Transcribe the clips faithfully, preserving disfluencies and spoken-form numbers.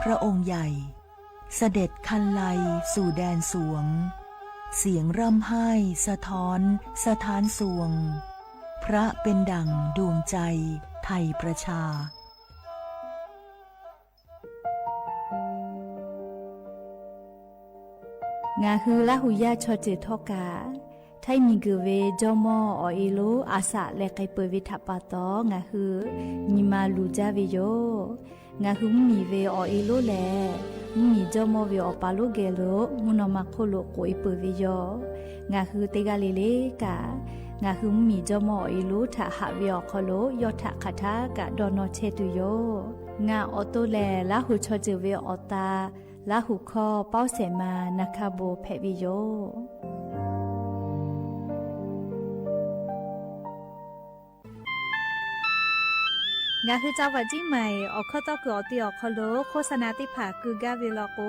พระองค์ใหญ่ เสด็จครรไลสู่แดนสวง เสียงร่ำไห้สะท้อนสถานสวง พระเป็นดั่งดวงใจไทยประชา งาฮือละหูยาด ชอเจอท่อกา ไท้มีเกิดเว จ้อม่อ ออเอโล อาสะ แลใครเปิดเวถะปาตอ งาฮือ มีมาลูจ้าเวโย งาฮือมีเว ออเอโล แล มีจ้อม่อเว ออปาโลแกโล มุนอมาโคโล โกยเปิดเวโย งาฮือเตกาเลเลกา งาฮือมีจ้อม่อ ออเอโล ถะหะเว ออคอโล ยอดถะคาถากะดอนอแชตุโย งาออโตแล ละหูชอเจอเว ออตา ละหูคอ เป้าแสมา นาคาโบ แผะเวโย งาฮือจังหวัดเจียงใหม่ ออกข้อต๊อกเกิดออกตีออกคอโล โฆษณาตี้ผ่ากือก้าเวลอโก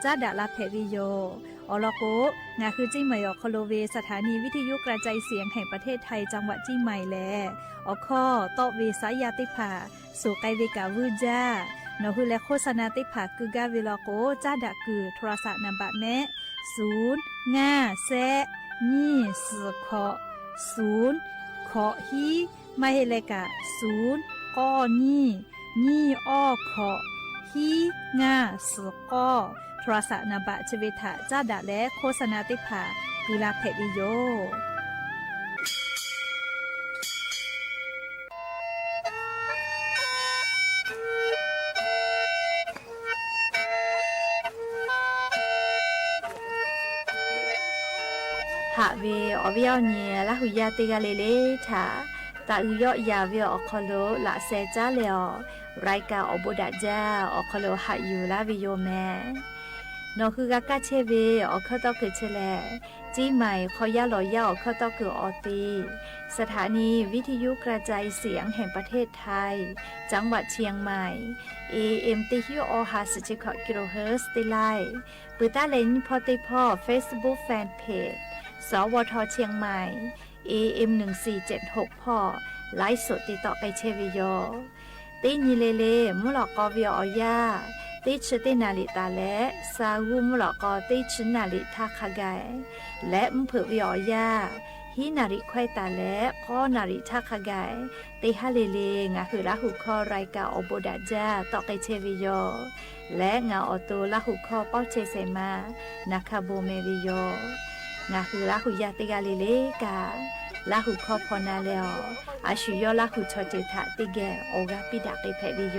จ้าดะลาแผะเวโย ออลอโก งาฮือเจียงใหม่ออกคอโลเว สถานีวิทยุกระจายเสียงแห่งประเทศไทย จังหวัดเจียงใหม่แล ออกข้อต๊อกเวสายาตี้ผ่า สู่ไกลเวกาวื้อจ้า หนอฮือแลโฆษณาตี้ผ่ากือก้าเวลอโก จ้าดะกือ โทรศัพท์นามบัตรแมะ ศูนย์ ห้า แซะ ยี่ สี่ เคาะ ศูนย์ เคาะ ฮี ไม่ให้แลกะ ศูนย์ ก้อ ยี่ ยี่ อ้อ เคาะ ฮี ห้า สี่ ก้อ โทรศัพท์นามบัตรเชเวถะจ้าดะและโฆษณาตี้ผ่า กือลาแผะเวโย หะเว ออเวียวเนีย ละหูยาเตกาเลเลถะ ตะอือยอดยาเวออกคอโล ละแซจ้าเลออ รายการออกโบดะจ้า ออกคอโลหะอยู่ลาวิโยแม หนอคือกาก้าเชเว ออกข้อต๊อกเกิดเชแล เจียงใหม่ คอยาหลอยา ออกข้อต๊อกเกิดออตี สถานีวิทยุกระจายเสียงแห่งประเทศไทย จังหวัดเชียงใหม่ เอเอ็ม ตี้ฮิ้วออห้าสิบเจ็ดกิโลเฮิรตซ์ตี้ไล่ ปื้อต้านแลยิ่งผ่อตี้ผ่อ Facebook Fan Page สวท เชียงใหม่ เอเอ็ม หนึ่งสี่เจ็ดหก ผ่อ ไลฟ์สดตี้ต๊อกไกเชเวโย ตี้นี้เลเล มุลอกอเวียออยา ตี้ชื่อตี้นาริตาและ ซาฮูมุลอกอตี้ชื่อนาริท่าคาไก และมุเผิดเวียออยา ฮีนาริควายตาและ ก้อนาริท่าคาไก ตี้ฮะเลเล งาหือละหูคอรายการออกโบดะจ้า ต๊อกไกเชเวโย และงาออโตละหูคอเป้าเชเสมา นาคาโบเมเวโย งาหือละหูยาเตกาเลเลกา ละหูคอพอนาแลออ อาชูยอดละหูชอเจอถะตี้แก่ โอกาสปี้ดะเกแผะเวโย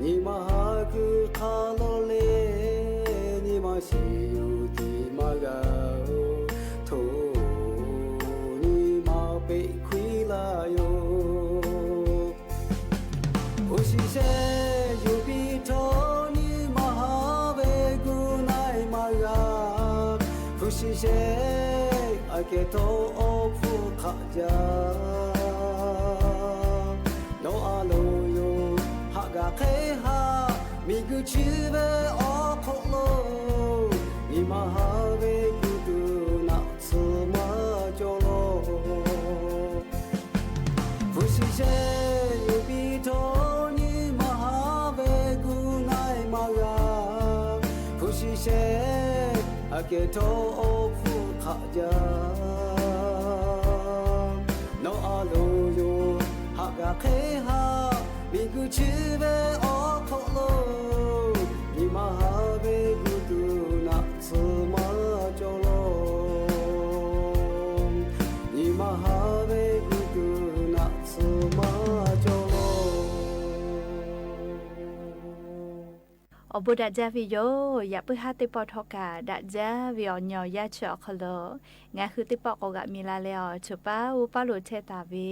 နံၤမၤဟါခုခါလီၤလ့, နံၤမၤဆံးယူၤတံၤမၤဂၤဧိၤ, ထိၣ်နံၤမၤပ့းခွံလါယိၤ, ဖုစံဆဲးယူၤပံထိၣ် နံၤမၤဟါဝဲကူၣ်နၢၣ်မၤဂၤ, ဖုစံဆဲး အကဲထိၣ်အိၣ်ဖှိၣ်ခးယၤ နီၢ်အလိၤယိၤ ဟးဂၤခဲဟး မံၤဂုာ်ဆူၣ်ဝဲအိၣ်ခိးလိၤ, နံၤမၤဟါဝဲကူၣ်ဒိၣ်နၢ် ဆူမၤကၠီလီၤ. ဖုစံဆဲးယူၤပံထိၣ် နံၤမၤဟါဝဲကူၣ်နၢၣ်မၤဂၤ, ဖုစံဆဲး အကဲထိၣ်အိၣ်ဖှိၣ်ခးယၤ နီၢ်အလိၤယိၤ ဟးဂၤခဲဟး မံၤဂုာ်ဆူၣ်ဝဲအိၣ်ခိးလိၤ, နံၤမၤဟါဝဲကူၣ်ဒိၣ်နၢ် ဆူမၤကၠီလီၤ, နံၤမၤဟါဝဲကူၣ်ဒိၣ်နၢ် ဆူမၤကၠီလီၤ. အိၣ်ဘူးဒးကၠၢ်ဝဲယိၤ, ယပုၢ်ဟၣ်သ့ၣ်ပီၣ်ထီၣ်ကး ဒးကၠၢ်ဝဲအီၤညီယါဆၢအီၤခီလီၤ, ငါးဟုသ့ၣ်ပီၣ်ကိးဂၤမံၤလၢ်လၢ်အီၤ ဆိပာ်အူပာ်လိာ်ထဲတၢ်ဝဲ,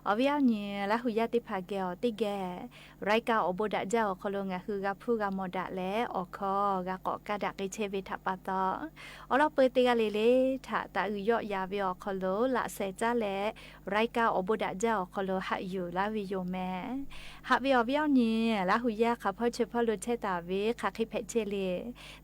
အီၤဝဲအီၤညီ လၢ်ဟူယၢ်သ့ၣ်တဖၣ်ကဲအီၤတ့ၢ်ဂဲၤ ရၢၣ်ကၢ်အိၣ်ဘူးဒးကၠၢ်အီၤခီလီၤ ငါးဟုဂၤဖုဂၤမီၢ်ဒၣ်လဲာ် အိၣ်ခိးဂၤကိးကၢ်ဒၣ်က့ၤဆဲးဝဲထးပာ်တီၢ်, အိၣ်လီၤပှဲၤတ့ၢ်ဂၤလံလၢ် ထးတၢ်အုၣ်ယီၣ်ယၤဝဲအီၤခီလီၤ လၢ်စဲးကၠၢ်လဲၣ် ရၢၣ်ကၢ်အိၣ်ဘူးဒးကၠၢ်အီၤခီလီၤ ဟးယူၤလၢ်ဝဲယိၤမဲာ်, ဟးဝဲအီၤဝဲအီၤညီ လၢ်ဟူယၢ်ခးဖီၣ်ဆၢဖီၣ်လိာ်ထဲတၢ်ဝဲ ခးဃ့ဖဲးဆဲးလံ,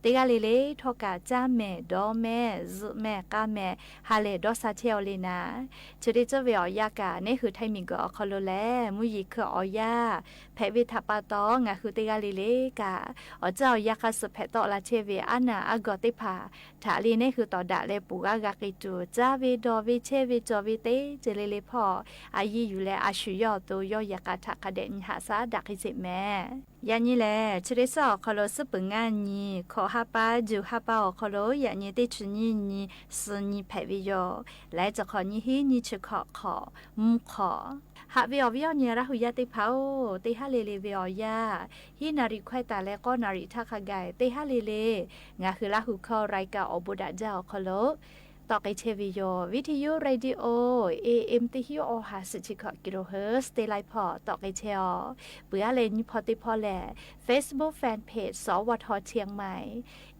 တ့ၢ်ဂၤလံလၢ် ထီၣ်ကးကၠၢ်မဲာ် ဒီမဲာ် စုမဲာ် ကါမဲာ် ဟးလဲၤဒီးစးဆဲးအီၤလံနၤ, ဆၢဒ့ၣ်စၢၣ်ဝဲအီၤယၢ်ကး နဟၢးထၢၣ်မံၤကီးအီၤခီလီၤလဲၣ်, မုၢ်ယံၤခုၣ်အီၤယၢ် ဖဲးဝဲထးပာ်တီၢ် ငါးဟုတ့ၢ်ဂၤလံလၢ်ကး, အီၤစၢၣ်အီၤယၢ်ခါစုၤဖဲးတီၢ်လၢ်ဆဲးဝဲ အါနၢ်အါဂီၢ်သ့ၣ်တဖၣ် ထးလံ နဟၢးတီၢ်ဒၣ်လဲာ် ပူၤဂၤဂၤက့ၤတုၤ ကၠၢ်ဝဲဒီးဝဲဆဲးဝဲကၠီဝဲတ့ၢ် ကၠၢ်လံလၢ်ဖီၣ်, အယံၤယူၤလဲၣ် အဆူၣ်ယီၣ်အသိ ယီၢ်ယၤကးထးခးဒဲး နဟးစးဒၣ်က့ၤဆဲးမဲာ်, ယၤညီလဲၣ် ဆၢဒ့ၣ်စၢၣ်အီၤခီလီၤ စ့ၢ်ပၢၤငါနံၤ ခိးဟါပၢ် ယူၤဟါပၢ်အီၤခီလီၤ ယၤညီတ့ၢ်ဆူၣ်နံၣ်နံၤ ဆူၣ်နံၤဖဲးဝဲယိၤ, လဲၤတခီနံၣ်ဟံၣ်နံၣ်ဆံခီၣ်ခီၣ် မူၣ်ခီၣ်, ဟးဝဲအီၤဝဲအီၤညီ ရၢ်ဟူယၢ်သ့ၣ်တဖၣ်ဧၢ, တ့ၢ်ဟါလံလၢ်ဝဲအီၤယၢ်, ဟံၣ်နၣ်ရံၣ်ခွဲးတၢ်လၢ ကီးနၣ်ရံၣ်ထးခးဂၤ တ့ၢ်ဟါလံလၢ်, ငါးဟုလၢ်ဟူခီ ရၢၣ်ကၢ်အိၣ်ဘူးဒးကၠၢ်အီၤခီလီၤ တီၣ်က့ၤဆဲးဝဲယိၤ, ဝံထယု ရေဒီယိၤ AM တဟံၣ်အီၣ်ဟး ဆံးဆံးခီၣ် ကံလိၣ်ဟၢၣ် စတ့လၢ်ဖီၣ် တီၣ်က့ၤဆဲးအီၤ, ပှၤလၢနံၣ်ဖီသ့ၣ်ဖီလၢ် Facebook Fan Page စဝထ เชียงใหม่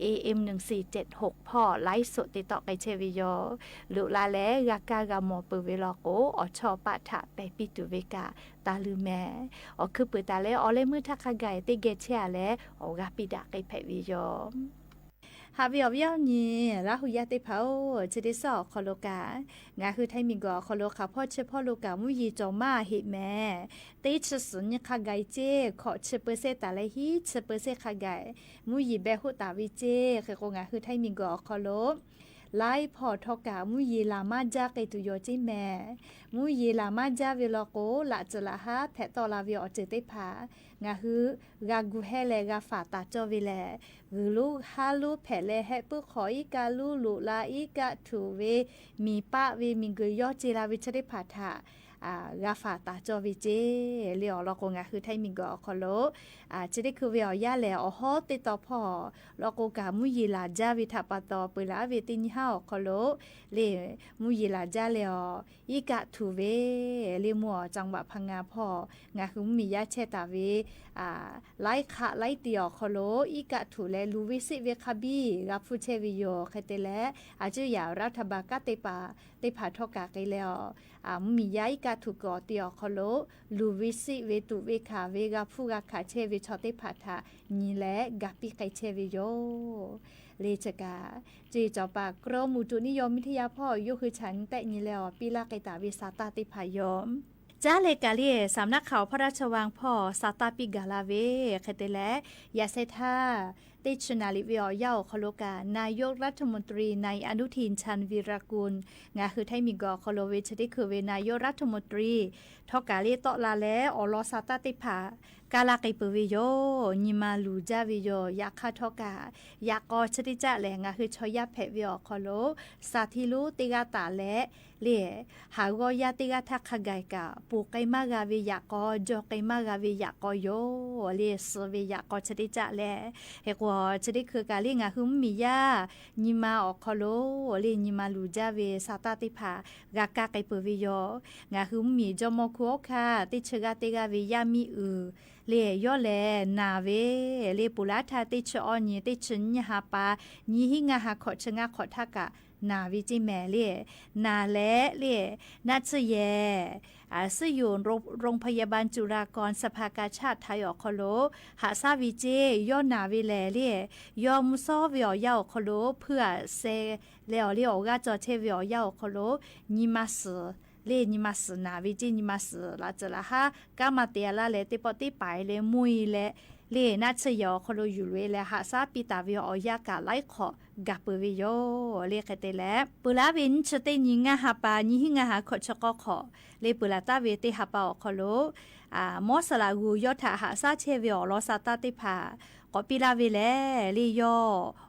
AM หนึ่งสี่เจ็ดหก ဖီၣ် ไลฟ์สด တ့ၢ်တီၣ်က့ၤဆဲးဝဲယိၤ, လိၣ်လၢ်လၢ် ဂၤကၢ်ဂၤမီၢ်ပၢၢ်ဝဲလီၤကိး အိးထီၣ်ပာ်ထးပဲာ်ပံတုၤဝဲကၢ်တၢ်လုၢ်မဲာ်, အိးခုၣ်ပၢၤတၢ်လၢ အိၣ်လၢမုၢ်ထးခးဂၤအံၤ တ့ၢ်ဂဲၤဆဲးအါလဲၣ် အိၣ်ဂၤပံဒၣ်က့ၤဖဲးဝဲယိၤ ဟးဝဲအီၤဝဲအီၤညီ လၢဟူယၢ်သ့ၣ်တဖၣ်ဧၢ, ဆၢဒ့ၣ်စၢၣ်အီၤခီလီၤကး, ငါးဟုထၢၣ်မံၤကီးအီၤခီလီၤ ခးဖီၣ်ဆၢဖီၣ်လိာ်ကး မုၢ်ယံၤကၠီၤမးအဟံးမဲာ်, တ့ၢ်ဆံးဆူၣ်နံၣ်ခးဂၤအံၤစ့ၢ်, ခီၣ်ဆံးပၢၢ်စ့ၢ်တၢ်လၢဟံၣ်ဆံးပၢၢ်စ့ၢ်ခးဂၤ, မုၢ်ယံၤဘဲဟူးတၢ်ဝံၤစ့ၢ်, ဃ့ကိးငါးဟုထၢၣ်မံၤကီးအီၤခီလီၤ လၢဖီၣ်ထီၣ်ကး မုၢ်ယံၤလၢ်မၤကၠၢ်က့ၤတုၤယိၤစ့ၢ်မဲာ်, မုၢ်ယံၤလၢ်မၤကၠၢ်ဝဲလီၤကိး လၢ်စၢၤလၢ်ဟါ ဖဲးတီၣ်လၢ်ဝဲအီၤစ့ၢ်သ့ၣ်တဖၣ်, ငါးဟုဂၤကူၣ်ဟဲလဲၣ် ဂၤဖးတၢ်ကၠီဝဲလဲၣ်, ဂုာ်လူဟါလူဖဲးလဲၣ် ဟဲပၢၢ်ခီၣ်အံၤကၢ်လူလိၣ်လၢ်အံၤကၢ်ထူၣ်ဝဲ, မံၤပာ်ဝဲ မံၤဂုာ်ယီၢ်စ့ၢ်လၢ်ဝဲဆၢသ့ၣ်တဖၣ်ထး ဂၤဖးတၢ်ကၠီဝဲစ့ၢ်, လၢအီၤလီၤကိးငါးဟုထၢၣ်မံၤကီးအီၤခီလီၤ စ့ၢ်တ့ၢ်ခုဝဲအီၤယၢ်လဲၣ် အီၤဟီၣ်တ့ၢ်တီဖီၣ်, လီၤကိးကး မုၢ်ယံၤလၢ်ကၠၢ်ဝဲထးပာ်တီၢ် ပှဲၤလၢအဝဲသ့ၣ်နံၤဟါအီၤခီလီၤ, လၢမုၢ်ယံၤလၢ်ကၠၢ်လဲၣ်အီၤ အံၤကၢ်ထူၣ်ဝဲ, လၢမုၢ်အီၤ จังหวัดพังงา ဖီၣ်, ငါးဟုမုၢ်မံၤယါဆဲးတၢ်ဝဲ လၢခးလၢတံၢ်အီၤခီလီၤ အံၤကၢ်ထူၣ်လဲၣ် လူၤဝဲစ့ၢ်ဝဲခါဘံၣ် ဂၤဖုဆဲးဝဲယိၤ ဃဲတဲလဲၣ် အစူၢ်ယၢ်ရးထးဘၣ်ကၢ်သ့ၣ်တဖၣ် သ့ၣ်တဖၣ်ထီၣ်ကးက့ၤလဲၣ်အီၤ, မုၢ်မံၤယါအံၤကၢ်ထူၣ်ကီးတံၢ်အီၤခီလီၤ, လူၤဝဲစ့ၢ်ဝဲတူၢ်ဝဲခးဝဲ ဂၤဖုဂၤခးဆဲးဝဲဆီသ့ၣ်တဖၣ်ထး နံၤလဲၣ် ဂၤပံးကဲဆဲးဝဲယိၤ, လၢဆၢကး ကၠီၤပၤ กรมอุตุนิยมวิทยา ဖီၣ် ယိၤဃုဆၣ်နံၤတဲနံၤလဲၣ်အီၤ ပံးလၢက့ၤတၢ်ဝဲစးတၢ်သ့ၣ်တဖၣ်ယိၤ ကၠၢ်လဲၣ်ကးလံ สำนักข่าวพระราชวัง ဖီၣ် စးတၢ်ပံးကၢ်လၢ်ဝဲ ဃဲတဲလဲၣ် ယၤဆဲးထါ เตชะนาริเวออกเย้า ขอรบก๋านายกรัฐมนตรี นายอนุทิน ชาญวีรกูล งาคือไทยมีก่อ ขอรบเวชะเตคือเวนายกรัฐมนตรี ทอกาเลต้อลาแล ออลอซาต้าเตผ่า กาลาไกเปิดเวโย ญิมาหลู่จ้าเวโย ยาค่าทอกา ยากอชะเตจ๊ะแหละ งาคือชอยาแผะเวออก ขอรบ สาธิรุเตกาตาแล เล่ หาก็ยาเตกาทักขะไก่กะ ปูไกมาราเวยากอ จอไกมาราเวยากอโย เล่ สือเวยากอชะเตจ๊ะแล เฮกัวชะเตคือกาเล่ งาคือมียา ญิมาออก ขอรบ เล่ ญิมาหลู่จ้าเว ซาต้าเตผ่า กากาไกเปิดเวโย งาคือมีจอมอคูออคา เตชะกาเตกาเวยามีอือ เล่ ยอแล หนาเว เล่ ปูลาทา เตชะออญิ เตชะญิหาปา ญิหิงาหาขอชะงาขอทากะ หนาเวเจแมเล่ หนาแล เล่ นาชะแย อ่า ซึ่งอยู่โรง โรงพยาบาลจุฬาภรณ์ สภากาชาดไทยออก ขอรบ หาซาเวเจ ยอหนาเวแล เล่ ยอมุซ้อเวออกเย้า ขอรบ เปื้อแซ แล้ว เล่ ออกกาจอเทเวออกเย้า ขอรบ ญิมาสือ เล่ ญิมาสือหนาเวเจ ญิมาสือ ละเจอละฮะ กามาเตียละแล เตปอเตปายแล มุยแล เล่ นาชะแย ขอรบ อยู่เวแล หาซาปีตาเวออกยากาไลขอ กาเปิดเวโย เล่ ใครเตแล เปิดลาเวนิชเตญิงาหาปา ญิหิงาหาขอชะกอขอ เล่ เปิดลาต้าเวเตหาปาออก ขอรบ อ่า มอสละกูยอถาหาซาเทเวออก ลอซาต้าเตผ่า กอปีลาเวแล เล่ ยอ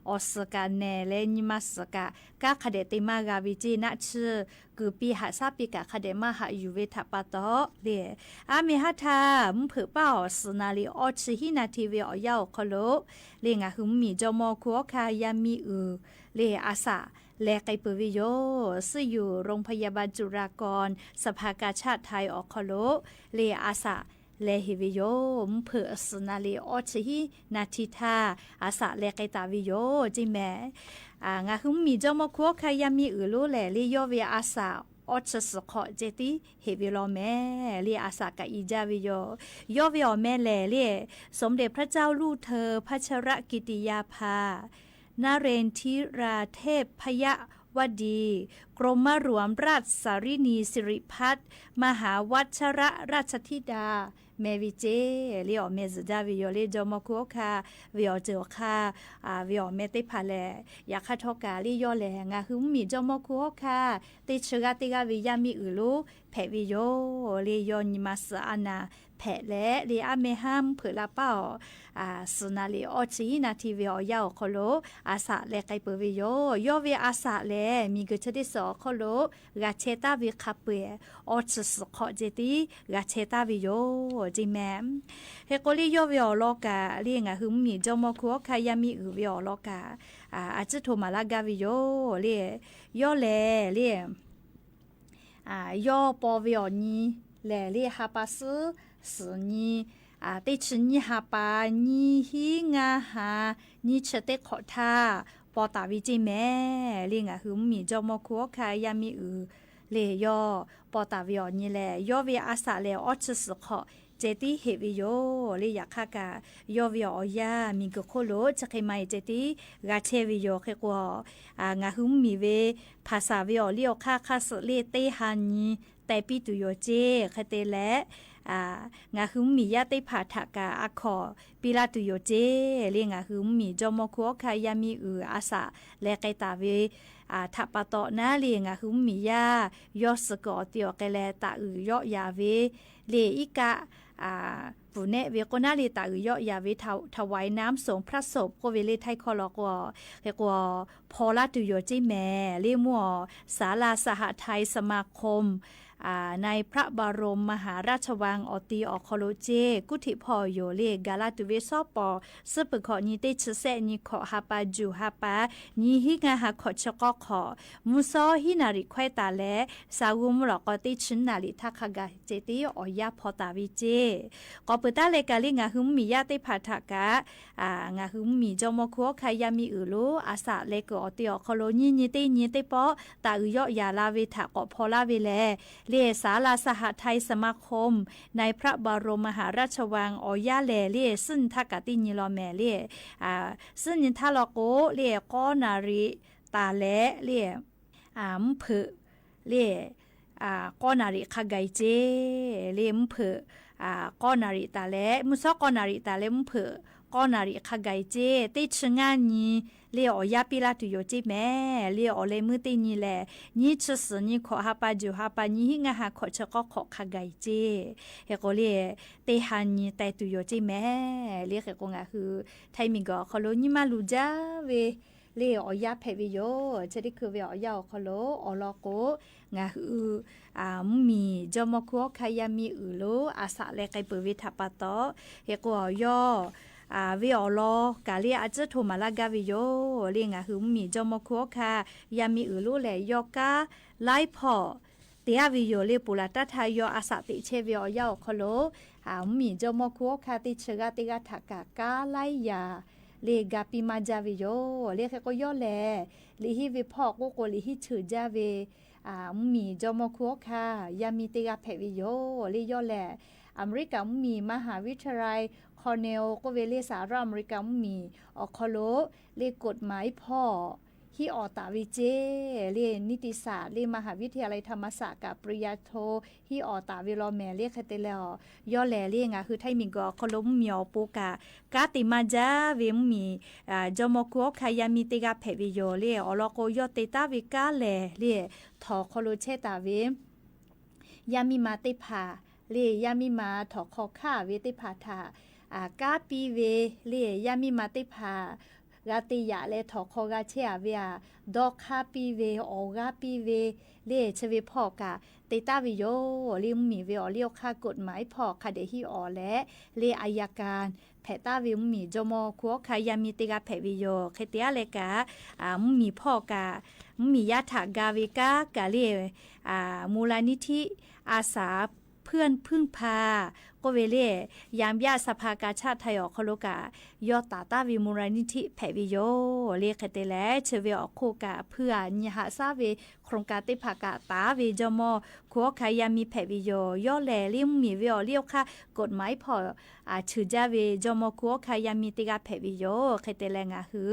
ออกสือกาแหน่แล ญิมาสือกา กาคะแดะเตมาราเวเจ นาชะ กือปีหาซาปีกะคะแดะมาหาอยู่เวทะปาตอ เล่ อาเมหาทา มเผิกป้าออก สือนารี ออชึหินาทีเวออกเย้า ขอรบ เล่ งาคือมีจอมอคูออคายามีอือ เล่ อาสา แลไกเปิดเวโย ซึ่งอยู่โรงพยาบาลจุฬาภรณ์ สภากาชาดไทยออก ขอรบ เล่ อาสา แลเหเวโย มเผิกสือนารี ออชึหินาทีทา อาสา แลไกตาเวโย เจแม อ่า งาคือมีจอมอคูออคายามีอือ โลแล เล่ ยอเวอาสา ออชะสือเคาะเจติ เหเวลอแม เล่ อาสากะอีจ้าเวโย ยอเวออกแมแล เล่ สมเด็จพระเจ้าลูกเธอ พัชรกิติยาภา นเรนทิราเทพพยวดี กรมหลวงราชสารินีสิริพัฒน์ มหาวัชรราชธิดา แมเวเจ เล่ ออกแมสือจ้าเวโย เล่ จอมอคูออคา เวออกเจอคา อ่า เวออกแมเตผ่าแล ยาคาทอกา เล่ ยอแล งาคือมีจอมอคูออคา เตชะกาเตกาเวยามีอือ โล แผะเวโย เล่ ยอญิมาสืออานา แผะแล เล่ อาเมห้ามเผิกลาป้าออก อ่า สือนารี ออชึหินาทีเวออกเย้า ขอรบ อาสา แลไกเปิดเวโย ยอเวอาสา แล มีเกิดชะเตสอ ขอรบ กาเชต้าเวคาเปื่อ ออชะสือเคาะเจติ กาเชต้าเวโย เจแม เฮโกเล่ ยอเวออกลอกา เล่ งาคือมีจอมอคูออคายามีอือ เวออกลอกา อ่า อาจจะโทรมาลากาเวโย เล่ ยอแล เล่ อ่า ยอปอเวออกญิ แล เล่ หาปาซื้อ สือญิ อ่า เตชึญิหาปา ญิหิงาหา ญิชะเตเคาะทา ปอตาเวเจแม เล่ งาคือมีจอมอคูออคายามีอือ เล่ ยอ ปอตาเวออกญิแล ยอเวอาสา แล ออชะสือเคาะ เจติเหเวโย เล่ ยาคากา ยอเวออกยา มีเกิดโคโล จะเคยมาเจติ กาเชเวโย เคกัว อ่า งาคือมีเว ภาษาเวออกเลี้ยวคาคาส เล่ เตหาญิ แต่ปี้ตุโยเจ เคยเตแล อ่า งาคือมียาเตผ่าถากาอาขอ ปีลาตุโยเจ เล่ งาคือมีจอมอคูออคายามีอือ อาสา แลไกตาเว อ่า ถะปาตอนา เล่ งาคือมียา ยอดสะกอเตียวแกแลตะอือเยาะยาเว เล่ อิกะ อ่า ปูแนะเวโกนา เล่ ตะอือเยาะยาเว ถว- ถวายน้ำสงฆ์พระศพ โกเว เล่ ไทยคอลอกวอ เฮกัว พอลาตุโยเจแม เล่ มั่ว ศาลาสหทัยสมาคม อ่า ในพระบรมมหาราชวังออตีออกคอโลเจ กุฏิพ่อโย เล่ กาลาตุเวซ้อปอ ซึ่งเปิดเคาะญิเตชึแซะญิเคาะหาปา จู๋หาปา ญิหิงาหาเคาะชะกอเคาะ มุซ้อหินาริแควตาแล สาวุมหลอกกอเตชึนาริทักขะกาเจติ ออกยาพอตาวิเจ กอเปิดตาเลกาลิงาคือมียาเตผ่าถากะ อ่า งาคือมีจอมอคูออคายามีอือ โล อาสา แลเกิดออตีออกคอโล ญิญิเตญิเตปอ ตะอือเยาะยาลาเว ถะเกาะพอลาเวแล เล่ ศาลาสหทัยสมาคม ในพระบรมมหาราชวังออกยาแล เล่ ซึ่งทากะติญิลอแม เล่ อ่า ซึ่งญิทาลอโก เล่ กอนาริตาแล เล่ อ่า มเผิก เล่ อ่า กอนาริคาไกเจ เล่ มเผิก อ่า กอนาริตาแล มุซ้อกอนาริตาแล มเผิก ကောနာရီခါဂၤအံၤစ့ၢ်, တ့ၢ်ဆၢငါနံၤ လၢအီၣ်ယၢ်ပ့လၢတုၤယိာ်စ့ၢ်မ့ၢ်, လၢအီၣ်လၢမုၢ်တ့ၢ်နံၤလဲၣ်, နံၣ်ဆၢစူၤ နံၣ်ခီၣ်ဟါပာ် ယူၢ်ဟါပာ် နံၣ်ဟံၣ်ငါဟါ ခီၣ်ဆၢကီၢ်ခီၣ်ခါဂၤအံၤစ့ၢ်, ဟဲဃီလၢ တ့ၢ်ဟါနံၤတဲတုၤယိာ်စ့ၢ်မ့ၢ်, လၢဟဲဃီငါဟု ထၢၣ်မံၤကီၢ်ခီလိ နံၣ်မၤလူၤဒၣ်ဝဲ လၢအီၣ်ယၢ်ဖဲးဝဲယိာ်, ဆၢတ့ၢ်ခုဝဲအီၣ်ယၢ်အီၤခီလိ အီၤလီၤကိး ငါဟု အမုၢ်မံၤ ကၠီမီၢ်ခူအီၣ်ခါ ယါမံအုးလိာ် အစးလဲၤကဲပၢၤဝဲထးပာ်တီၤ, ဟဲဃီအီၤယီၢ် ဝဲအီၤလီၤ ကးလၢအစၢထိးမၤလၢ်ဂၤဝဲယိာ်, လၢငါဟုမုၢ်မံၤ ကၠီမီၢ်ခူအီၣ်ခါ ယါမံအုးလိာ်လဲၣ် ယီၢ်ကါ လါဖီၣ် တ့ၢ်အါဝဲယိာ် လၢပူၤလၢ်တၢ်ထါယီၢ်အစးတ့ၢ်ဆဲးဝဲအီၣ်ယၢ်အီၤခီလိ, အမုၢ်မံၤ ကၠီမီၢ်ခူအီၣ်ခါ တ့ၢ်ဆၢဂၤတ့ၢ်ဂၤထးကး ကါလါယၤ လၢဂၤပံမၤဒၣ်ဝဲယိာ်, လၢဟဲဃီယီၢ်လဲၣ် လံာ်ဟံၣ်ဝဲဖီၣ်ကိးကိး လံာ်ဟံၣ်ဆၢဒၣ်ဝဲ အမုၢ်မံၤ ကၠီမီၢ်ခူအီၣ်ခါ ယါမံတ့ၢ်ဂၤဖဲးဝဲယိာ်, လၢယီၢ်လဲၣ် အမဲရကၤမုၢ်မံၤ မဟာวิทยาลัย Cornell ကိးဝဲလၢ สหรัฐอเมริกา မုၢ်မံၤ အီၤခီလိ လၢ กฎหมาย ဖီၣ် ဟံးအီၣ်တၢ်ဝဲစ့ၢ်, လၢ นิติศาสตร์ လၢ มหาวิทยาลัยธรรมศาสตร์ ကး ปริญญาโท ဟံးအီၣ်တၢ်ဝဲလီၤမ့ၢ်, လၢဃဲတဲလဲၣ်အီၤ ယီၢ်လဲၣ် လၢငါဟုထၢၣ်မံၤကီၢ်ခီလိ မုၢ်မံၤအီၤပိာ်ကး ကါတ့ၢ်မၤဒၣ်ဝဲမုၢ်မံၤ ကၠီမီၢ်ခူအီၣ်ခါ ယါမံတ့ၢ်ဂၤဖဲးဝဲယိာ်, လၢအီၤလီၤကိး ယီၢ်တ့ၢ်တၢ်ဝဲကါလဲၣ်, လၢထီၣ်ခီလိဆဲးတၢ်ဝဲ ယါမံမၤတ့ၢ်ဖး, လၢယါမံမၤထီၣ်ခီၣ်ခါဝဲတ့ၢ်ဖးထး, ကါပံဝဲ, လၢယါမံမၤတ့ၢ်ဖး, ဂၤတ့ၢ်ယၤလဲၤထီၣ်ခီၣ်ဂၤဆဲးအဝဲဧါ, ဒီးခါပံဝဲ, အီၣ်ဂၤပံဝဲ, လၢဆၢဝဲဖီၣ်ကး တ့ၢ်တၢ်ဝဲယိာ်, လၢမုၢ်မံၤဝဲအီၤလၢအခါ กฎหมาย ဖီၣ် ခးဒီးဟံးအီၣ်လဲၣ်, လၢအယၤကၤ ဖဲးတၢ်ဝဲမုၢ်မံၤ ကၠီမီၢ်ခူအီၣ်ခါ ယါမံတ့ၢ်ဂၤဖဲးဝဲယိာ်, ဃဲတဲလဲၣ်ကး မုၢ်မံၤဖီၣ်ကး မုၢ်မံၤယါထးဂၤဝဲကါ ကးလၢ มูลนิธิอาสาเพื่อนพึ่งพา ကိးဝဲလၢ ယါဘျၣ် สภากาชาดไทย အီၤခီလိကး ယီၢ်တ့ၢ်တၢ်ဝဲ มูลนิธิ ဖဲးဝဲယိာ်, လၢဃဲတဲလဲၣ် ဆၢဝဲအီၤခိၣ်ကး ဖုအနံၣ်ဟးဆၢဝဲ โครงการ တ့ၢ်ဖးကး တ့ၢ်ဝဲ ကၠီမီၢ်ခူအီၣ်ခါ ယါမံဖဲးဝဲယိာ်, ယီၢ်လဲၣ် လၢမုၢ်မံၤဝဲအီၤလၢအခါ กฎหมาย ဖီၣ် ဆၢဒၣ်ဝဲ ကၠီမီၢ်ခူအီၣ်ခါ ယါမံတ့ၢ်ဂၤဖဲးဝဲယိာ်, ဃဲတဲလဲၣ် ငါဟု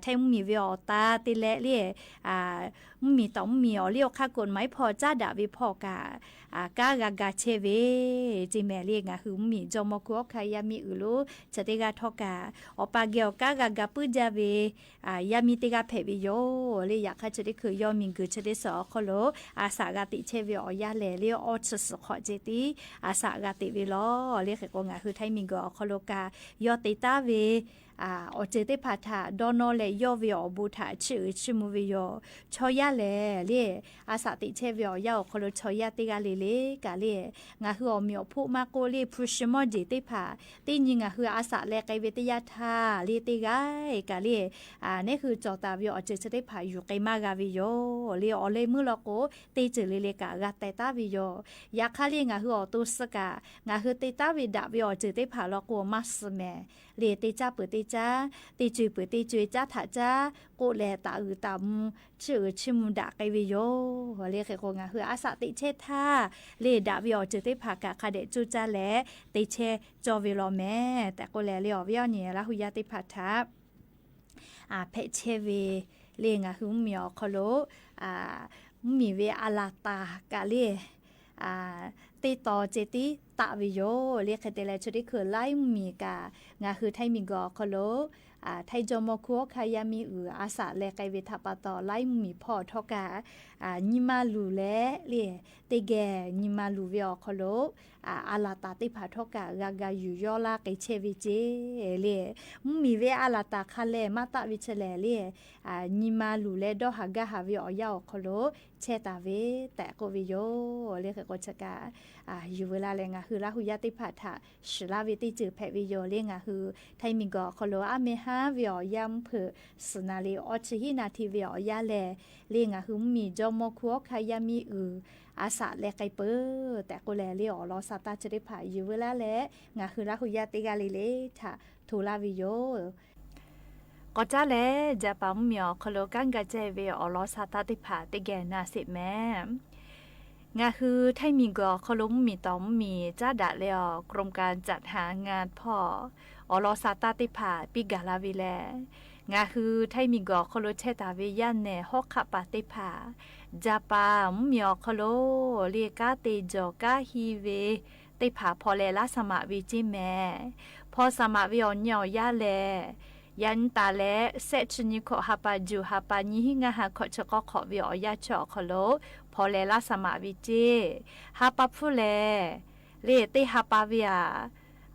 ထၢၣ်မုၢ်မံၤဝဲအီၤတၢ်တ့ၢ်လဲၣ်လၢ မုၢ်မံၤတီၢ်မုၢ်မံၤအီၤလၢအခါ กฎหมาย ဖီၣ် ကၢ်ဒၣ်ဝဲဖီၣ်ကး ကါဂၤဂၤဆဲးဝဲ စ့ၢ်မ့ၢ်လၢ ငါဟုမုၢ်မံၤ ကၠီမီၢ်ခူအီၣ်ခါ ယါမံအုးလိာ် ဆၢတ့ၢ်ဂၤထီၣ်ကး အီၣ်ပာ်ကဲအီၤ ကါဂၤဂၤပုၢ်ဒၣ်ဝဲ ယါမံတ့ၢ်ဂၤဖဲးဝဲယိာ်, လၢယခါဆၢတ့ၢ်ခုး ယီၢ်မံၤဂုၤဆၢတ့ၢ်စၢၤအီၤခီလိ အစးဂၤတ့ၢ်ဆဲးဝဲအီၤယါလဲၣ် လၢအီၣ်ဆၢစၢၤခီၣ်ကဲတံၢ် အစးဂၤတ့ၢ်ဝဲလီၤ, လၢဃဲကိး ငါဟုထၢၣ်မံၤဂုၤအီၤခီလိကး ယီၢ်တ့ၢ်တၢ်ဝဲ အီၤစၢၤတ့ၢ်ဖးထး ဒီးနီၢ်လဲၣ် ယီၢ်ဝဲအီၤဘူးထး ဆၢအုးဆၢမူဝဲယိာ်, ဆီယါလဲၣ် လၢ အစးတ့ၢ်ဆဲးဝဲအီၤယါအီၤခီလိ ဆီယါတ့ၢ်ဂၤလၢ်လၢ် ကးလၢ ငါဟုအီၣ်မ့ၤအီၣ်ဖိးမးကိးလၢ ဖုရှမီၣ်ဒ့ၣ်တ့ၢ်ဖး တ့ၢ်နံၤ ငါဟုအစးလဲၤကဲဝဲတယါထါ လၢတ့ၢ်ဂၤ ကးလၢ် န့ၣ်ဟု ကၠီၤတၢ်ဝဲအီၤစၢၤဆၢတ့ၢ်ဖး ယူၤကဲမးဂၤဝဲယိာ်, လၢအီၤလၢမုၢ်လီၤကိး တ့ၢ်စၢၤလၢ်လၢ်ကး ဂၤတဲာ်တၢ်ဝဲယိာ်, ယခါလၢ် ငါဟုအီၤတိစ့ၢ်ကး ငါဟုတ့ၢ်တၢ်ဝဲဒၣ်ဝဲအီၤစၢၤတ့ၢ်ဖးလီၤကိး မၤစၢၤမ့ၢ် လၢတ့ၢ်ကၢ်ပၢၢ်တ့ၢ်ကၢ် တ့ၢ်စၢၤပၢၢ်တ့ၢ်စၢၤ ကၢ်ထးကၢ် ကိးလဲၣ်တၢ်အုၣ်တၢ်မူ ဆၢအုးဆၢမူဒၣ်ကဲဝဲယိာ်, လၢဃဲကိး ငါဟုအစးတ့ၢ်ဆဲးထါ လၢဒၣ်ဝဲအီၤစၢၤတ့ၢ်ဖးကး ခးဒီးကၠိကၢ်လဲၣ် တ့ၢ်ဆဲးကၠီဝဲလီၤမ့ၢ်, တဲာ်ကိးလဲၣ်လၢအီၤဝဲအီၤန့ၣ် လၢဟူယါတ့ၢ်ဖးထး ဖဲးဆဲးဝဲ လၢ ငါဟုမုၢ်မံၤအီၤခီလိ မုၢ်မံၤဝဲအလၤတၢ်ကးလၢ် တ့ၢ်တီၤကဲတံၢ်တၢ်ဝဲယိာ်, လၢဃဲတဲလဲၣ် ဆၢတ့ၢ်ခုး လါမုၢ်မံၤကး ငါဟုထၢၣ်မံၤဂုၤအီၤခီလိ ထၢၣ်ကၠီမီၢ်ခူအီၣ်ခါ ယါမံအုး အစးလဲၤကဲဝဲထးပာ်တီၤ လါမုၢ်မံၤဖီၣ်ထီၣ်ကး နံၤမၤလူၤလဲၣ် လၢ တ့ၢ်ဂဲၤ နံၤမၤလူၤဝဲအီၤခီလိ အလၤတၢ်တ့ၢ်ဖးထီၣ်ကး ဂၤဂၤယူၤယီၢ်လၢကဲဆဲးဝဲစ့ၢ် လၢ မုၢ်မံၤဝဲအလၤတၢ်ခါလဲၣ် မၤတၢ်ဝဲဆဲးလဲၣ် လၢ နံၤမၤလူၤလဲၣ် ဒီးဟးဂၤဟးဝဲအီၤယါအီၤခီလိ ဆဲးတၢ်ဝဲ တဲာ်ကိးဝဲယိာ်, လၢဃဲကိးဆၢကး ယူၤဝဲလၢ်လဲၣ် ငါဟုလၢဟူယါတ့ၢ်ဖးထး စှၤလၢ်ဝဲတ့ၢ်စၢၤဖဲးဝဲယိာ်, လၢ ငါဟုထၢၣ်မံၤဂုၤအီၤခီလိ အါမ့ၢ်ဟါဝဲအီၤယါမုၢ်ဖုး သၢနၣ်ရံၣ် အီထံးဟံၣ်နၣ်ထံးဝဲအီၤယါလဲၣ်, လၢ ငါဟုမုၢ်မံၤ ကၠီမီၢ်ခူအီၣ်ခါ ယါမံအုး အစးလဲၤကဲပၢၤ တဲာ်ကိးလဲၣ် လၢအီၤလီၤစၢ်တၢ်ဆၢတ့ၢ်ဖး ယူၤဝဲလၢ်လဲၣ် ငါဟုလၢဟူယါတ့ၢ်ဂၤလၢ်လၢ် ထးထိးလၢ်ဝဲယိာ် ကီးကၢ်လဲၣ် ယပၢ်မုၢ်မံၤအီၤခီလိ ကၣ်ကၢ်ကဲဝဲအီၤလီၤစၢ်တၢ်တ့ၢ်ဖး တ့ၢ်ဂဲၤနၤစ့ၢ်မ့ၢ် ငါဟုထၢၣ်မံၤဂုၤအီၤခီလိ မုၢ်မံၤတၢ်ဒၣ်လဲာ်အီၤ กรมการจัดหางาน ဖီၣ် အီၤလီၤစၢ်တၢ်တ့ၢ်ဖး ပံးဂၤလၢ်ဝဲလဲၣ်, ငါဟုထၢၣ်မံၤဂုၤအီၤခီလိ ဆဲးတၢ်ဝဲယါနဲၣ် ဟီၣ်ခးပၤတ့ၢ်ဖး ယပၢ်မုၢ်မံၤအီၤခီလိ လၢကါတ့ၢ်ကၠီၤကါဟံးဝဲ တ့ၢ်ဖၣ် ဖီလဲလါစမးဝ့ၢ်ကၠ့မဲာ် ဖီစမးဝ့ၢ်အီၤညီအီၤယါလဲၣ် ယၤနတၢ်လဲၣ် စဲးဆၢနံၣ်ခီၣ် ဟးပာ်ယူၢ် ဟးပာ်နံၣ်ဟံးငါး ဟးခီၣ်ဆၢကီခီၣ် ဝ့ၢ်အီၤယါဆၢအီၤခီၣ်လိၤ ဖီလဲလါစမးဝ့ၢ်ကၠ့ ဟးပာ်ဖုလဲၣ် လၢတ့ၢ်ဟးပာ်ဝ့ၢ်ဧါ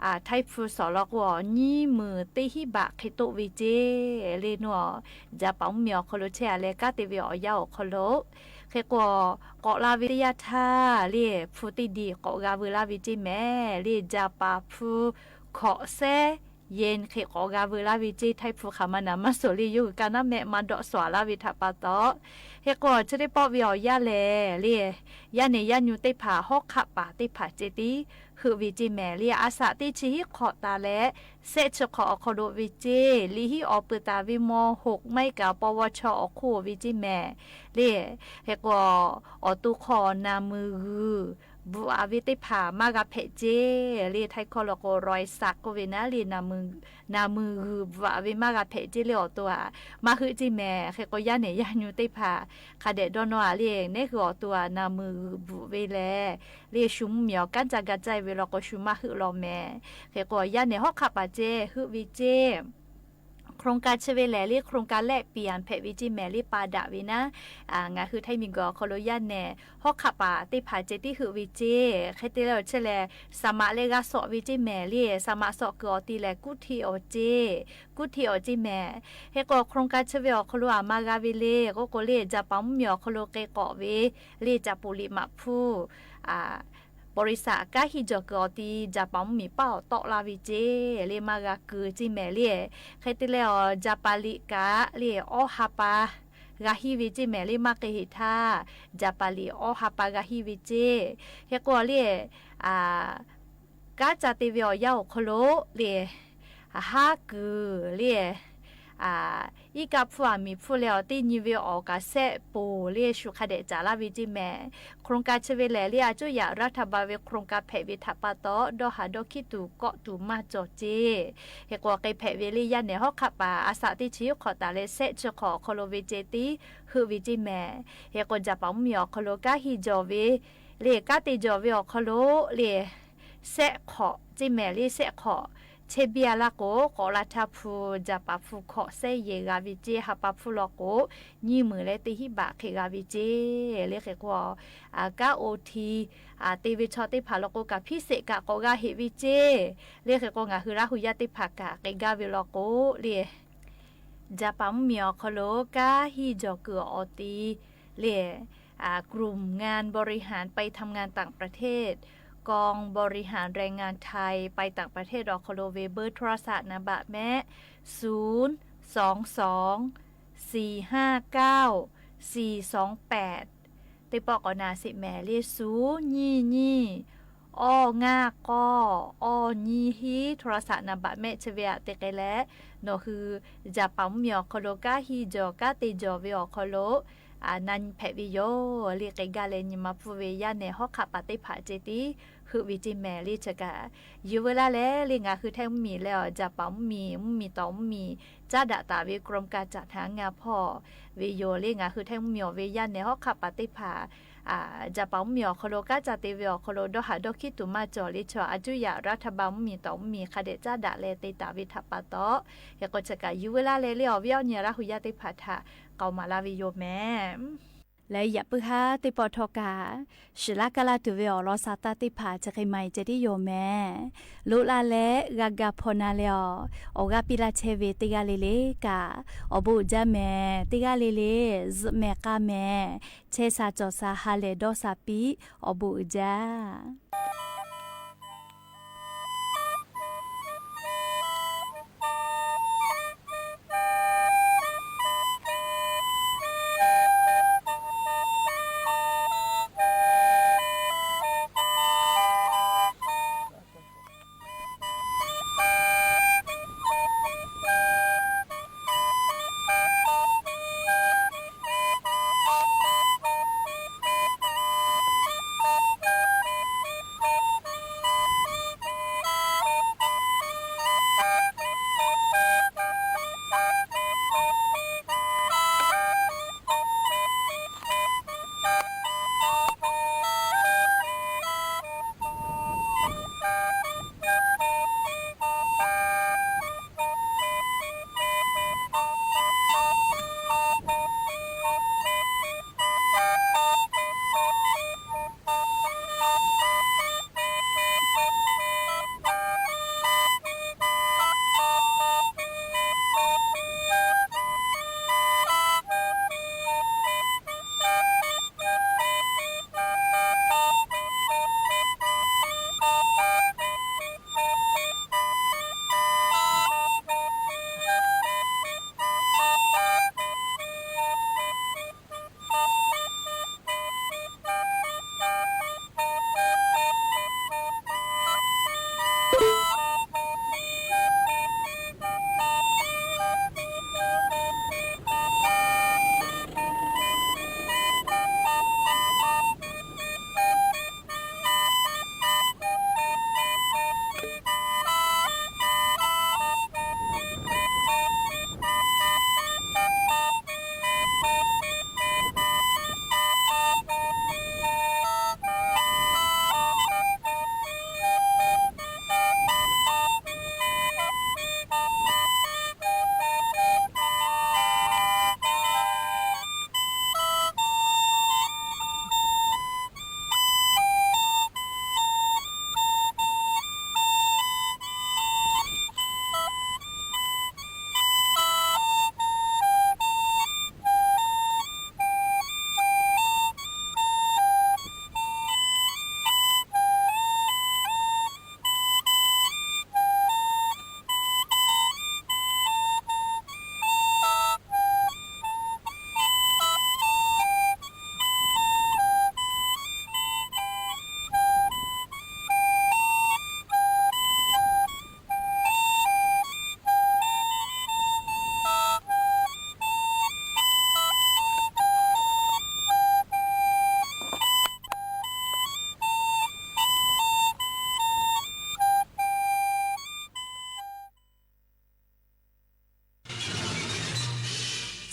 အၣ် ထၢၣ်ဖုစီၣ်လီၤကဝီၤ နံၣ်မုၢ်တ့ၢ်ဟံးဘး ခ့တိၣ်ဝ့ၢ်ကၠ့ လၢနုၢ်အီၤ ယၤပာ်မုၣ်မံၤအီၤခီၣ်လိၤ ဆဲးအလဲ ကၢ်တ့ၢ်ဝ့ၢ်အီၤယါအီၤခီၣ်လိၤ ခဲကိး ကိးလါဝ့ၢ်တယၢ်ထါ လၢဖုတ့ၢ်ဒံး ကိးဂၤဝ့ၢ်လၢဝ့ၢ်ကၠ့မဲာ် လၢယၤပာ်ဖု ခီၣ်စဲ ယဲၢ် ခဲကိးဂၤဝ့ၢ်လၢဝ့ၢ်ကၠ့ ထၢၣ်ဖုခးမၤနၢၤမၤစိာ်လၢယိၤကၢ်နါမဲာ် မၤဒိးစွၢ်လၢဝ့ၢ်ထးပာ်တီၣ် ခဲကိး ဆၢတ့ၢ်ပီၣ်ဝ့ၢ်အီၤယါလဲၣ် လၢ ယါနဲၣ်ယါညူတ့ၢ်ဖၣ် ဟီၣ်ခးပာ်တ့ၢ်ဖၣ်ကၠ့တံ ဟုၣ်ဝ့ၢ်ကၠ့မဲာ် လၢအစးတ့ၢ်ဆံဟံၣ်ခီၣ်တၢ်လဲၣ် စဲးဆၢခီၣ်အီၤခီၣ်လိၤဝ့ၢ်ကၠ့ လံာ်ဟံၣ်အီၤပၢတၢ်ဝ့ၢ်မီၢ် ဟိၣ်မံကၣ် ပီၣ်ဝီဆီအီၤခူၣ်ဝ့ၢ်ကၠ့မဲာ် လၢ ခဲကိး အီၤတိၢ်ခီၣ်နၢ်မုၢ်ဂုၢ် ဘူးအဝ့ၢ်တ့ၢ်ဖၣ် မၤဂၤဖဲးကၠ့ လၢထၢၣ်ခီၣ်လီၤကိး ရွဲးစးကိးဝ့ၢ်နၤ လၢ နၢ်မုၢ်ဂုၢ်ဘူးအဝ့ၢ်မၤဂၤဖဲးကၠ့လၢအီၤတိၢ်ဧါ မၤဟုၣ်ကၠ့မဲာ် ခဲကိး ယါနဲၣ်ယါညူတ့ၢ်ဖၣ် ခးဒဲးဒီနီၢ်ဧါ လၢ နဲၣ်ဃုာ်အီၤတိၢ်ဧါ နၢ်မုၢ်ဂုၢ်ဘူးဝ့ၢ်လဲၣ် လၢ ရှူမုၢ်မံၤအီၤ ကၢ်ကၠၢ်ကၢ်ကၠၢ်ဝ့ၢ်လီၤကိး ရှူမၤဟုၣ်လီၤမဲာ် ခဲကိး ယါနဲၣ်ဟီၣ်ခးပာ်ကၠ့ ဟုၣ်ဝ့ၢ်ကၠ့ โครงการ ဆၢဝ့ၢ်လဲၣ် လၢ โครงการ แลกเปลี่ยน ဖဲးဝ့ၢ်ကၠ့မဲာ် လၢပာ်ဒၣ်ဝ့ၢ်နၤ အၣ် ငါးဟုၣ်ထၢၣ်မံၤကီးခီၣ်လိၤ ယါနဲၣ် ဟီၣ်ခးပာ်တ့ၢ်ဖၣ်ကၠ့တံ ဟုၣ်ဝ့ၢ်ကၠ့ ခဲတ့ၢ်လၢအီၤဆၢလဲၣ် စမးလၢဂၤစိာ်ဝ့ၢ်ကၠ့မဲာ် လၢ စမးစိာ်ကၢၤအီၤတံၢ်လဲၣ် ကူၣ်ထံအီၤကၠ့ ကူၣ်ထံအီၤကၠ့မဲာ် ခဲကိး โครงการ ဆၢဝ့ၢ်အီၤခီၣ်လိၤ အမၤဂၤဝ့ၢ်လၢ ကိးကိးလၢ ယၤပာ်မုၣ်မံၤအီၤခီၣ်လိၤ က့ၤကိးဝ့ၢ် လၢ จาก ပူၤလံးမးဖူး အၣ် บริษัท ကၢ်ဟံးကၠီၤကၢၤအီၤတံၢ် ယၤပာ်မုၣ်မံၤပာ်အီၤတီလၢဝ့ၢ်ကၠ့ လၢမၤဂၤကၢၤကၠ့မဲာ်လၢ ခဲတ့ၢ်လၢအီၤ ယၤပာ်လံးကး လၢ အီၣ်ဟးပာ် ဂၤဟံးဝ့ၢ်ကၠ့မဲာ် လၢမၤက့ၤဟ့ၣ်ထါ ယၤပာ်လံးအီၣ်ဟးပာ်ဂၤဟံးဝ့ၢ်ကၠ့ ခဲကိးလၢ အၣ် ကၢ်ကၠၢ်တ့ၢ်ဝ့ၢ်အီၤယါအီၤခီၣ်လိၤ လၢ အဟးကုၢ် လၢ အၣ် အံၣ်ကၢ်ဖူအမံၤဖူလဲၣ်အီၤ တ့ၢ်ညံဝ့ၢ်အီၤကးစဲးပူၤ လၢ ရှူးခးဒဲးကၠးလၢဝ့ၢ်ကၠ့မဲာ် โครงการ ဆၢဝ့ၢ်လဲၣ် လၢ အစိုးရ รัฐบาล ဝ့ၢ် โครงการ ဖဲးဝ့ၢ်ထးပာ်တီၣ် ဒီးဟးဒီးခံတူာ် ကီးတူာ်မၤကၠီၤကၠ့ ခဲကိးက့ၤဖဲးဝ့ၢ်လၢ ယါနဲၣ်ဟီၣ်ခးပာ် အစးတ့ၢ်ဆံဟံၣ်ခီၣ်တၢ်လဲၣ် စဲးဆၢခီၣ်အီၤခီၣ်လိၤဝ့ၢ်ကၠ့တံၢ် ဟုၣ်ဝ့ၢ်ကၠ့မဲာ် ခဲကိး ယၤပာ်မုၣ်မံၤအီၤခီၣ်လိၤ ကၢ်ဟံးကၠီၤဝ့ၢ် လၢ ကၢ်တ့ၢ်ကၠီၤဝ့ၢ်အီၤခီၣ်လိၤ လၢ စဲးခီၣ်ကၠ့မဲာ် လၢ စဲးခီၣ် ဆဲးဘံယၤလၢကိး ကိးလါထါဖူ ယၤပာ်ဖူခီၣ်စဲးယဲၢ်ဂၤဝ့ၢ်ကၠ့ ဟးပာ်ဖူလီၤကိး နံၣ်မုၢ်လၢတ့ၢ်ဟံးဘးဃ့ၢ်ဂၤဝ့ၢ်ကၠ့ လၢခဲကိး အၣ် ကၢ်အိၣ်ထံ အၣ် တ့ၢ်ဝ့ၢ်ဆီတ့ၢ်ဖၣ်လီၤကိး ကးဖံးစဲးကးကိးဂၤဟ့ၣ်ဝ့ၢ်ကၠ့ လၢခဲကိး ငါးဟုၣ်ရၣ်ဟူယါတ့ၢ်ဖၣ်ကးက့ၤဂၤဝ့ၢ်လီၤကိး လၢ ယၤပာ်မုၣ်မံၤအီၤခီၣ်လိၤ ကၢ်ဟံးကၠီၤကၢၤအီၤတံၢ် လၢ အၣ် กลุ่มงานบริหารไปทำงานต่างประเทศ กองบริหารแรงงานไทยไปต่างประเทศ အီၤခီၣ်လိၤဝ့ၢ် เบอร์โทรศัพท์ နံပါတ်မဲာ် ศูนย์ สอง สอง สี่ ห้า เก้า สี่ สอง แปด တ့ၢ်ပီၣ်ကိးနၤစ့းမဲာ်လၢ ศูนย์ နှစ် နှစ် အီၣ် ငါး ကိုး အီၣ် နှစ် ဟံး โทรศัพท์ နံပါတ်မဲာ် ဆၢဝ့ၢ်အတ့ၢ်က့ၤလဲၣ် နီၢ်ဟုၣ် ယၤပာ်မုၣ်မံၤအီၤခီၣ်လိၤ ကၢ်ဟံးကၠီၤ ကၢ်တ့ၢ်ကၠီၤဝ့ၢ်အီၤခီၣ်လိၤ အၣ် နၢ်ဖဲးဝ့ၢ်ယိၤ လၢက့ၤဂၤလဲၣ် နံၤမၤပူၤဝ့ၢ် ယါနဲၣ်ဟီၣ်ခးပာ်တ့ၢ်ဖးစ့တံၢ် ဟုၣ်ဝ့ၢ်ကၠ့မဲာ်လၢဆၢကၣ် ယုၢ်ဝဲလၢလဲၣ် လၢငါးဟုၣ်ထဲမုၣ်မံၤလၢအီၤ ယၤပာ်မုၣ်မံၤ မုၣ်မံၤတီမုၣ်မံၤ ကၢ်ဒၣ်တၢ်ဝ့ၢ် กรมการจัดหางาน ဖီၣ်ဝ့ၢ်ယိၤ လၢငါးဟုၣ်ထဲမုၣ်မံၤအီၤဝ့ၢ် ယါနဲၣ်ဟီၣ်ခးပာ်တ့ၢ်ဖး အၣ် ယၤပာ်မုၣ်မံၤအီၤခီၣ်လိၤ ကၢ်ကၢ်တ့ၢ်ဝ့ၢ်အီၤခီၣ်လိၤ ဒီးဟးဒီးခံတူာ်မၤကၠီၤလၢဆၢ အၣ် အစိုးရ รัฐบาล မုၣ်မံၤတီမုၣ်မံၤ ခးဒဲးကၢ်ဒၣ်လဲၣ် တ့ၢ်တၢ်ဝ့ၢ်ထးပာ်တီၣ် ဟဲကိးဆၢကၣ် ယုၢ်ဝဲလၢလဲၣ် လၢအီၤဝ့ၢ်အီၤနံၤရၣ်ဟူယါတ့ၢ်ဖးထး ကိးမးလၢဝ့ၢ်ယိၤမဲာ် လၢယပၢ်ဟါတ့ၢ်ပီၣ်ထီၣ်ကၣ် ရှံလါကလါတုၤဝဲအီၤလီၤ စးသးတ့ၢ်ဖး ဆၢက့ၤမၤအံၤကဲဒ်ယိၤမဲာ် လိၣ်လၢလဲၣ် ဂၤဂၤဖီနၤလဲၣ်အီၤ အီၣ်ဂၤပံလၢဆဲးဝ့ၢ် တဂၤလၢ်လၢ်ကၣ် အီၣ်ဘူးအုၣ်ကၠၢ်မဲာ် တဂၤလၢ်လၢ် စမဲာ်ကၣ်မဲာ် ဆဲးစၢ်ကၠီၣ်စၢ် ဟးလဲၢ်ဒီးစၢ်ပံ အီၣ်ဘူးအုၣ်ကၠၢ်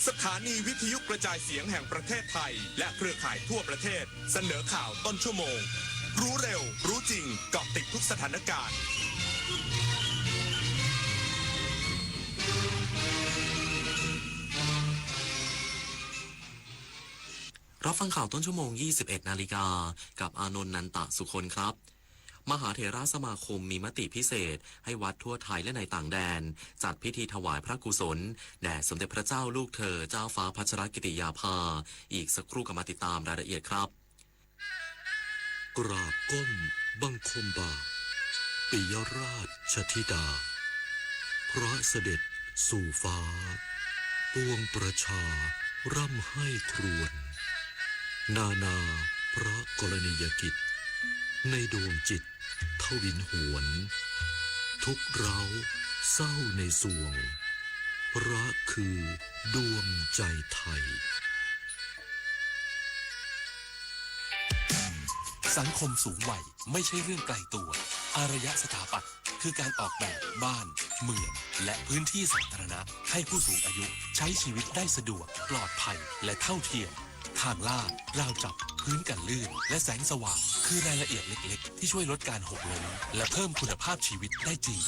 สถานีวิทยุกระจายเสียงแห่งประเทศไทย และเครือข่ายทั่วประเทศ เสนอข่าวต้นชั่วโมง รู้เร็ว รู้จริง เกาะติดทุกสถานการณ์ รับฟังข่าวต้นชั่วโมง ยี่สิบเอ็ดนาฬิกา กับอานนท์ นันตะสุคนครับ มหาเถรสมาคมมีมติพิเศษให้วัดทั่วไทยและในต่างแดน จัดพิธีถวายพระกุศล แด่สมเด็จพระเจ้าลูกเธอ เจ้าฟ้าพัชรกิติยาภา อีกสักครู่กลับมาติดตามรายละเอียดครับ กราบก้มบังคมบาท ปิยราชธิดา พระเสด็จสู่ฟ้า ปวงประชาร่ำไห้ครวญ นานาพระกรณียกิจ ในดวงจิตทวินหวน ทุกข์ร้าวเศร้าในสวง พระคือดวงใจไทย สังคมสูงวัยไม่ใช่เรื่องไกลตัว อารยสถาปัตย์คือการออกแบบบ้าน เมือง และพื้นที่สาธารณะ ให้ผู้สูงอายุใช้ชีวิตได้สะดวก ปลอดภัย และเท่าเทียม ทางลาด ราวจับ พื้นกันลื่น และแสงสว่าง คือรายละเอียดเล็กๆ ที่ช่วยลดการหกล้ม และเพิ่มคุณภาพชีวิตได้จริง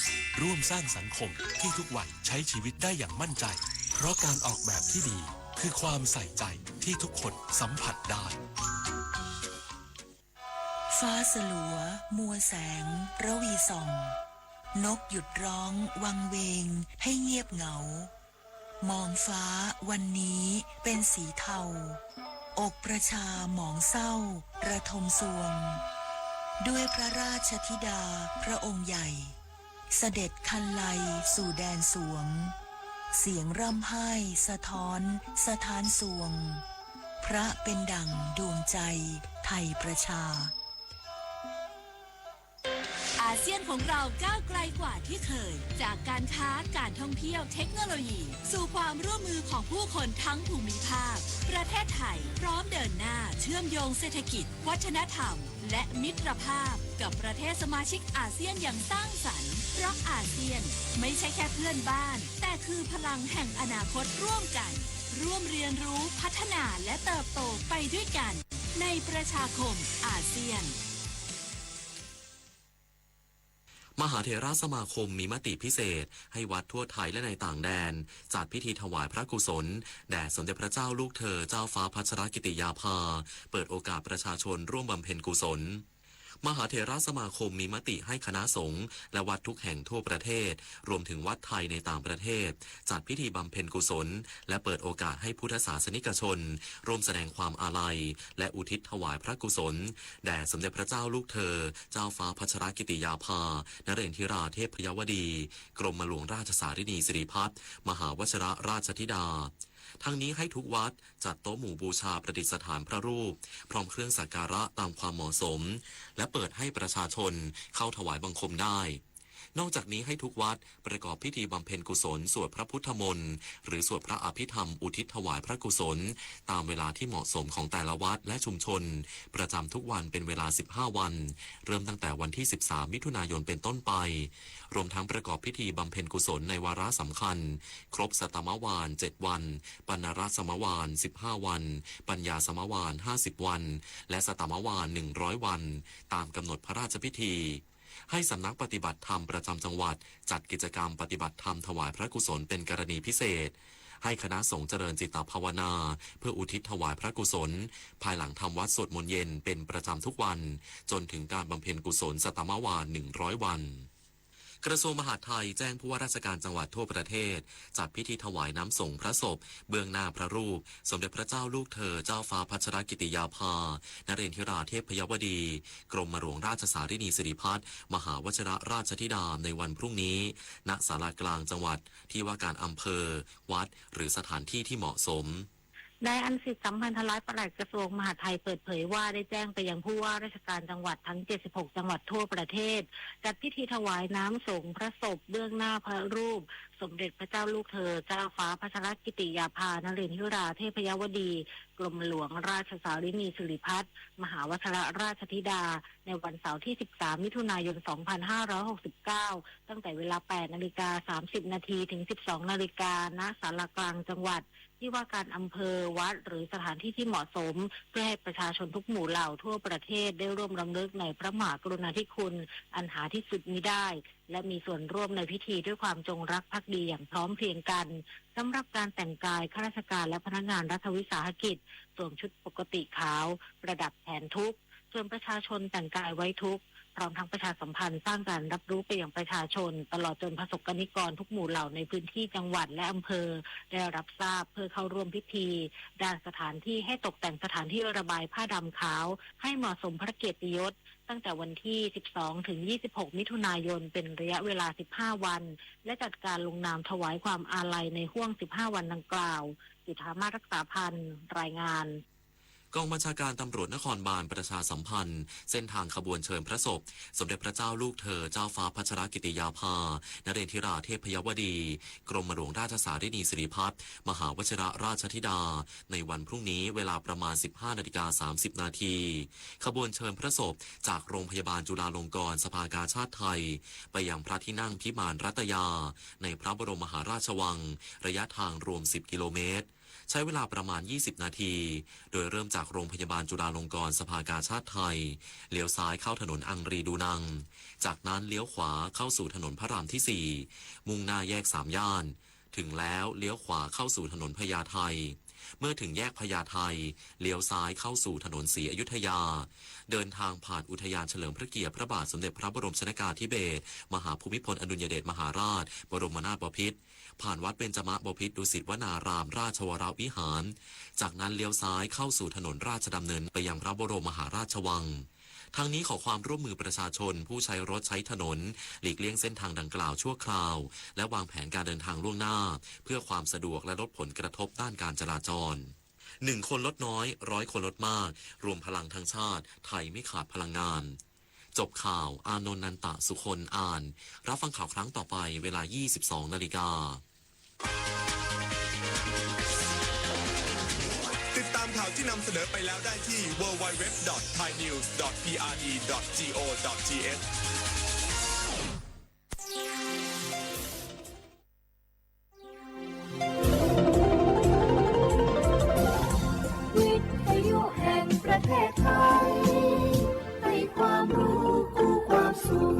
ร่วมสร้างสังคมที่ทุกวัยใช้ชีวิตได้อย่างมั่นใจ เพราะการออกแบบที่ดี คือความใส่ใจที่ทุกคนสัมผัสได้ ฟ้าสลัว มัวแสง ระวีส่อง นกหยุดร้อง วังเวง ให้เงียบเหงา มองฟ้าวันนี้เป็นสีเทา อกประชาหมองเศร้า ระทมซวง ด้วยพระราชธิดาพระองค์ใหญ่ เสด็จคันไลสู่แดนสวง เสียงร่ำไห้สะท้อนสะท้านซวง พระเป็นดั่งดวงใจไทยประชา อาเซียนของเราก้าวไกลกว่าที่เคย จากการค้า การท่องเที่ยว เทคโนโลยี สู่ความร่วมมือของผู้คนทั้งภูมิภาค ประเทศไทยพร้อมเดินหน้าเชื่อมโยงเศรษฐกิจ วัฒนธรรม และมิตรภาพกับประเทศสมาชิกอาเซียนอย่างสร้างสรรค์ เพราะอาเซียนไม่ใช่แค่เพื่อนบ้าน แต่คือพลังแห่งอนาคตร่วมกัน ร่วมเรียนรู้ พัฒนา และเติบโตไปด้วยกัน ในประชาคมอาเซียน มหาเถรสมาคมมีมติพิเศษให้วัดทั่วไทยและในต่างแดน จัดพิธีถวายพระกุศล แด่สมเด็จพระเจ้าลูกเธอ เจ้าฟ้าพัชรกิติยาภา เปิดโอกาสประชาชนร่วมบำเพ็ญกุศล มหาเถรสมาคมมีมติให้คณะสงฆ์และวัดทุกแห่งทั่วประเทศ รวมถึงวัดไทยในต่างประเทศ จัดพิธีบำเพ็ญกุศล และเปิดโอกาสให้พุทธศาสนิกชน ร่วมแสดงความอาลัย และอุทิศถวายพระกุศล แด่สมเด็จพระเจ้าลูกเธอ เจ้าฟ้าพัชรกิติยาภา นเรนทิราเทพยวดี กรมหลวงราชสารินีสิริพัฒน์ มหาวชิรราชธิดา ทั้งนี้ให้ทุกวัดจัดโต๊ะหมู่บูชาประดิษฐานพระรูป พร้อมเครื่องสักการะตามความเหมาะสม และเปิดให้ประชาชนเข้าถวายบังคมได้ นอกจากนี้ให้ทุกวัดประกอบพิธีบำเพ็ญกุศลสวดพระพุทธมนต์ หรือสวดพระอภิธรรมอุทิศถวายพระกุศล ตามเวลาที่เหมาะสมของแต่ละวัดและชุมชน ประจำทุกวันเป็นเวลาสิบห้าวัน เริ่มตั้งแต่วันที่สิบสามมิถุนายนเป็นต้นไป รวมทั้งประกอบพิธีบำเพ็ญกุศลในวาระสำคัญ ครบสัตตมวานเจ็ดวัน ปณรสมวานสิบห้าวัน ปัญญาสมวานห้าสิบวัน และสัตตมวานหนึ่งร้อยวัน ตามกำหนดพระราชพิธี ให้สำนักปฏิบัติธรรมประจำจังหวัด จัดกิจกรรมปฏิบัติธรรมถวายพระกุศลเป็นกรณีพิเศษ ให้คณะสงฆ์เจริญจิตตภาวนา เพื่ออุทิศถวายพระกุศล ภายหลังทำวัตรสวดมนต์เย็นเป็นประจำทุกวัน จนถึงการบำเพ็ญกุศลสัตตมวานหนึ่งร้อยวัน กระทรวงมหาดไทยแจ้งผู้ว่าราชการจังหวัดทั่วประเทศ จัดพิธีถวายน้ำสงฆ์พระศพ เบื้องหน้าพระรูป สมเด็จพระเจ้าลูกเธอ เจ้าฟ้าพัชรกิติยาภา นเรนทิราเทพยวดี กรมหลวงราชสารินีสิริพัฒน์ มหาวชิรราชธิดา ในวันพรุ่งนี้ ณ ศาลากลางจังหวัด ที่ว่าการอำเภอ วัด หรือสถานที่ที่เหมาะสม นายอันสิทธิ์ สัมพันธรัตน์ ปลัดกระทรวงมหาดไทยเปิดเผยว่าได้แจ้งไปยังผู้ว่าราชการจังหวัดทั้งเจ็ดสิบหกจังหวัดทั่วประเทศ จัดพิธีถวายน้ำสงฆ์พระศพเบื้องหน้าพระรูป สมเด็จพระเจ้าลูกเธอ เจ้าฟ้าพัชรกิติยาภา นเรนทิราเทพยวดี กรมหลวงราชสารินีสิริพัฒน์ มหาวชิรราชธิดา ในวันเสาร์ที่ สิบสาม มิถุนายน สองพันห้าร้อยหกสิบเก้า ตั้งแต่เวลา แปดนาฬิกาสามสิบนาที ถึง สิบสองนาฬิกา ณ ศาลากลางจังหวัด ที่ว่าการอำเภอ วัด หรือสถานที่ที่เหมาะสม เพื่อให้ประชาชนทุกหมู่เหล่าทั่วประเทศได้ร่วมรำลึกในพระมหากรุณาธิคุณอันหาที่สุดมิได้ และมีส่วนร่วมในพิธีด้วยความจงรักภักดีอย่างพร้อมเพรียงกัน สำหรับการแต่งกายข้าราชการและพนักงานรัฐวิสาหกิจ สวมชุดปกติขาว ประดับแขนทุกข์ ส่วนประชาชนแต่งกายไว้ทุกข์ พร้อมทั้งประชาสัมพันธ์สร้างการรับรู้ไปยังประชาชน ตลอดจนประสบกรณิกรทุกหมู่เหล่าในพื้นที่จังหวัดและอำเภอ ได้รับทราบเพื่อเข้าร่วมพิธี ด้านสถานที่ให้ตกแต่งสถานที่ระบายผ้าดำขาว ให้เหมาะสมพระเกียรติยศ ตั้งแต่วันที่ สิบสอง ถึง ยี่สิบหก มิถุนายน เป็นระยะเวลา สิบห้าวัน และจัดการลงนามถวายความอาลัยในห้วง สิบห้าวันดังกล่าว จุฑามาศ รักษาพันธ์ รายงาน กองบัญชาการตำรวจนครบาลประชาสัมพันธ์เส้นทางขบวนเชิญพระศพ สมเด็จพระเจ้าลูกเธอ เจ้าฟ้าพัชรกิติยาภา นเรนทิราเทพยวดี กรมหลวงราชสารินีสิริพัฒน์ มหาวชิรราชธิดา ในวันพรุ่งนี้เวลาประมาณ สิบห้านาฬิกาสามสิบนาที ขบวนเชิญพระศพจากโรงพยาบาลจุฬาลงกรณ์สภากาชาดไทย ไปยังพระที่นั่งพิมานรัตยา ในพระบรมมหาราชวัง ระยะทางรวม สิบกิโลเมตร ใช้เวลาประมาณ ยี่สิบนาที โดยเริ่มจากโรงพยาบาลจุฬาลงกรณ์สภากาชาดไทย เลี้ยวซ้ายเข้าถนนอังรีดูนัง จากนั้นเลี้ยวขวาเข้าสู่ถนนพระรามที่สี่ มุ่งหน้าแยกสามย่าน ถึงแล้วเลี้ยวขวาเข้าสู่ถนนพญาไท เมื่อถึงแยกพญาไท เลี้ยวซ้ายเข้าสู่ถนนศรีอยุธยา เดินทางผ่านอุทยานเฉลิมพระเกียรติพระบาทสมเด็จพระบรมชนกาธิเบศร มหาภูมิพลอดุลยเดชมหาราช บรมนาถบพิตร ผ่านวัดเบญจมบพิตรดุสิตวนารามราชวรวิหาร จากนั้นเลี้ยวซ้ายเข้าสู่ถนนราชดำเนินไปยังพระบรมมหาราชวัง ทั้งนี้ขอความร่วมมือประชาชนผู้ใช้รถใช้ถนน หลีกเลี่ยงเส้นทางดังกล่าวชั่วคราว และวางแผนการเดินทางล่วงหน้า เพื่อความสะดวกและลดผลกระทบด้านการจราจร หนึ่งคนลดน้อย ร้อยคนลดมาก รวมพลังทั้งชาติ ไทยไม่ขาดพลังงาน จบข่าว อานนท์ นันตะสุคน อ่าน รับฟังข่าวครั้งต่อไปเวลา ยี่สิบสองนาฬิกา ติดตามข่าวที่นำเสนอไปแล้วได้ที่ ดับเบิลยู ดับเบิลยู ดับเบิลยู ดอท ไทยนิวส์ ดอท พี อาร์ ดี ดอท จี โอ ดอท ที เอช วิทยุแห่งประเทศไทย ให้ความรู้คู่ความสุข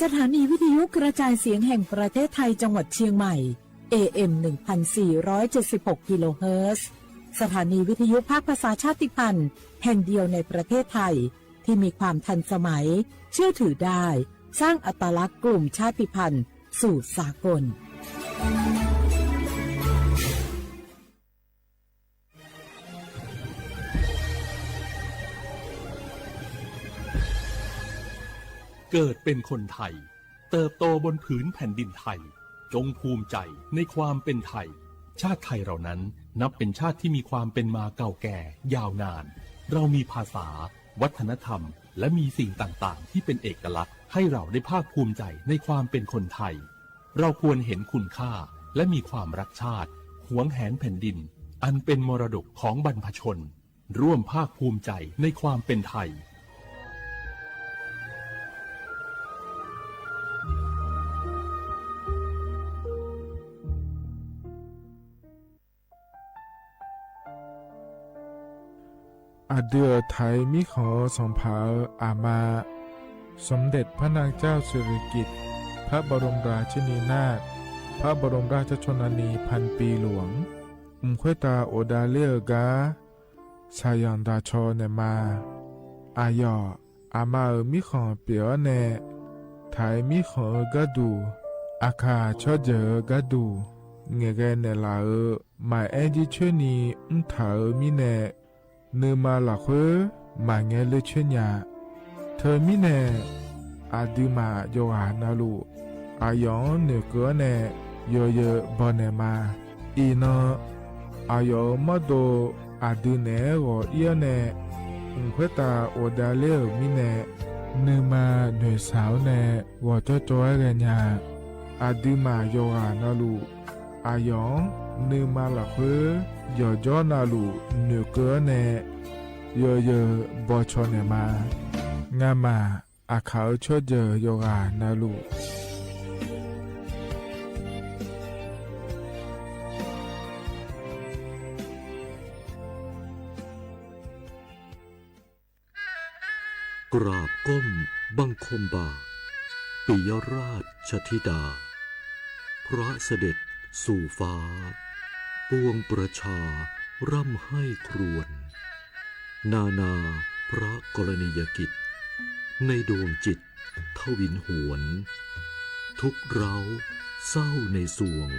สถานีวิทยุกระจายเสียงแห่งประเทศไทยจังหวัดเชียงใหม่ เอ เอ็ม หนึ่งพันสี่ร้อยเจ็ดสิบหก กิโลเฮิรตซ์ สถานีวิทยุภาคภาษาชาติพันธุ์แห่งเดียวในประเทศไทย ที่มีความทันสมัย เชื่อถือได้ สร้างอัตลักษณ์กลุ่มชาติพันธุ์สู่สากล เกิดเป็นคนไทย เติบโตบนผืนแผ่นดินไทย จงภูมิใจในความเป็นไทย ชาติไทยเรานั้นนับเป็นชาติที่มีความเป็นมาเก่าแก่ยาวนาน เรามีภาษา วัฒนธรรม และมีสิ่งต่างๆ ที่เป็นเอกลักษณ์ ให้เราได้ภาคภูมิใจในความเป็นคนไทย เราควรเห็นคุณค่า และมีความรักชาติ หวงแหนแผ่นดิน อันเป็นมรดกของบรรพชน ร่วมภาคภูมิใจในความเป็นไทย อะดื้อไทยมีของสองผา อามา สมเด็จพระนางเจ้าสิริกิติ์ พระบรมราชินีนาถ พระบรมราชชนนีพันปีหลวง อึมค่อยตาโอดาเล่อก้า สาหย่อนดาชอแหน่มา อาหย่อ อามาเอ๋อ มีของเปียแน่ ไทยมีของเอ๋อก้าดู อาข่าชอบเจ๋อเอ๋อก้าดู แหง่แกแหน่หล่าเอ๋อ หมายแอ้นยี่เชื่อนี้ อึ้งถาเอ๋อ มีแน่ นือมาหลักเฮ้อ หมายแงเลือเชื่อหยา เธอมีแน่ อาดื้อหมาโยหานาลู อาหย่อเหนือเก๋อแน่ โยเยอะบ่แหน่มา อีนอ อาหย่อมอโด อาดื้อแหน่หรอเอี้ยแน่ อึ่งเพื่อตาโอดาเล่อมีแน่ နွံမါနွဲၣ်သၢဝ်းနဲၣ် ဝီၣ်ကၠီကၠီဝဲဂ့ၤညါ, အဒုးမၢ်ယီၢ်ဂၤနၤလူၣ်, အယီၢ် နွံမါလၢ်ဃု ယီၢ်ကၠီနၤလူၣ် နွံကၢနဲၣ်, ယီၤယီၤ ဘီၣ်ဆီၣ်နဲၣ်မါ, ငါမၢ် အခးအၢၣ်ဆီၣ်ယီၢ်ဂၤနၤလူၣ် กราบก้มบังคมบาท ปิยราชธิดา พระเสด็จสู่ฟ้า ปวงประชาร่ำไห้ครวญ นานาพระกรณียกิจ ในดวงจิตทวินหวน ทุกข์เร้าเศร้าในสวง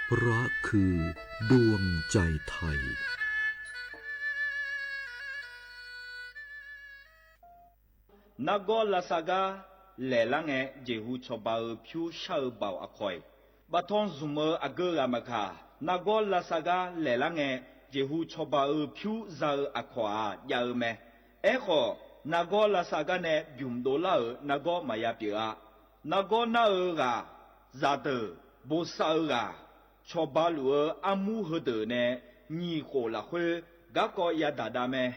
พระคือดวงใจไทย နါဂီလၢ်သၢ်ဂါ လဲၣ်လၢငယ် ယဲၢ်ဟူစီၤဘးအၢ ဖၠူဆါအၢ ဘၣ်အခွဲး ဘၣ်ထွန်း Zoom အၢ အဂၢၢ်ဂၤမခါ, နါဂီလၢ်သၢ်ဂါ လဲၣ်လၢငယ် ယဲၢ်ဟူစီၤဘးအၢ ဖၠူစၢ်အၢ အခွဲး ယၢ်အၢမဲာ်. အဃိ နါဂီလၢ်သၢ်ဂါနဲၣ် ဘျုးဒိၣ်လၢအၢ နါဂီမၤယါပၠၢၣ်အါ, နါဂီနၢ်အၢဂၤ စၢ်တၢၢ် ဘိၣ်သၣ်အၢဂၤ စီၤဘးလူၢ်အၢ အမူဟၢတၢၢ်နဲၣ် ညံၣ်ဃိၣ်လၢ်ဃု ဂၤကီယါဒၣ်ဒၣ်မဲာ်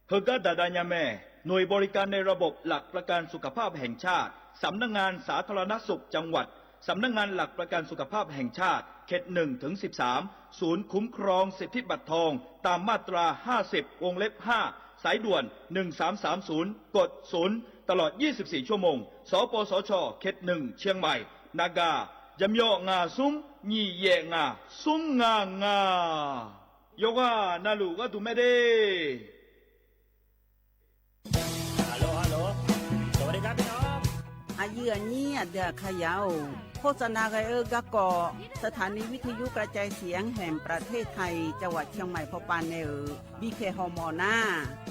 ဟၢဂၤဒၣ်ဒၣ်ညါမဲာ်, หน่วยบริการในระบบหลักประกันสุขภาพแห่งชาติ สำนักงานสาธารณสุขจังหวัด สำนักงานหลักประกันสุขภาพแห่งชาติ เขตหนึ่งถึงสิบสาม ศูนย์คุ้มครองสิทธิบัตรทอง ตามมาตราห้าสิบ วงเล็บห้า สายด่วน หนึ่งสามสามศูนย์ กดศูนย์ ตลอดยี่สิบสี่ชั่วโมง สปสช เขตหนึ่ง เชียงใหม่ นากา ယမျီၣ် ငါး သုန်း ညံၣ် ယဲၢ် ငါး သုန်း ငါး ငါး ယွၤကၢ် နလူၢ်ကၢ်တူၢ်မဲဒၣ် အယုၢ်အညံ အဒုးအခါယၤအိၣ်, โฆษณา ဂဲၤအၢ ဂၤကီၢ် สถานีวิทยุกระจายเสียงแห่งประเทศไทย จังหวัดเชียงใหม่ ဖီပာ်နဲၣ်အၢ ဘံၣ်ခဲၣ်ဟီၣ်မီၢ်နၤ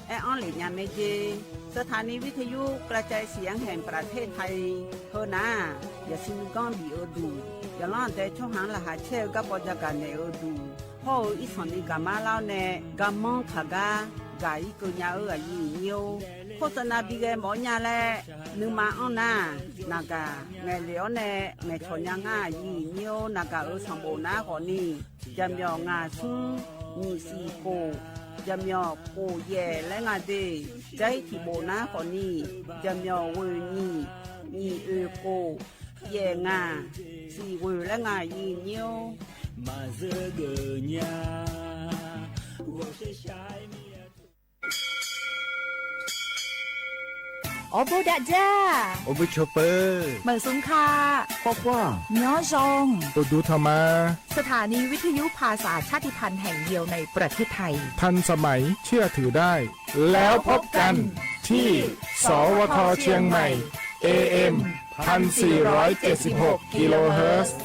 အဲၣ်အီလ့ၣ်ညါမ့ၢ်က့ၤ สถานีวิทยุกระจายเสียงแห่งประเทศไทย ဟၢနၤ ယစံးမုၢ်ကီၢ်ဘံၣ်အၢဒူၣ် ယလီၢ်ဒဲးဆီဟၣ်လၢဟးဆဲးအၢ ဂၤကီၢ်ယၤကၢ်နဲၣ်အၢဒူၣ် ဟီၣ်အၢ အံသီၣ်နံၤကၢ်မါလီၤနဲၣ် ဂၤမီၣ်ခးဂၤ ဂၤအံၤကၢၣ်ညါအၢ အယုၢ်အညံအိၣ်, โฆษณา ဘံၣ်ဂဲၤမီၣ်ညါလဲၣ်, နုာ်မၤအီၣ်နၤ, နၢ်ဂၤ ငဲၤလံာ်အီၤနဲၣ် ငဲၤဆီၣ်ညါငါ အယုၢ်အညံအိၣ် နၢ်ဂၤအၢ ဆၣ်ဘိၣ်နၤဃိးနံၣ်, ယမျီၣ် ငါး သုန်း ညံၣ် သီၣ် ကိၣ်, ယမျီၣ် ကိၣ် ယဲၢ် လၢ ငါး ဒ့ၣ်, ကၠဲထံၣ်ဘိၣ်နၤဃိးနံၣ်, ယမျီၣ် ဝ့ၢ် ညံၣ် ညံၣ် အၢ ကိၣ် ယဲၢ် ငါး သီၣ် ဝ့ၢ် လၢ ငါး ယုၢ်အညံအိၣ် အိၣ်ဘိးဒးဒၢ, အိၣ်ဘိးဆိးပၢၤ, မၢၢ်သုင်ခါ, ကွၢ်ကွၢ်, ညီယွင်, အိၣ်ဒူထီၣ်မး, สถานีวิทยุภาษาชาติพันธุ์แห่งเดียวในประเทศไทย ทันสมัย เชื่อถือได้ แล้วพบกันที่ สวท เชียงใหม่ เอเอ็ม พันสี่ร้อยเจ็ดสิบหก กิโลเฮิรตซ์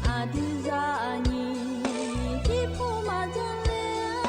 အဒုးစၢ်အနံၤ ထံဖိမၤဒ်လဲၣ်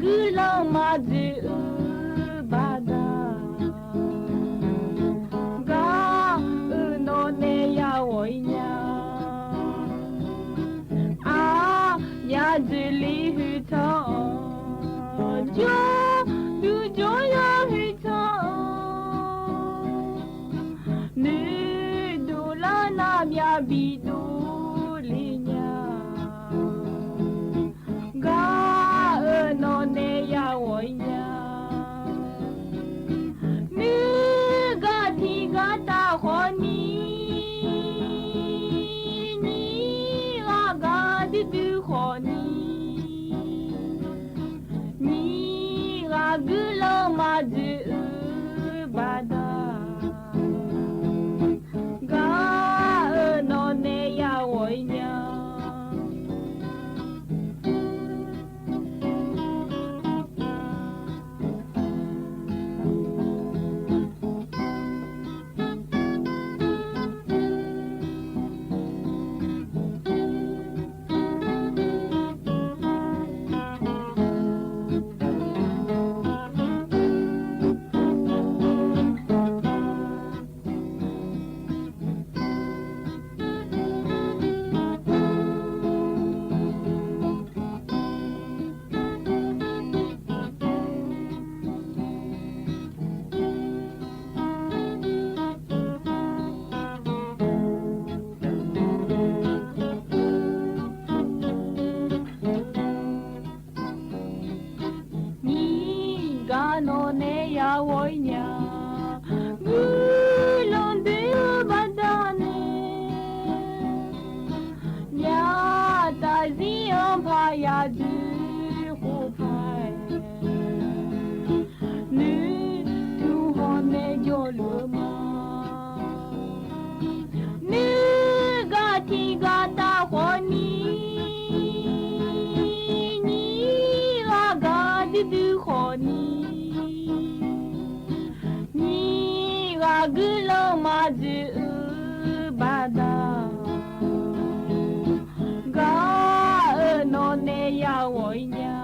ဂုၢ်လီၢ်မၤဒုးအုးဘၣ်ဒၣ် ဂၤအၢၣ်နီၢ်နဲယဝီၤညါ အါ ညါဒုးလံဟူထီၣ် ကၠိဒုးကၠိယီၤဟူထီၣ် နုာ်ဒိၣ်လၢနၤမၠၣ်ဘံၣ်ဒိၣ်လံညါ ဂၤအၢၣ်နီၢ်နဲယဝီၤညါ နုာ်ဂၤထံဂၤတၢ်ဃီနံၤ နံၤဂၤဂၤဒုးဒုးဃီနံၤ နံၤဂၤဂုၢ်လီၢ်မၤဒုးအုးဘၣ်ဒၣ် ဂၤအၢၣ်နီၢ်နဲယဝီၤညါ နံၤဂၤနီၢ်နဲယဝီၤညါ ဂုၢ်လီၢ်ဒုးဘၣ်ဒၣ်န့ၣ် ညါတၢ်စံးအီၤဖးယၤဒုးဃိဖး နုာ်ထူဟီၣ်နဲယိာ်လိာ်မး နုာ်ဂၤထံဂၤတၢ်ဃီနံၤ နံၤဂၤဂၤဒုးဒုးဃီနံၤ နံၤဂၤဂုၢ်လီၢ်မၤဒုးအုးဘၣ်ဒၣ် ဂၤအၢၣ်နီၢ်နဲယဝီၤညါ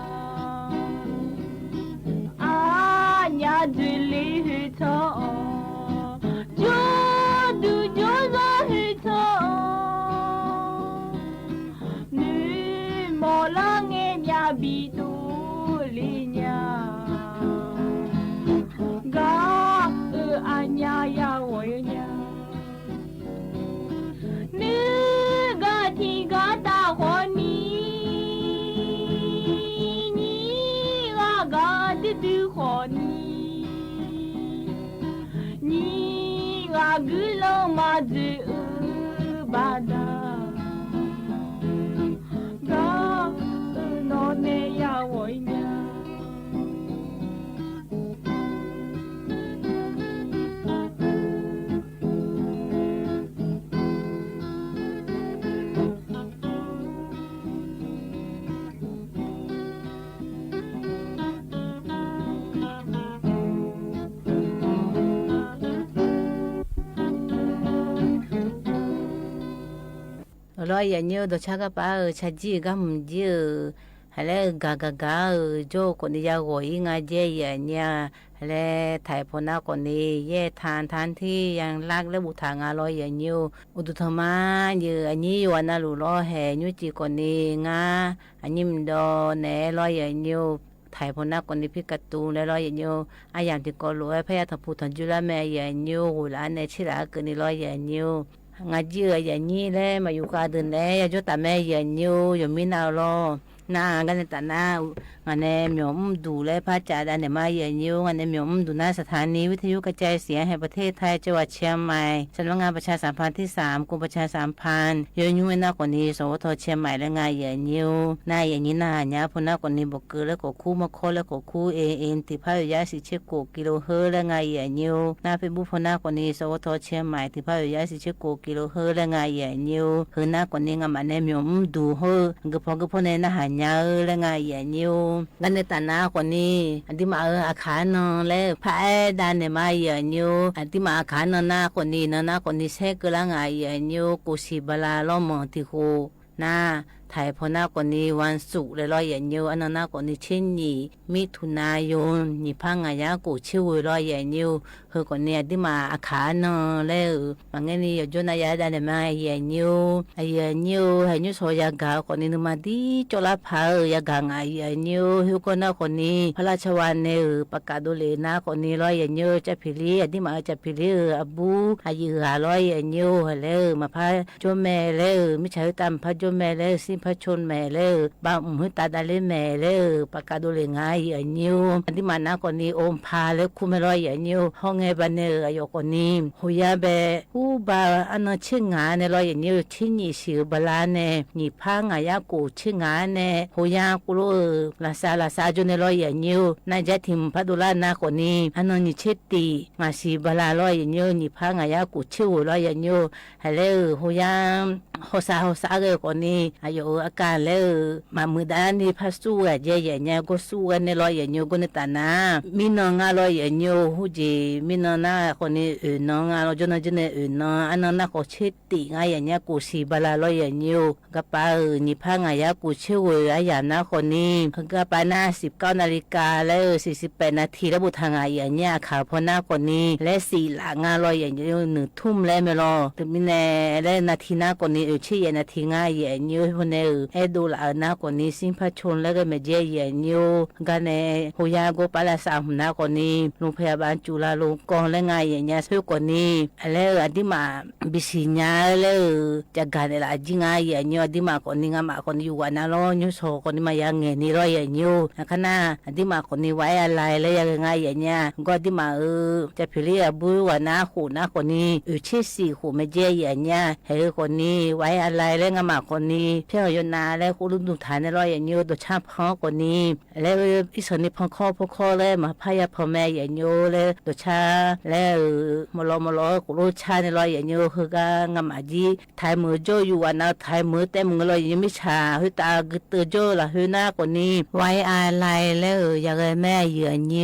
အါ ညါဒုးလံဟူထီၣ် ကၠိဒုးကၠိယီၤဟူထီၣ် နုာ်မီၢ်လၢငဲၤမၠၣ်ဘံၣ်ဒိၣ်လံညါ ဂၤအၢၣ်အါညါယဝီၤညါ နုာ်ဂၤထံဂၤတၢ်ဃီနံၤ နံၤဂၤဂၤဒုးဒုးဃီနံၤ နံၤဂၤဂုၢ်လီၢ်မၤဒုးအုးဘၣ်ဒၣ် ဂၤအၢၣ်နီၢ်နဲယဝီၤညါ လီၤယဲၢ်နံၣ် ဒီးဆၣ်ကပၤဧၢ ဆၣ်ကံၣ်ဂၤမုၣ်ကံၣ်ဧၢ ဟဲလၢဂၤဂၤဂၤဧၢ ကၠိကိးနံၤယၤဂီၤအံၤ ငါယဲၢ်ယဲၢ်နံၣ် ဟဲလၢထးဖိနၢ်ကိးနံၤ ယဲၢ်ထၢၣ်ထၢၣ်ထံၣ် ယၢင်လၢ်လၢဘူၣ်ထၢၣ်ငါလီၤယဲၢ်နံၣ်ဧၢ အိၣ်ဒူၣ်ထီၣ်မး ယဲၢ်အနံၣ်ယွၤနၢ်လူၤလီၤဟဲ နံၣ်ကံၣ်ကိးနံၤ ငါ အနံၣ်မဒီးနဲလီၤယဲၢ်နံၣ်ဧၢ ထးဖိနၢ်ကိးနံၤ ဖံးကတူၤလၢလီၤယဲၢ်နံၣ်ဧၢ အယၢ်တံၤကီးလိာ်ဝဲ ဖဲယၤထီၣ်ဖူထီၣ်ယူၢ်လၢမဲာ်ယဲၢ်နံၣ်ဧၢ ဂိၢ်လၢအနဲဆံးလၢအကန့ၣ်လီၤယဲၢ်နံၣ်ဧၢ ငါယဲၢ်ယဲၢ်နံၣ်လၢ မၤယူၤဃာ်ဒုးနဲ ယကၠိတၢ်မဲာ်ယဲၢ်နံၣ်ဧၢ ယမံနၤလီၤ နဂၤန့ၣ်တၢ်နါ ငါန့ၣ် မၠီၣ်အူဒူၣ်လၢဖးကၠးဒၣ်နဲၣ်မးယဲၢ်နံၣ်ဧၢ ငါန့ၣ် မၠီၣ်အူဒူၣ်နါ สถานีวิทยุกระจายเสียงแห่งประเทศไทย จังหวัดเชียงใหม่ สำนักงานประชาสัมพันธ์ที่สาม กรมประชาสัมพันธ์ ယိၤညူဝဲနၢ်ကိးနံၤ สวท เชียงใหม่ လၢငါယဲၢ်နံၣ်ဧၢ နၢ်ယဲၢ်နံၣ် နၢ်ဟါညါဖိနၢ်ကိးနံၤ ဘိၣ်ကၢလၢကိၣ်ခူ မီၢ်ခီလၢကိၣ်ခူ เอเอ็ม တံၢ်ဖးယိာ်ယါဆံဆံကိး กิโลเฮิรตซ์ လၢငါယဲၢ်နံၣ်ဧၢ နၢ် เฟซบุ๊ก ဖိနၢ်ကိးနံၤ สวท เชียงใหม่ တံၢ်ဖးယိာ်ယါဆံဆံကိး กิโลเฮิรตซ์ လၢငါယဲၢ်နံၣ်ဧၢ ဟၢနၢ်ကိးနံၤ ငါမးန့ၣ် မၠီၣ်အူဒူၣ်ဧၢ ဂ့ၢ်ဖီဂ့ၢ်ဖိန့ၣ် နၢ်ဟါညါဧၢ လၢငါယဲၢ်နံၣ်ဧၢ ဂၤန့ၣ်တၢ်နါကိးနံၤ အဒံးမးဧၢ အခါနီၤလၢ ဖးအဲၣ်ဒၣ်နဲၣ်မးယဲၢ်နံၣ်ဧၢ အဒံးမးအခါနီၤ နၢ်ကိးနံၤ နၢ်ကိးနံၤ ဆဲးကၢလၢငါယဲၢ်နံၣ်ဧၢ ကိၣ်ဆံၣ်ဘလးလီၤမီၢ်တံၢ်ဃိၣ် နၢ် ไถผ่อหน้าก่อนนี้วันศุกร์เลยลอเยียะโย อันนั้นหน้าก่อนนี้เช็ดหยี่ มิถุนายน หยี่สิบห้า หงายากู่เช็ดเวยลอเยียะโย เฮอก่อนนี้อดีตมาอาขาเนอแล้ว มาไงนี่ยอดยนต์นายาดาเนี่ยมาเยียะโย เยียะโย ให้โยสอยากาก่อนนี้นึกมาดีโจลาภาเออ ยากาหงายเยียะโย ฮิวก็หน้าก่อนนี้ พระราชวัณเนี่ยเออ ประกาศดูเลยหน้าก่อนนี้ลอเยียะโย จะผิดลีอดีตมาจะผิดลีเออ อาบู อายือหาลอเยียะโย แล้วมาพา โจ้แม่แล้ว มิจฉาทิฏฐิตามพระโจ้แม่แล้ว สิ้นพระชนม์แม่แล้ว บางอุ้มหื้อตาดาเล่แม่แล้ว ประกาศดูเลยหงายเยียะโย อันนี้มาหน้าก่อนนี้ โอมพาแล้ว คู่แม่ลอเยียะโย ห้องไงบาเนอร์ อะหยอกก่อนนี้ โหยาแบ อู้บา อันนั้นเช็ดหงายเนี่ยลอเยียะโย เช็ดหยี่สิบบาลาเนี่ย หยี่สิบห้า หงายากู่เช็ดหงายเนี่ย โหยากู่โลเออ ลาซา ลาซาโจ้เนี่ยลอเยียะโย นายจะถิ่มพระดูลาหน้าก่อนนี้ อันนั้นหยี่สิบเจ็ด หงายสี่บาลาลอเยียะโย หยี่สิบห้า หงายากู่เช็ดเวยลอเยียะโย หายแล้ว ฮูยาม ฮอซา ฮอซาเกอก่อนนี้ อะหยอกเออ อาการแล้ว มามือด้านนี้พระสู้อะ เยียะเยียะเนี่ย ก็สู้กั๋นเนี่ยลอเยียะโย ก็ในตาหน้า มีน้องงาลอเยียะโย ฮู้เจ มีน้องหน้าก่อนนี้ เออ น้องงาลอ โจ้น้องโจ้เนี่ย เออ น้อง อันนั้นหน้าก็เช็ดติหงายเยียะเนี่ย กู่สี่บาลาลอเยียะโย กาปาเออ หยี่สิบห้า หงายากู่เช็ดเวย อาหยามหน้าก่อนนี้ กาปาหน้า สิบเก้านาฬิกาแล้ว สี่สิบแปดนาทีแล้ว บุตรหงายเยียะเนี่ย ขาวผ่อหน้าก่อนนี้ และสี่หลังงาลอเยียะโย นึ่งทุ่มแล้วแม่ลอ ตึงมีแน่ และนาทีหน้าก่อนนี้ เออ เช็ดเยียะนาทีหงายเยียะโย พ่อแน่เออ แอดูละเออ หน้าก่อนนี้ สิ้นพระชนม์แล้วก็แม่เยียะเยียะโย กาแน่ ฮูยาโกปาลาสามหน้าก่อนนี้ โรงพยาบาลจุฬาลงกรณ์และหงายเยียะเนี่ย เช้าก่อนนี้ แล้วอดีตมา บิสิญญาแล้ว จะกาเนี่ยละ อะจิงหงายเยียะโย อดีตมาก่อนนี้ งาหมาก่อนนี้ อยู่วัดหน้าลอ โยสอก่อนนี้ มายาแหงนนี่ลอเยียะโย นะคณะ อดีตมาก่อนนี้ ไว้อาลัยแล้ว ยาแหงนหงายเยียะเนี่ย ก็อดีตมา เออ จะผิดลีอะ บู๊วัดหน้าโขงหน้าก่อนนี้ เออ เช็ดสี่โขงแม่เยียะเยียะเนี่ย เฮอก่อนนี้ ไว้อาลัยแล้ว งาหมาก่อนนี้ เพียงโยนาแล้ว โครุ่นสุดท้ายเนี่ยลอเยียะโย โดยเฉพาะก่อนนี้ แล้วอีสานนี่พ่องข้อพ่องข้อแล้ว มาพายาพ่อแม่เยียะโย แล้วโดยเฉพาะ แล้ว เออ มอลอมอลอ โครุ่นชาเนี่ยลอเยียะโย เฮอกางาหมาจิ ไถเหมือโจ้อยู่วัดหน้า ไถเหมือแต่เหมือลอเยียะโย มิจฉา ฮูตากึ๊ดเตอโจ้ละ ฮูหน้าก่อนนี้ ไว้อาลัยแล้ว เออ ยาแหงนแม่เยียะโย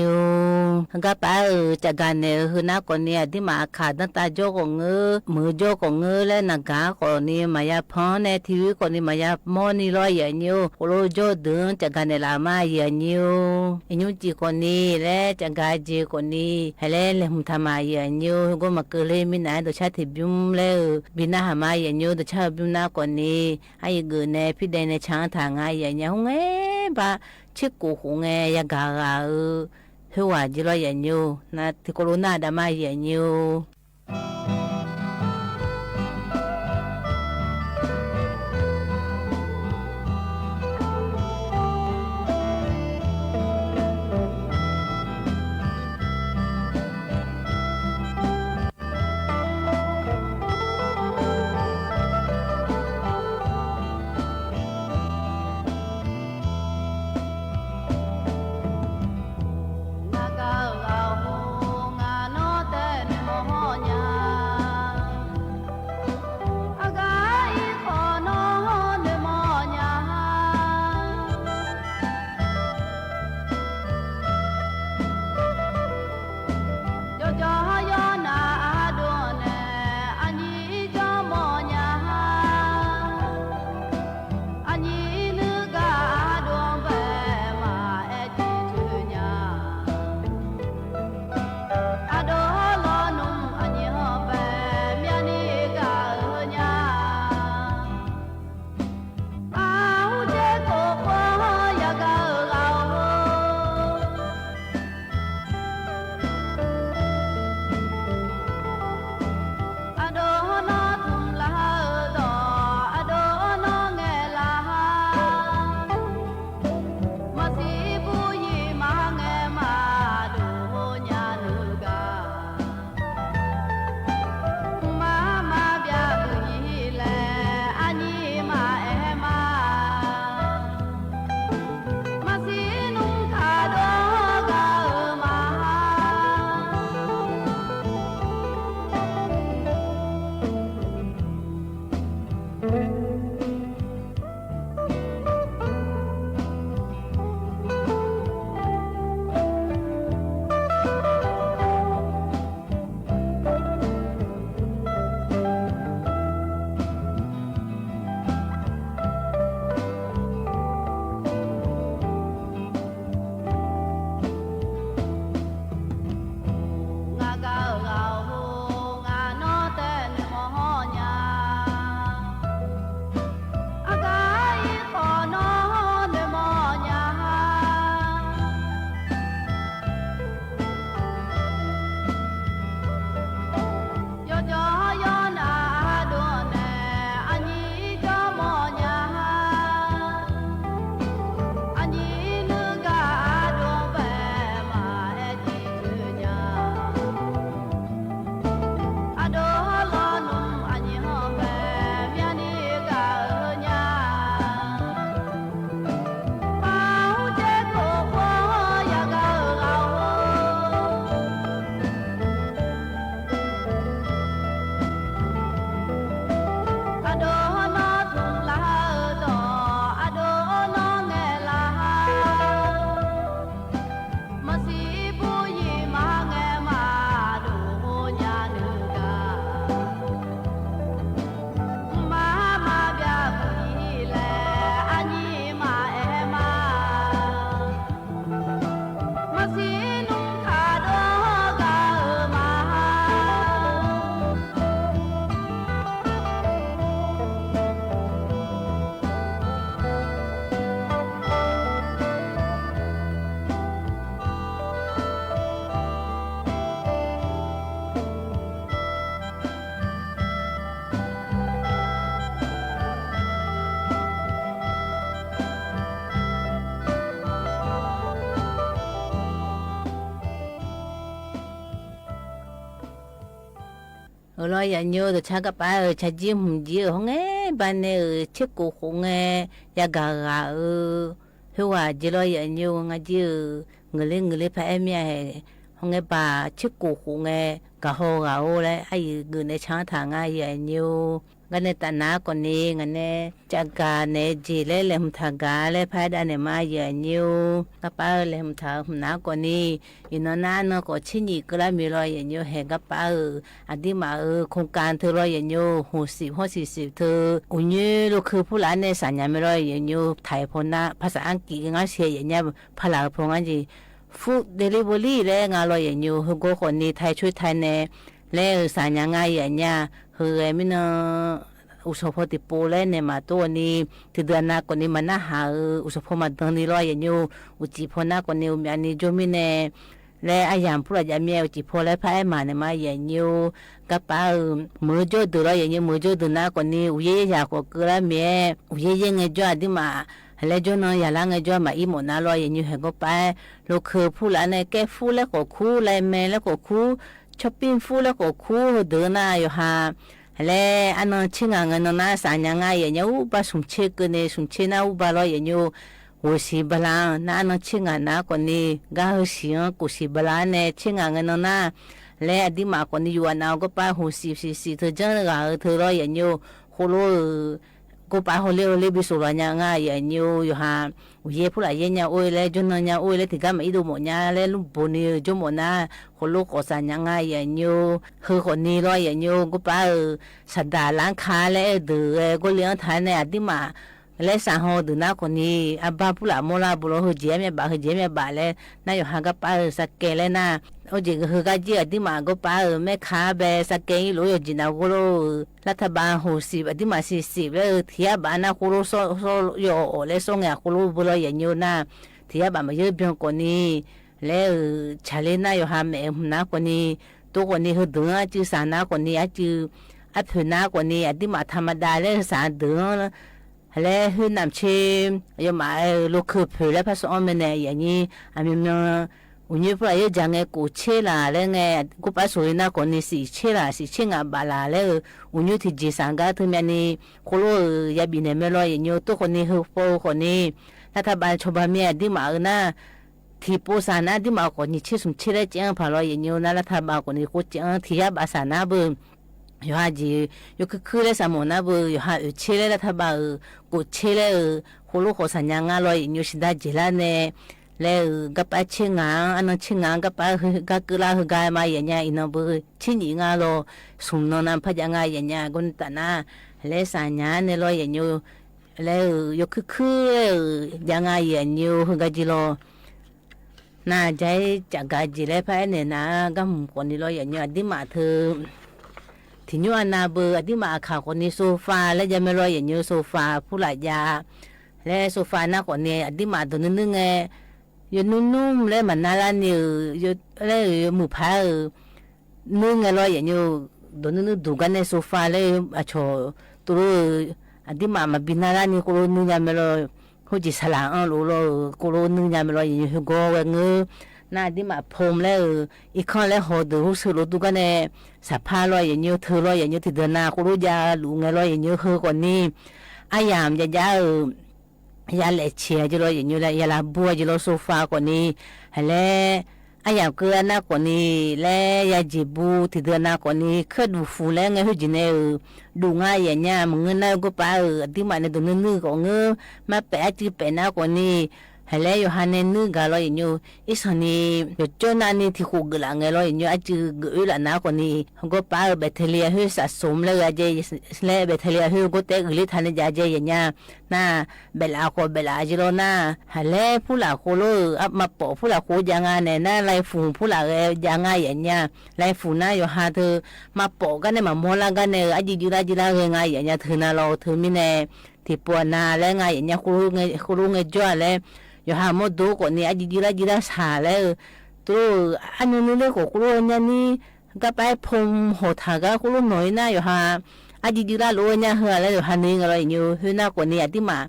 กาปาเออ จะกาเนี่ย เออ ฮูหน้าก่อนนี้ อดีตมาขาตั้งตาโจ้ก่อเงอ เหมือโจ้ก่อเงอ และหนังกาก่อนนี้ มายาพ่อแน่ ทีวีก่อนนี้ มายาหม้อนี่ลอเยียะโย โครุ่นโจ้เดิน จะกาเนี่ยละมาเยียะโย เอโยจีก่อนนี้ และจะกาเจก่อนนี้ หายแล้วแหละ หุมทามาเยียะโย ก็มาเกอเลยมีหน้า โดยเฉพาะที่บุ้มแล้ว เออ บินหน้าหามาเยียะโย โดยเฉพาะบุ้มหน้าก่อนนี้ อะอีกเกอแน่ พี่แดงในช้างถางหงายเยียะเนี่ย ฮูแหงบา เช็ดกู่โขงแหง ยากาละเออ เฮอว่าจิลอเยียะโย นะ ที่โคโรนาดามาเยียะโย လီၤယၤညိ တၢ်ဆါကပာ်ဧၢ, ဆါကၠံမုၢ်ကၠံဧၢ, ဟိုငဲဘၣ်နဲဧၢ, ဆ့ကိၢ်ဃုာ်ငဲ ယဂၤဂၤဧၢ, ဟဲဝဲကၠံလီၤယၤညိ ငါကၠံဧၢ, ငုာ်လၢငုာ်လၢဖဲအဲၣ်မ့ၢ်ဟဲ, ဟိုငဲဘၣ်ဆ့ကိၢ်ဃုာ်ငဲ ဂၤဟီၣ်ဂၤဧိၤလၢ အအံၤဂုာ်နဲဆါထီၣ်ငါယၤညိ ဂၤနဲတၢ်နါကီၢ်န့ၣ် ဂၤနဲကၠကၤနဲကၠ့လၢလဲၤမုၢ်ထၣ်ဂၤလၢဖဲဒၣ်န့ၣ်မးယၤညိ, ကပာ်ဧၢ လဲၤမုၢ်ထၣ်မုၢ်နၤကီၢ်န့ၣ် အံၤနီၢ်နါနီၢ်ကီၢ်ဆ့ညံၣ်ကလါမံၤလီၤယၤညိ ဟဲကပာ်ဧၢ, အဒံမးဧၢ โครงการ ထၢလီၤယၤညိ ဟူးစံးဟီၣ်စံးစံးထၢ အိၣ်ညိလိာ်ခိၣ်ဖုလၢ်နဲ စၢ်ညါမ့ၢ်လီၤယၤညိ ထၢၣ်ဖီနါ ภาษาอังกฤษ ငါဆဲးယၤညါ ဖးလၢ်ဖီငါကၠံ food delivery လၢငါလီၤယၤညိ ဟဲကီၢ်ကီၢ်န့ၣ် ထၢၣ်ဆွဲထၢၣ်နဲ လၢစၢ်ညါငါယၤညါ ဟဲဂဲၤမ့ၢ်နီၢ် အိၣ်ဆီဖီတံၢ်ပိလဲၣ်နဲမးတိၢ်န့ၣ် တဒုးနၤကီၢ်န့ၣ် မၤနၢ်ဟးဧၢ အိၣ်ဆီဖီမၤဒၢနံၤလီၤယၤညိ အိၣ်စံးဖီနါကီၢ်န့ၣ် အိၣ်မံၤန့ၣ် ကၠိမ့ၢ်နဲ လၢအယၤဖုလၢ်ယၤမ့ၢ် အိၣ်စံးဖီလၢဖဲအဲၣ်မးန့ၣ်မးယၤညိ ကပာ်ဧၢ မုၢ်ကၠိဒုးလီၤယၤညိ မုၢ်ကၠိဒုးနါကီၢ်န့ၣ် အိၣ်ယဲၢ်ယဲၢ်ယၤကီၢ်ကၢလၢမ့ၢ် အိၣ်ယဲၢ်ယဲၢ်ငဲကၠိအဒံမး လၢကၠိနီၢ်ယၤလၢငဲကၠိမၤအံၤမီၣ်နါလီၤယၤညိ ဟဲကီၢ်ပာ် လိာ်ခိၣ်ဖုလၢ်နဲ ကဲဖုလၢကီၢ်ခူ လဲမဲလၢကီၢ်ခူ shopping ဖုလၢကီၢ်ခူ ဟဲဒုးနၤယိၤဟၣ် လၢအနီၢ်ဆ့ငါ်ငဲနီၢ်နါ စၢ်ညါငါယၤညိ အူဘၣ်ဆူၣ်ဆ့ကၢန့ၣ် ဆူၣ်ဆ့နါအူဘၣ်လီၤယၤညိ ဟူးစံးဘျါ နအနီၢ်ဆ့ငါ်နါကီၢ်န့ၣ် ဂၤဟဲစံး ကိၣ်စံးဘျါနဲ ဆ့ငါ်ငဲနီၢ်နါ လၢအဒံမးကီၢ်န့ၣ် ယိၤအနၢ်ကီၢ်ပာ် ဟူးစံးစံးစံးထၢ ကၠီဂၤဧၢ ထၢလီၤယၤညိ ဃိလိဧၢ ကီၢ်ပာ်ဟီၣ်လ့ဟီၣ်လ့ ဘံၣ်စိၣ်လီၤညါငါယၤညိ ယိၤဟၣ် အိၣ်ယဲၢ်ဖုလၢ်ယဲၢ်ညါအိၣ်လၢ ကၠိနီၢ်ညါအိၣ်လၢ တံၤဂၤမၤအံၤဒိၣ်မီၣ်ညါလၢ လူၢ်ဘိန့ၣ် ကၠိမီၣ်နါ ဃိလိဃီၣ်စၢ်ညါငါယၤညိ ဟဲကီၢ်န့ၣ်လီၤယၤညိ ကီၢ်ပာ်ဧၢ စဒါလါခါလၢအဲၣ်ဒုးဂဲၤ ကီၢ်လ့အီထါနဲ အဒံမး လၢစၢ်ဟီၣ်ဒုးနါကီၢ်န့ၣ် အဘၣ်ဖုလၢ်မီၢ်လၢ်ဘိလီၤ ဟဲကၠ့မ့ၢ်ဘၣ် ဟဲကၠ့မ့ၢ်ဘၣ်လၢ နယိၤဟၣ်ကပာ်ဧၢ စကဲလဲၣ်နၤ အိၣ်ကၠ့ကဟဲကၠ့အဒံမး ကီၢ်ပာ်ဧၢ မဲၣ်ခါဘဲ စကဲအံၤလိာ်ယိၤကၠ့နၤဃိလိဧၢ လၢထးဘးဟူးစံး အဒံမးစံးစံးလၢ ထံၣ်ယါဘၣ်နၤဃိလိ စီၤ စီၤယီၤအီၣ်လၢစီၤငဲၤဃိလိဘိလီၤယၤညိနၤ ထံၣ်ယါဘၣ်မၤယၢဘၠီကီၢ်န့ၣ် လၢ ဆၣ်လ့နၤယိၤဟၣ်မဲာ်မုၢ်နါကီၢ်န့ၣ် တိၢ်ကီၢ်န့ၣ် ဟဲဒုးအစုစၢ်နါကီၢ်န့ၣ် အစု အဖုးနါကီၢ်န့ၣ် အဒံမးထးမဒါလၢစၢ်ဒုး လၢဟဲနၢ်ဆ့ ယမၤလိာ်ခိၣ်ဖုလၢဖးစီအီမဲာ်နဲၣ် ယၤန့ၣ် အမံၤမံၤ အိၣ်ညိဖုလၢ်ယဲၢ်ကၠါငဲကိၣ်ဆ့လၢ်လၢငဲ ကီၢ်ပာ်စိၤလ့နါကီၢ်န့ၣ် စံးဆ့လၢ် စံးဆ့ငါဘၣ်လၢ်လၢ အိၣ်ညိထံၣ်ကၠ့စၢ်ကါထၢမံၤန့ၣ် ဃိလိဧၢ ယၤဘံၣ်နဲၣ်မ့ၢ်လီၤယၤညိ တိၢ်ကီၢ်န့ၣ် ဟဲဖီကီၢ်န့ၣ် လၢထးဘးဆီၣ်ဘၣ်မ့ၢ်အဒံမးဧၢနၤ ထံၣ်ပိစၢ်နၤဒံမးကီၢ်န့ၣ် ဆ့ဆူၣ်ဆ့လၢကၠ့အါဖးလီၤယၤညိနၤ လၢထးဘးကီၢ်န့ၣ် ဃိကၠ့အါ ထံၣ်ယါဘၣ်စၢ်နၤဘၣ် ယိၤဟၣ်ကၠ့ ယိၤခုၣ်ခုၣ်လၢစၢ်မိၢ်နၤဘၣ် ယိၤဟၣ်အုၣ်ဆ့လၢလၢထးဘးဧၢ ကိၣ်ဆ့လၢဧၢ ဃိလိဃီၣ်စၢ်ညါငါလီၤယၤညိ စံးဒါကၠ့လၢနဲ လၢဧၢ ကပာ်ဆ့ငါ် အနီၢ်ဆ့ငါ် ကပာ်ဟဲကၠ့ကလါဟဲကၠ့မးယၤညါ အံၤနီၢ်ဘၣ် ဆ့ညံၣ်ငါလီၤ ဆူၣ်နီၢ်နၤဖးယၤငါယၤညါ ကီၢ်နတၢ်နၤ လၢစၢ်ညါနဲလီၤယၤညိ လၢဧၢ ယိၤခုၣ်ခုၣ်လၢဧၢ ယၤငါယၤညိ ဟဲကၠ့ကၠ့လီၤ နၤ ယဲၢ်ကၠါကၠ့လၢဖဲန့ၣ်နၤ ကမုၣ်ကီၢ်န့ၣ်လီၤယၤညိ အဒံမးထၢ ထံၣ်ညိအနၢ်ဘၣ် အဒံမးအခါကီၢ်န့ၣ် ဆိုဖာ လၢယၤမ့ၢ်လီၤယၤညိ ဆိုဖာ ဖုလၢ်ယၤ လၢဆိုဖာနါကီၢ်န့ၣ် အဒံမးဒိၣ်နုၢ်နုၢ်ငဲ ယိၤနုၢ်နုၢ်လၢမၤနါလၢန့ၣ်ဧၢ လၢဧၢ မုၢ်ဖးဧၢ နုၢ်ငဲလီၤယၤညိ ဒိၣ်နုၢ်နုၢ်ဒိၣ်ကါနဲ ဆိုဖာ လၢအဆီၣ် တိၢ်လိ အဒံမးမၤဘံၣ်နါလၢန့ၣ် ကိၢ်လိနုၢ်ညါမ့ၢ်လီၤ ဟိုကၠ့ဆၣ်လၢ်အၢလိာ်လီၤ ကိၢ်လိနုၢ်ညါမ့ၢ်လီၤ ယၤညိ ဟဲကီၢ်ဝဲငၢ နၤ အဒံမးဖိမ်လၢဧၢ အံၤခီလၢဟီၣ်ဒုး ဟိုဆၢလိာ်တူၢ်ကါနဲ စၢ်ဖးလီၤယၤညိ ထၢလီၤယၤညိ ထံၣ်ဒီးနၤ ကိၢ်လိယၤလူၤငဲလီၤယၤညိ ဟဲကီၢ်န့ၣ် အယၤယၤယၤဧၢ ယၤလဲၤဆဲးကၠ့လီၤယၤညိ လၢယၤလၢဘူးကၠ့လီၤ ဆိုဖာကီၢ်န့ၣ် ဟဲလၢ အယၤကၢအနါကီၢ်န့ၣ် လၢယၤကၠ့ဘူး ထံၣ်ဒီးနၤကီၢ်န့ၣ် ခဲဒူၣ်ဖူၣ်လၢငဲဟိုကၠ့နဲဧၢ ဒူၣ်ငါယၤညါ မုၢ်ငၢနၤ ကိၢ်ပာ်ဧၢ အဒံမးန့ၣ် ဒိၣ်နုၢ်နုၢ်ကီၢ်ငၢ မၤပဲာ်အစုပဲာ်နါကီၢ်န့ၣ် ဟဲလၢယိၤဟၣ်နဲနုၢ်ဂၤလီၤယၤညိ အ့ၣ်စီၣ်န့ၣ် ယိၤကၠီနၤန့ၣ် ထံၣ်ဃိၣ်ဂုာ်လၢ်ငဲလီၤယၤညိ အစုဂုာ်အၢလၢ်နါကီၢ်န့ၣ် ကိၢ်ပာ်ဧၢ ဘဲးထလံအဟၢ စးစိမ်လၢဂၤကၠ့ လၢဘဲးထလံအဟၢ ကိၢ်တဲဂုာ်လၢထးန့ၣ်ယၤကၠ့ယၤညါ နၤ ဘဲးလၢကီၢ်ဘဲးလၢကၠ့လီၤနၤ ဟဲလၢဖုလၢ်ဃိလိဧၢ မၤပိာ်ဖုလၢ်ဃိယၤငါနဲ နၤ လၢဖူၣ်ဖုလၢ်ဂဲၤယၤငါယၤညါ လၢဖူၣ်နၤ ယိၤဟၣ်ထၢ မၤပိာ်ကါနဲ မၤမီလၢ်ကါနဲ အယုၢ်ယုၢ်လၢ်ယုၢ်လၢ်ဂဲၤငါယၤညါ ထၢနၤလီၤ ထၢမံၤနဲ ထံၣ်ပှၤနၤလၢငါယၤညါ ဃိလိငဲကၠီလၢ ယိၤဟၣ်မီၢ်ဒိကီၢ်န့ၣ် အယုၢ်ယုၢ်လၢ်ယုၢ်လၢ်ဆၣ်လၢ တိၢ်လိ အနုၢ်နုၢ်လၢကီၢ်ဃိလိညါန့ၣ် ကပာ်ဖိမ်ဟီၣ်ထၢ်ကါဃိလိနီၢ်အံၤနၤ ယိၤဟၣ် အယုၢ်ယုၢ်လၢ်လိာ်ဝဲညါ ဟဲလၢယိၤဟၣ်န့ၣ်ဂၤလီၤယၤညိ ဟဲနၤကီၢ်န့ၣ် အဒံမး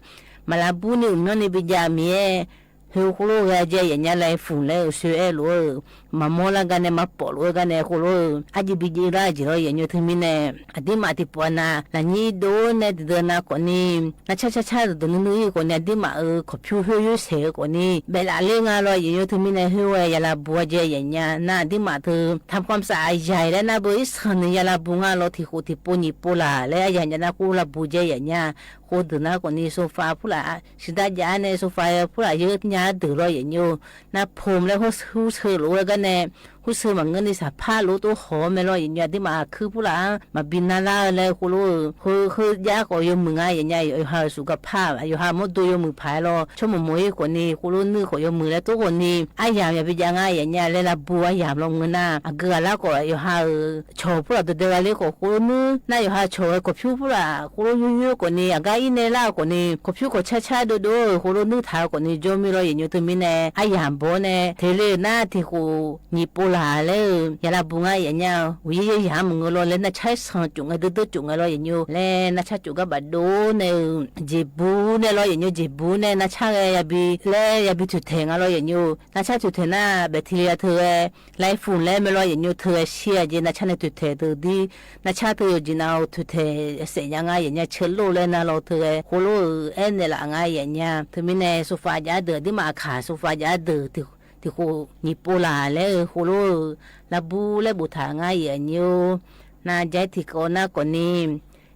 မၤလၢဘူးန့ၣ် အုၣ်မညီန့ၣ် ဘၣ်ယၤမံၤ เฮาโคโลเอยาแยะเยียะเยียะ ไลfunˬ แล้วเออ เซแอะหลวงเออ มาม่อละกั๋นแน่ มาป๋อหลวงเออกั๋นแน่ โคโลเออ อะจะบินยีราฟเจียะลอเยียะโย เถิงมิแน่ อะตี้หมาตี้ปั๋วนา ละนี้ดูแน่ เดือนนาก่อนนี้ นาชาชาชา เดือนนึ่งนึ่งก่อนนี้ อะตี้หมาเออ ขอพิ้วเฮาเยียะเสกก่อนนี้ เบลาเล่งาลอเยียะโย เถิงมิแน่ เฮาเอยาละบัวเยียะเยียะเยียะ นาอะตี้หมาเถิง ทำความสะอาดใหญ่แล้วนา เบอร์อี้สันนึ่งยาละบัวงาลอ ถี่ขูดถี่โปหยีบโปหล่า แล้วอะหยังเยียะนา โคละบัวเยียะเยียะเยียะ โคเดินนาก่อนนี้ โซฟาผู้หละ สิดาจ๋าแน่ โซฟาผู้หละ เยอะยาเดินลอเยียะโย นาผมแล้วฮู้ ฮู้เซิงหลวงเออกั๋นแน่ ฮู้เซิงหมากเงินในสะพาโลโต้หอมแม่ลอเยียะโย อะตี้หมาคือผู้หละ มาบินนาลาแล้ว โคโลเออ คือ คือยาก็ยกมืองาเยียะเยียะ โยฮาสุขภาพ โยฮาหมดโดยกมือผายลอ ชั่วโมงหมดก่อนนี้ โคโลนึ่งก็ยกมือแล้ว โต้ก่อนนี้ อะหยามอย่าไปยางาเยียะเยียะ แล้วละบัวอะหยามลองเงินนา อะเกือละก็ โยฮาเออ ฉอผู้หละ เดียวเดียวเล็กก็ โคโลนึ่ง นาโยฮาฉอ ขอพิ้วผู้หละ โคโลโยโยก่อนนี้ อะก้าอี้แน่ละก่อนนี้ ขอพิ้วก็ชาชาโดโด โคโลนึ่งถาก่อนนี้ โยมีลอเยียะโย เถิงมิแน่ อะหยามบ่แน่ เทเลนา ถี่ขูดหยีบโปหล่าแล้ว ยาละบัวงาเยียะเยียะ โอ้ย ยาหยามเงาลอ แล้วนาชาสันจุกไง เด้อเด้อจุกไงลอเยียะโย แล้วนาชาจุกก็บาดโดแน่ เจ็บบูแน่ลอเยียะโย เจ็บบูแน่ นาชาเอยาบิน แล้วยาบินถูกแทงอะลอเยียะโย นาชาถูกแทงนา แบคทีเรียเถิงเอย ไลfunˬ แล้วแม่ลอเยียะโย เถิงเสียเยียะ นาชาในถูกแทงเถิงดี นาชาเถิงอยู่จีนเอาถูกแทงเสียยางาเยียะเยียะ เชื้อโรคแล้วนาลอเถิง โคโลเออ แอะแน่ละงาเยียะเยียะ เถิงมิแน่ โซฟาจ๋าเดิน ตี้หมาขาโซฟาจ๋าเดิน ถี่ ถี่ขูดหยีบโปหล่าแล้วเออ โคโลเออ ละบัวแล้วบัวถางาเยียะโย นาใจ๊ถี่ก่อนนาก่อนนี้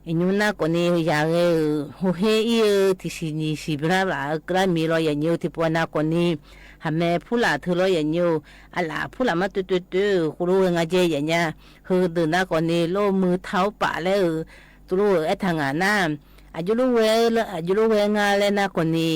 เยียะโยนาก่อนนี้ อยากเออ ฮูเฮอี้เออ ถี่สีหนีสีบลาบลา กล้ามีลอเยียะโย ถี่ปัวนาก่อนนี้ หาแม่ผู้หละเถิงลอเยียะโย อะหละผู้หละมาตุ๊ยตุ๊ยตุ๊ย โคโลเอองาเยียะเยียะ เฮอเดินนาก่อนนี้ โล่มือเท้าปะแล้วเออ โตโลเออ แอะทางานา อะยุโรเว อะยุโรเวงาแล้วนาก่อนนี้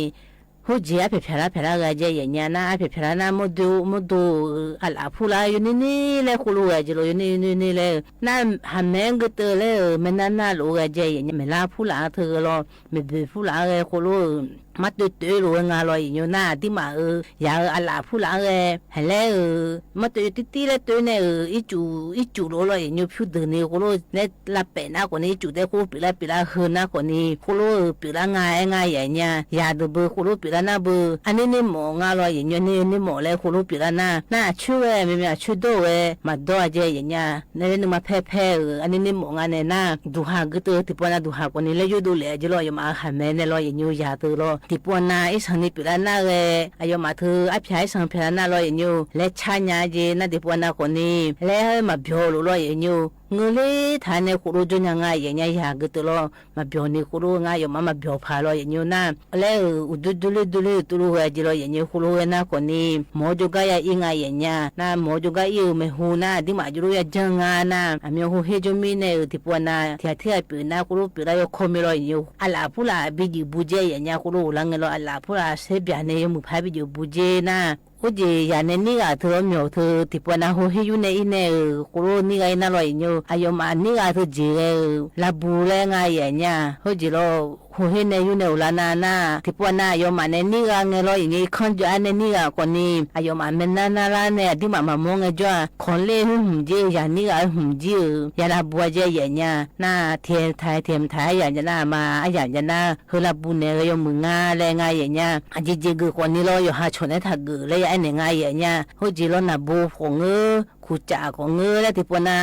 ฮู้เจ๋ออะแผลแผลละแผลละเอยาแยะเยียะนา อะแผลแผลละนา หมดโด หมดโด เออ อะหละผู้หละ อยู่นี่นี่แล โคโลเออ เยียะโย อยู่นี่นี่นี่แล นาหาแม่กึ๊ดเตอแล้วเออ แม่นานาโลเออ เยียะเยียะ แม่ละผู้หละเถิงลอ แม่เบ๋ผู้หละเอย โคโลเออ มาตุ๊ยตุ๊ยโลเอองาลอเยียะโยนา ตี้หมาเออ อยากเออ อะหละผู้หละเอย หันแล้วเออ มาตุ๊ยตุ๊ยตี้ตี้แล้วตุ๊ยแน่เออ อี้จู๋ อี้จู๋โลลอเยียะโย ผิวเดินนี่ โคโลเออ แน่ ละแป๋นาก่อนนี้ จู๋แต๊โคโลปิดละ ปิดละเฮอนาก่อนนี้ โคโลเออ ปิดละงา งาเยียะเยียะ อยาเดินเบอ โคโลปิดละนาเบอ อันนี้นี่หมองาลอเยียะโย นี่นี่หมอแล้ว โคโลปิดละนา นาอะช่วยเออ แม่แม่อะช่วยโด้เออ มาโด้เยียะเยียะ นาเล่นนึ่งมาแพ่แพ่เออ อันนี้นี่หมองาแน่นา ดูหากึ๊ดเตอ ตี้ปัวนาดูหาก่อนนี้ แล้วอยู่ดูแลเยียะลอ ยอมอะหาแม่แน่ลอเยียะโย อยาเถิงลอ ตี้ปัวนา อี้สังนี่ปิดละนาเออ อะยอมอะเถิง อะแผลอี้สังแผลละนาลอเยียะโย และชาญาเยียะนา ตี้ปัวนาก่อนนี้ และมาเบียวโลลอเยียะโย เงอเล่ถาแน่ โคโลจ้อนยางาเยียะเยียะ อยากึ๊ดเตอลอ มาเบียวนี่ โคโลงา ยอมอะมาเบียวผาลอเยียะโยนา แล้วเออ อุดดุดดุเล่ดุเล่ โตโลเออ เยียะลอเยียะโย โคโลเออนาก่อนนี้ หมอจ้องก้าเยียะอี้งาเยียะเยียะ นาหมอจ้องก้าอี้เออ แม่ฮูนา ตี้หมาโยโลยาเจิงงานา อะเมียฮูเฮโยมีแน่เออ ตี้ปัวนา เถียเถียเป๋นา โคโลเป๋ละยอ คอมีลอเยียะโย อะหละผู้หละ บินหยือบูเจเยียะเยียะ โคโลละเงยลอ อะหละผู้หละ เสเปียแน่ ยกมือผายบินหยือบูเจนา โอ้เจ๋อ อยากแน่นี่กาเถิง เมียวเถิง ตี้ปัวนา ฮูเฮอยู่แน่อี้แน่เออ โคโลนี่กาอี้นาลอเยียะโย อะยอมอะนี่กาเถิงเจ๋อเออ ละบูแลงาเยียะเยียะ โอ้เจ๋อลอ ฮูเฮแน่อยู่แน่อุละนานา ตี้ปัวนา ยอมอะแน่นี่กาเงยลอเยียะโย คันจ้อแน่นี่กาก่อนนี้ อะยอมอะแม่นานาละแน่ ตี้หมามาม่อเงยจ้อ คอนเล่หื้อหืมเยียะ อยานี่กาหืมเยียะเออ อยาละบัวเยียะเยียะเยียะ นาเถียมถายเถียมถาย อยากจะนามา อะอยากจะนา เฮอละบูแน่เออ ยอมมืองาแลงาเยียะเยียะ อะเจ๋อเจ๋อเกิดก่อนนี้ลอ ยอหาโฉนแน่ถ้าเกิด และยาแอะแน่งาเยียะเยียะ โอ้เจ๋อลอ นาโบของเออ ขูจ๋าของเออ และตี้ปัวนา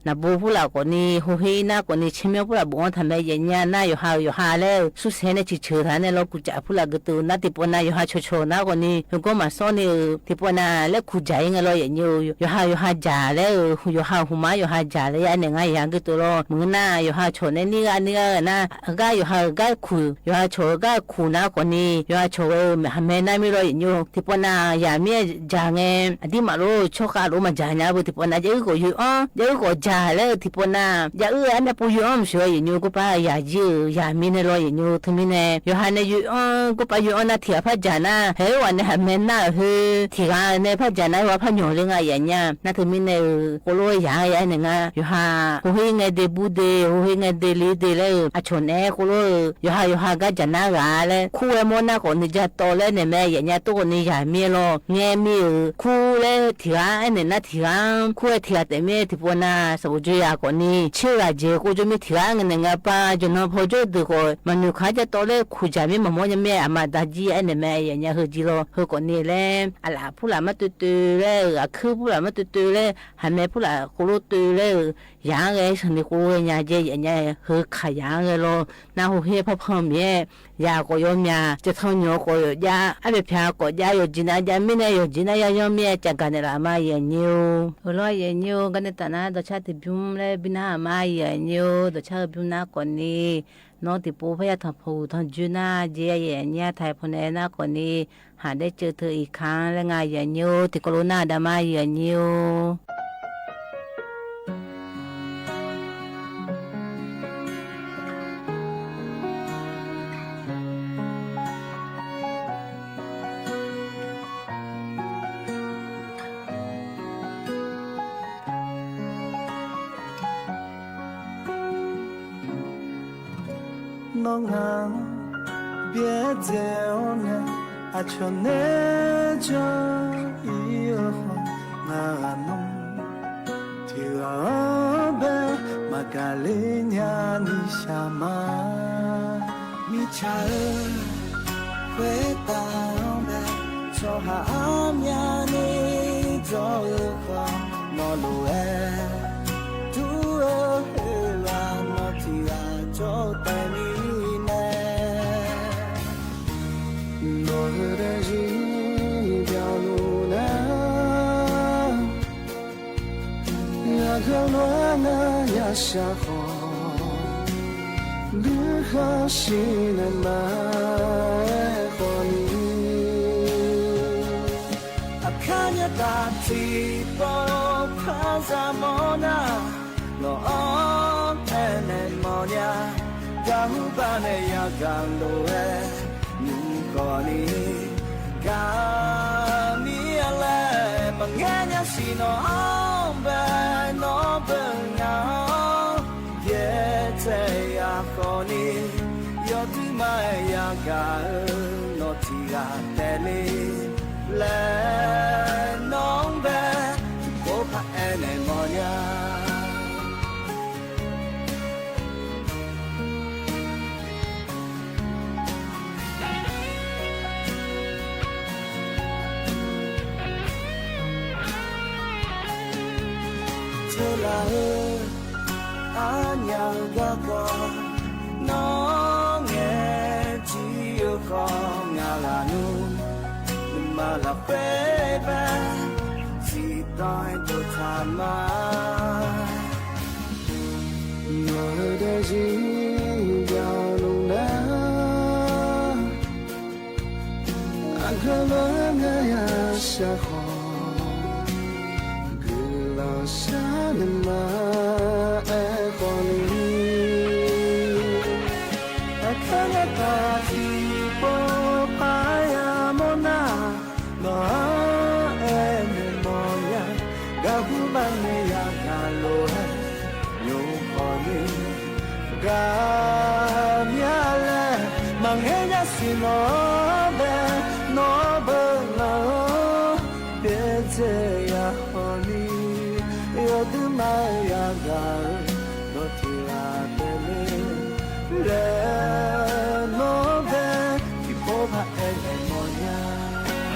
นาโบผู้หละก่อนนี้ ฮูเฮนาก่อนนี้ เชเมียวผู้หละบ่อ้อนถ้าแม่เยียะเยียะนา ยอหา ยอหาแล้ว สุดแสนแน่ ฉิดเฉิดถาแน่ลอ ขูจ๋าผู้หละกึ๊ดเตอนา ตี้ปัวนา ยอหาโฉโฉนาก่อนนี้ เฮอก็มาซ้อนนี่เออ ตี้ปัวนา และขูจ๋าเยียะเยียะลอเยียะโย ยอหา ยอหาจ๋าแล้วเออ ยอหาฮูมา ยอหาจ๋าแล้ว ยาแอะแน่งาเยียะเยียะกึ๊ดเตอลอ มือนา ยอหาโฉนแน่นี่กา นี่กาเออนา ก้า ยอหาก้าขู ยอหาโฉก้าขูนาก่อนนี้ ยอหาโฉเออ หาแม่นามีลอเยียะโย ตี้ปัวนา อยากมีจ๋าไง อะตี้หมาโล โชคาโลมาจ๋าเยียะเบอ ตี้ปัวนา ยาอื้อก็ยู้อ้อน ยาอื้อก็จ๋าแล้ว ตี้ปัวนา ยาอื้ออันนาปูยู้อ้อนเสียเยียะโย ก็ปะอยากเยียะ อยากมีแน่ลอเยียะโย เถิงมีแน่ ยอหาแน่ยู้อ้อน ก็ปะยู้อ้อนนา เถียผาจ๋านา เฮว่าแน่หาแม่นาเฮอ เถียแน่ผาจ๋านา ว่าผาหยองเล่งาเยียะเยียะ นาเถิงมีแน่เออ โคโลอยาก ยาแอะแน่งา ยอหา ฮูเฮไงเดบูเด ฮูเฮไงเดลีเดแล้วเออ อะโฉนแน่ โคโลเออ ยอหา ยอหาก้าจ๋านากาแล้ว คู่แวมอนาก่อนนี้จ๋าต่อแล้วแน่แม่เยียะเยียะ โตก่อนนี้อยากมีลอ แงมีเออ คู่แล้วเถียแอะแน่นาเถีย ကူၣ်ဝဲထံဂၤတဲာ်မ့ၢ်ထံဖိနၢ် သးပူၤကၠိယၤကိးနံၤ ဆ့ဂၤကဲ ကူၣ်ကၠိမ့ၢ်ထံဂၤ ငဲန့ၣ်ငါပၢ် ယနီၢ်ဖိကၠိဒုးကိး မၤနုၤခါကၠီတီလဲ ခူၣ်ယၤမ့ၢ်မၤမီၢ်ညါမ့ၢ် အမၤတၢ်ကံၣ် အဲၣ်န့ၣ်မ့ၢ် ယဲၢ်ညါ ဟဲကံၣ်လီၤ ဟဲကိးနံၤလဲၣ် အလၣ်ဖုလၣ်မ့ၢ်တုၤတုၤလဲၣ် အခုဖုလၣ်မ့ၢ်တုၤတုၤလဲၣ် ဟးမဲာ်ဖုလၣ်ကိးလိတုၤလဲၣ် ယၤဂဲ ဆၢန့ၣ်ကိးဂဲညါကဲ ယဲၢ်ညါ ဟဲခးယၤဂဲလီၤ နၢ်ဟူဟ့ၣ်ဖီဖီမ့ၢ် ယၤကိးယီၤမ့ၢ် ကၠီထီၣ်ညီကိးယီၤဒၣ် အဖျဲးဖျါကိးဒၣ် ယီၤကံနါဒၣ် မ့ၢ်န့ၣ် ယီၤကံနါယါယီၤမ့ၢ် ကၠီကၤန့ၣ်လီၤ အမါယဲၢ်ညါဧိၤ လီၤယဲၢ်ညါဧိၤ ကန့ၢ်တၢ်နါ ဒီးဆၣ်တဘျုးလဲၣ် ဘုနၢ်အမါယဲၢ်ညါဧိၤ ဒီးဆၣ်ဧိၤဘုနၢ်ကိးနံၤ နီၢ်တံၤပိဖဲယါထီၣ်ဖိဂုာ်ထီၣ်ကုနၢ် ကဲယဲၢ်ညါ ထီၣ်ဖိနဲနၢ်ကိးနံၤ ဟးဒဲကၢးထၢၣ်အံၤခါလၢငါယဲၢ်ညါဧိၤ တံၤကီလိနၢ်ဒါမါယဲၢ်ညါဧိၤ နီၢ်ငါ ဘျဲၣ်စဲအီၤနဲ အဆိန့ၣ်ကၠီအံၤအဃီ နဂၤနီၢ် ထံဂၤဘဲ မၤကၤလံညါနံၣ်ဆၣ်မး မံဆၣ်ဧၢ ခွဲးတၢ်အီၤဘဲ ဆီဟးအါမးန့ၣ်ကၠီအဃီ နီၢ်လိၤဝဲ တူၢ်ဧၢ ဟ့ၣ်ဝဲ နီၢ်ထံဂၤ ကၠီတဲနံၤနဲ နီၢ်ဧၢ တၢ်ယံၤ ပျီလူၤနၤ ယၤကလုာ်နၤ ယၤဆၣ်ဃီ ဒုးဃီဆံးနမၤ အဲၣ်ဃီနံၤ အခါညါတၢ်ထံၣ် ပိာ်ဖးစၢ်မီနၤ နီၢ်အီၣ်အဲၣ်န့ၣ်မီညါ ကဟုဘါန့ၣ် ယၤကၤလိၤဝဲ နုၤဃီနံၤ ကၤမံအလဲၣ် မၤငဲညါစံးနီၢ်အီၣ်ဘဲ နီၢ်ဘၢငါအီၣ် ပျဲၢ်ထဲယၤဃီနံၤ ယီၤဒုးမၤယၤကၤဧၢ နီၢ်ထံဂၤတဲလံ လဲၤနီၢ်ဘဲ တံၤပိဖးအဲၣ်န့ၣ်မီညါ ထၢလၢဧၢ အါညါဂီၤကီၢ် နီၢ်ငဲကံယိၤဃီ ငါလၢနူ နမၤလၢဃဲဘဲ စံးတီၤဒိၣ်ထၢ်မး နီၢ်ဧၢ တၢ်ယံၤ ပျီလူၤနၤ အကလုာ်နၤ ယၤဆၣ်ဃီ ကုလီၤဆၣ်နမၤ အဲၣ်ဃီနံၤ အခါညါတၢ်ထံၣ် ပိာ်ဖးယၤမီနၤ နီၢ်အီၣ်အဲၣ်န့ၣ်မီညါ ကဟုဘါန့ၣ် ယၤကၤလိၤဝဲ နုၤဃီနံၤ ကၤမံအလဲၣ် မၤငဲညါစံးနီၢ်အီၣ်ဘဲ နီၢ်ဘၢငါအီၣ် ပျဲၢ်ထဲယၤဃီနံၤ ယီၤဒုးမၤယၤကၤဧၢ နီၢ်ထံဂၤတဲလံ လဲၤနီၢ်ဘဲ တံၤပိဖးအဲၣ်န့ၣ်မီညါ ယ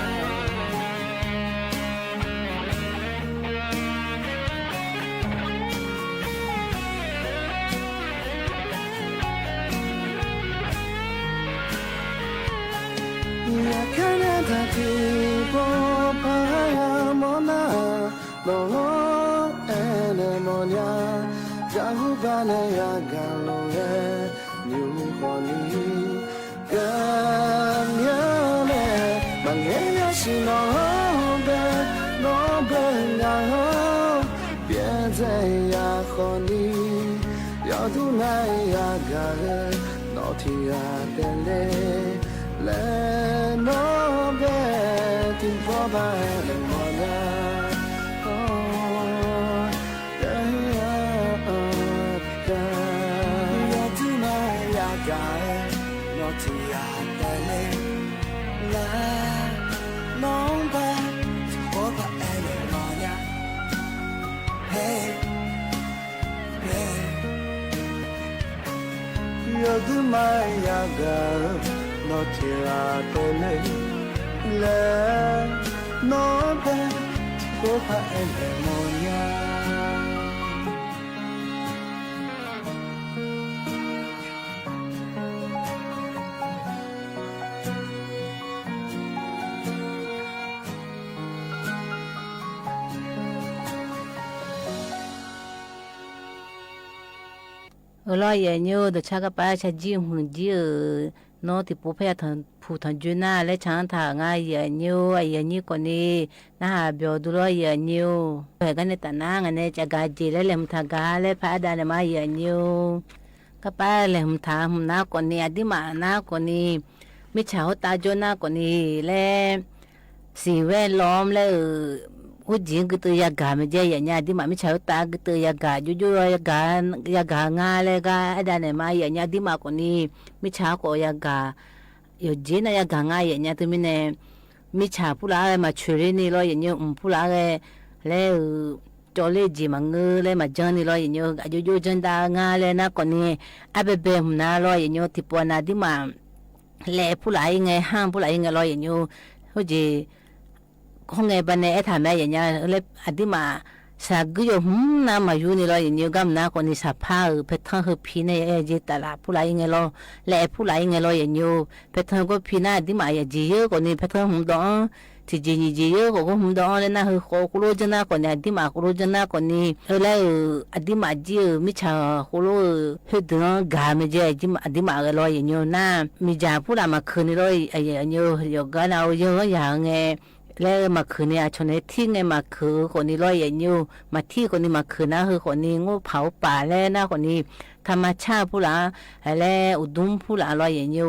ၤကၤန့ၣ်တၢ်ထံၣ် ပိာ်ဖးယၤမီနၤ နီၢ်အီၣ်အဲၣ်န့ၣ်မီညါ ကဟုဘါန့ၣ် ယၤကၤလိၤဝဲ နုၤဃီနံၤ ကၤမံအလဲၣ် မၤငဲညါစံးနီၢ်အီၣ်ဘဲ နီၢ်ဘၢငါအီၣ် ပျဲၢ်ထဲယၤဃီနံၤ ယီၤဒုးမၤယၤကၤဧၢ နီၢ်ထံဂၤတဲလံ လဲၤနီၢ်ဘဲ တံၤပိဖးအဲၣ်န့ၣ်မီညါ ယီၤဒုးမၤယၤကၤဧၢ နီၢ်ထံဂၤတဲလံ လဲၤနီၢ်ဘဲ တံၤပိဖးအဲၣ်န့ၣ်မီညါ ယိၤဒုးမးယၤဂၤ နီၢ်ထံရၣ်တဲလၢ လဲၤနီၢ်ဘဲ ကိးဖးအဲၣ်လဲၣ်မိၢ်ညါ အၢ လီၤယဲၢ်ညိ ဒီးဆၢကပာ်ဆၢ ကၠံၣ်ဟုၣ်ကၠံၣ်အၢ နီၢ်ထံဖိဖဲယထၢၣ်ဖူၣ်ထၢၣ်ကၠုနၢ် လၢဆၣ်ထၣ်ငါယဲၢ်ညိ အယဲၢ်ညိကိးန့ၣ် နၢ်ဟးဘျီဒုလီၤယဲၢ်ညိ ဟဲကန့ၣ်တၢ်နါ ငါန့ၣ် ကဂၤက့ၤလၢလဲၤဟုၣ်ထၣ်ဂၤလၢဖးအါဒၣ်န့ၣ်မးယဲၢ်ညိ ကပာ်လဲၤဟုၣ်ထၣ်ဟုၣ်နါကိးန့ၣ် အဒံးမးနါကိးန့ၣ် မ့ၢ်ဆၣ်ဟိတၢ်ကၠိနါကိးန့ၣ် လၢ စံးဝဲလီၤလၢ ဟိုၣ်ကၠံၣ်ကတၢၢ်ယၤဂၤမ့ၢ်ကဲယဲၢ်ညါ အဒံးမး မ့ၢ်ဆၣ်ဟိတၢ်ကတၢၢ်ယၤဂၤ ယိယိယၤဂၤ ယၤဂၤငါလၢဂၤအါဒၣ်န့ၣ်မးယဲၢ်ညါ အဒံးမးကိးန့ၣ် မ့ၢ်ဆၣ်ကိးယၤဂၤ ယိၣ်ကၠံၣ်နါယၤဂၤငါယဲၢ်ညါ တမံၤန့ၣ် မ့ၢ်ဆၣ်ဖုလၢ်အါဂၤမၤဆှဲးရ့န့ၣ်လီၤယဲၢ်ညိ အုမ်ဖုလၢ်အါဂၤ လၢ ကၠီလ့ၣ်ကၠံၣ်မၤငၢလၢမၤကၠၢန့ၣ်လီၤယဲၢ်ညိ အယိယိကၠၢတၢ်ငါလၢနါကိးန့ၣ် အါဘဲဘဲဟုၣ်နါလီၤယဲၢ်ညိ ထံၣ်ပီနါဒံးမး လဲၤဖုလၢ်အံၤငဲ ဟၢ်ဖုလၢ်အံၤငဲလီၤယဲၢ်ညိ ဟိုကၠံၣ် ခီငဲဘၣ်န့ၣ် အဲၣ်ထၢၣ်မ့ၢ်ယဲၢ်ညါ လၢအဒံးမး စၢ်ကုယိာ်ဟုၣ်နါမၤယူန့ၣ်လီၤယဲၢ်ညိ ဂၤမနုၤကိးန့ၣ် စၢ်ဖါဧၢ ဖဲထၢၣ်ဟၢဖံန့ၣ် အဲၣ်ကၠံၣ်တၢ်လၢ်ဖုလၢ်အံၤငဲလီၤ လၢအဲၣ်ဖုလၢ်အံၤငဲလီၤယဲၢ်ညိ ဖဲထၢၣ်ကိးဖံနါ အဒံးမးယဲၢ်ကၠံၣ်ယဲၢ်ကိးန့ၣ် ဖဲထၢၣ်ဟုၣ်ဒီးအီၤ ထံၣ်ကၠံၣ်နံၣ်ကၠံၣ်ယဲၢ်ကိး ကိးဟုၣ်ဒီးအီၤလၢနၢ်ဟၢဃီ ဃိလိကၠၢနါကိးန့ၣ် အဒံးမးဃိလိကၠၢနါကိးန့ၣ် အၢ လၢအ အဒံးမးကၠံၣ်ဧၢ မ့ၢ်ဆၣ်ဃိလိဧၢ ဟဲဒုးဂၤမ့ၢ်ကဲ အဒံးမးဂဲၤလီၤယဲၢ်ညိ နၢ် မ့ၢ်ယၤဖုလၢ်မၤခုၣ်န့ၣ်လီၤ ယဲၢ်ညိ ယိာ်ဂၤနၤဧိၤ ယဲၢ်ဂၤယၤဂဲၤ လၢမၤခုၣ်န့ၣ် အဆီၣ်န့ၣ် ထံၣ်ဂဲၤမၤခုၣ်ကိးန့ၣ်လီၤယဲၢ်ညိ မၤထံၣ်ကိးန့ၣ် မၤခုၣ်နၢ်ဟၢဃီန့ၣ် ငိုၣ်ဖးအိၣ်ပာ်လၢနၢ်ဃီန့ၣ် ထါမါဆၣ်ဖုလၢ် လၢအိၣ်ဒူဖုလၢ်လီၤယဲၢ်ညိ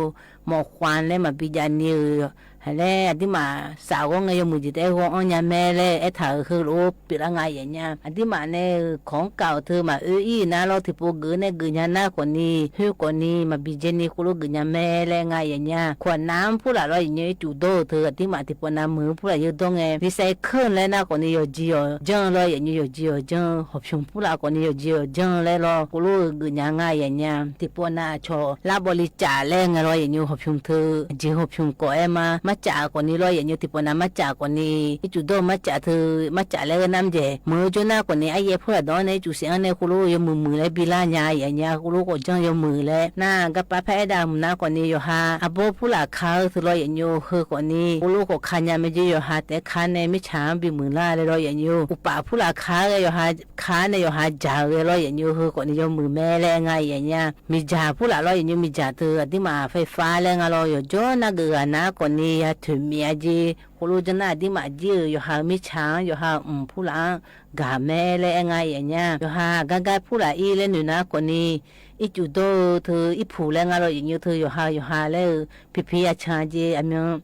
မီၢ်ဃွၢ်လၢမၤဘံယၤန့ၣ်ဧိၤ လၢအဒံးမး စးဂီၤငဲယီၤမုၢ်ကၠံၣ်တအဲၣ်ဂီၤအီၣ်ညါမဲလၢ အဲၣ်ထၢၣ်ဧိၤ ဟၢလိာ်ပ့းလၢငါယဲၢ်ညါ အဒံးမးန့ၣ် ခိၣ်ကၢ်အိၣ်ထၢၣ်မၤအၢအံၤနၤလီၤ ထံၣ်ဖိဂ့ၤနဲၣ်ဂ့ၤညါနၢ်ကိးန့ၣ် ဟၢကိးန့ၣ် မၤဘံကဲန့ၣ် ဃိလိဂ့ၤညါမဲလၢငါယဲၢ်ညါ ခွါနၢ်ဖုလၢ်လီၤယဲၢ်ညိ အကၠူၣ်ဒီထၢၣ် အဒံးမး ထံၣ်ပီနါမုၢ်ဖုလၢ်ယၢဒီငဲ လံာ်စဲးခဲၣ်လၢနၢ်ကိးန့ၣ် ယီၢ်ကၠံၣ်ယီၢ်ကၠၢလီၤယဲၢ်ညိ ယီၢ်ကၠံၣ်ယီၢ်ကၠၢ ဟီၣ်ဖၠူၣ်ဖုလၢ်ကိးန့ၣ် ယီၢ်ကၠံၣ်ယီၢ်ကၠၢလၢလီၤ ဃိလိဂ့ၤညါငါယဲၢ်ညါ ထံၣ်ပီနါအဆီၣ် လါဘီလံကၠးလၢငဲလီၤယဲၢ်ညိ ဟီၣ်ဖၠူၣ်ထၢၣ် အကၠံၣ်ဟီၣ်ဖၠူၣ်ကိးအဲၣ်မး မၢကၠးကိးန့ၣ်လီၤယဲၢ်ညိ ထံၣ်ပီနါမၢကၠးကိးန့ၣ် အကၠူၣ်ဒီမၢကၠးထၢၣ် မၢကၠးလၢနၢ်မ့ၢ်ကဲ မၢကၠိနၢ်ကိးန့ၣ် အယဲၢ်ဖုလၢ်ဒီးန့ၣ် အကၠူၣ်စဲးအါန့ၣ် ဃိလိယီၤမုၢ်မုၢ်လၢဘံလၢညါယဲၢ်ညါ ဃိလိကိးကၠၢယီၤမုၢ်လၢ နၢ် ကပာ်ဖဲအဲၣ်ဒၣ်မုၢ်နၢ်ကိးန့ၣ် ယီၤဟါ အဘီဖုလၢ်ခါထၢၣ်လီၤယဲၢ်ညိ ဟၢကိးန့ၣ် ဃိလိကိးခါညါမ့ၢ်ကၠံၣ် ယီၤဟါတဲခါန့ၣ် မ့ၢ်ဆၣ်ဘံမုၢ်လၢ်လၢလီၤယဲၢ်ညိ အိၣ်ပာ်ဖုလၢ်ခါဂဲၤ ယီၤဟါခါန့ၣ် ယီၤဟါကၠးဂဲၤလီၤယဲၢ်ညိ ဟၢကိးန့ၣ် ယီၤမုၢ်မဲလၢငါယဲၢ်ညါ မ့ၢ်ကၠးဖုလၢ်လီၤယဲၢ်ညိ မ့ၢ်ကၠးထၢၣ် အဒံးမး ဖဲဖါလၢငါလီၤ ယီၤကၠီနၢ်ဂ့ၤဂၤနၢ်ကိးန့ၣ် ယၤထၢၣ်မ့ၢ်အကၠံၣ် ဃိလိကၠၢနၢ် အဒံးမးကၠံၣ်ဧိၤ ယီၤဟါမ့ၢ်ဆၣ် ယီၤဟါအုမ်ဖုလၢ် ဂၤမဲလၢအဲၣ်ငါယဲၢ်ညါ ယီၤဟါဂၤဂၤဖုလၢ်အံၤလၢနုာ်နၢ်ကိးန့ၣ် အကၠူၣ်ဒီထၢၣ် အံၤဖုလၢငါလီၤယဲၢ်ညိ ထၢၣ်ယီၤဟါ ယီၤဟါလၢ ဖံဖံအဆၣ်ကၠံၣ် အမ့ၢ်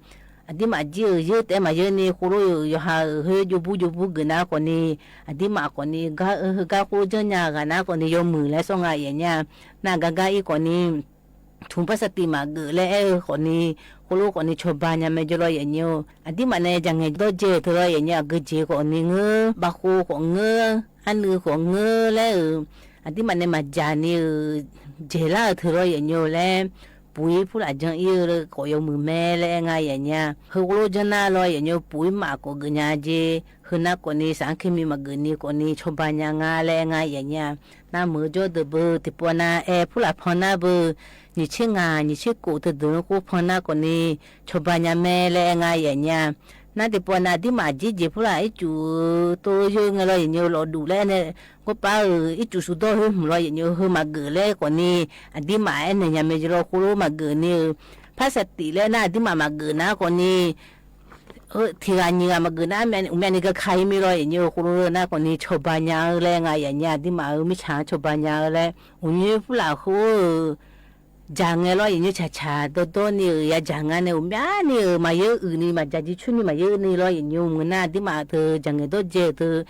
အဒံးမးကၠံၣ်ဧိၤ ယၢတဲမၤယၢန့ၣ် ဃိလိဧိၤ ယီၤဟါဧိၤ ဟၢယိဘုယိဘုဂ့ၤနၢ်ကိးန့ၣ် အဒံးမးကိးန့ၣ် ဂၤဃိလိကၠၢညါဂၤနၢ်ကိးန့ၣ် ယီၤမုၢ်လၢစီၤငါယဲၢ်ညါ နၢ်ဂၤဂၤအံၤကိးန့ၣ် ထူၣ်ပၢၢ်စတံးမၤဂ့ၤလၢအဲၣ်ဧိၤကိးန့ၣ် ဃိလိကိးန့ၣ် ဆီၣ်ဘၣ်ညါမဲာ်ယိၤလီၤယဲၢ်ညိ အဒံးမးန့ၣ် ယၤငဲၤဒီးကဲထၢၣ်လီၤယဲၢ်ညိ အဂ့ၤကၠံၣ်ကိးန့ၣ် ငၢ ဘၣ်ဃိကိးငၢ အနုာ်ကိးငၢလၢဧိၤ အဒံးမးန့ၣ် မၤကၠးန့ၣ်ဧိၤ ကၠံၣ်လၢထၢၣ်လီၤယဲၢ်ညိလၢ ပူၤဖုလၢ်ကၠၢအံၤဧိၤ ကိးယီၤမုၢ်မဲလၢအဲၣ်ငါယဲၢ်ညါ ဟၢဃိလိကၠၢနၢ်လီၤယဲၢ်ညိ ပူၤမးကိးဂ့ၤညါကၠံၣ် ဟၢနၢ်ကိးန့ၣ် စၣ်ခ့မံၤမၤဂ့ၤန့ၣ်ကိးန့ၣ် ဆီၣ်ဘၣ်ညါငါလၢအဲၣ်ငါယဲၢ်ညါ နၢ်မုၢ်ကၠီဒၢးဘၢ ထံၣ်ပီနါအဲၣ်ဖုလၢ်ဖီနၢ်ဘၢ နံၣ်ဆ့ငါ နံၣ်ဆ့ကိးတဒုးဃိဖီနၢ်ကိးန့ၣ် ဆီၣ်ဘၣ်ညါမဲလၢအဲၣ်ငါယဲၢ်ညါ နၢ်ထံၣ်ပီနါ အဒံးမးကၠံၣ်ကၠံၣ်ဖုလၢ် အံၤကၠူၣ်တိယိၤငဲလီၤယဲၢ်ညိ လီၤဒူၣ်လၢအဲၣ်န့ၣ် ကိးပာ်ဧိၤ အံၤကၠူၣ်စူၤဒီဟၢမုၢ်လီၤယဲၢ်ညိ ဟၢမၤဂ့ၤလၢကိးန့ၣ် အဒံးမးအဲၣ်နဲၣ်ညါမဲာ်ယိၤလီၤဃိလိမၤဂ့ၤန့ၣ် ဖၢ်စတံးလၢနၢ်အဒံးမးမၤဂ့ၤနၢ်ကိးန့ၣ် ထံဂၤညံဂၤမၤဂ့ၤနၢ် မ့ၢ်န့ၣ်ကခါအံၤမ့ၢ်လီၤယဲၢ်ညိ ဃိလိနၢ်ကိးန့ၣ် ဆီၣ်ဘၣ်ညါဧိၤလၢငါယဲၢ်ညါ အဒံးမးဧိၤ မ့ၢ်ဆၣ်ဆီၣ်ဘၣ်ညါဧိၤလၢ အိၣ်ညိဖုလၢ်ဃိဧိၤ ကၠးငဲလီၤယဲၢ်ညိ ဆၣ်ဆၣ်ဒီဒီန့ၣ်ဧိၤ ယၤကၠးငါန့ၣ် အိၣ်မးန့ၣ်ဧိၤ မၤယၢအုၣ်န့ၣ် မၤကၠးကၠံၣ်ဆူၣ်န့ၣ် မၤယၢန့ၣ်လီၤယဲၢ်ညိ မုၢ်နၢ်အဒံးမးထၢၣ် ကၠးငဲဒီကဲထၢၣ်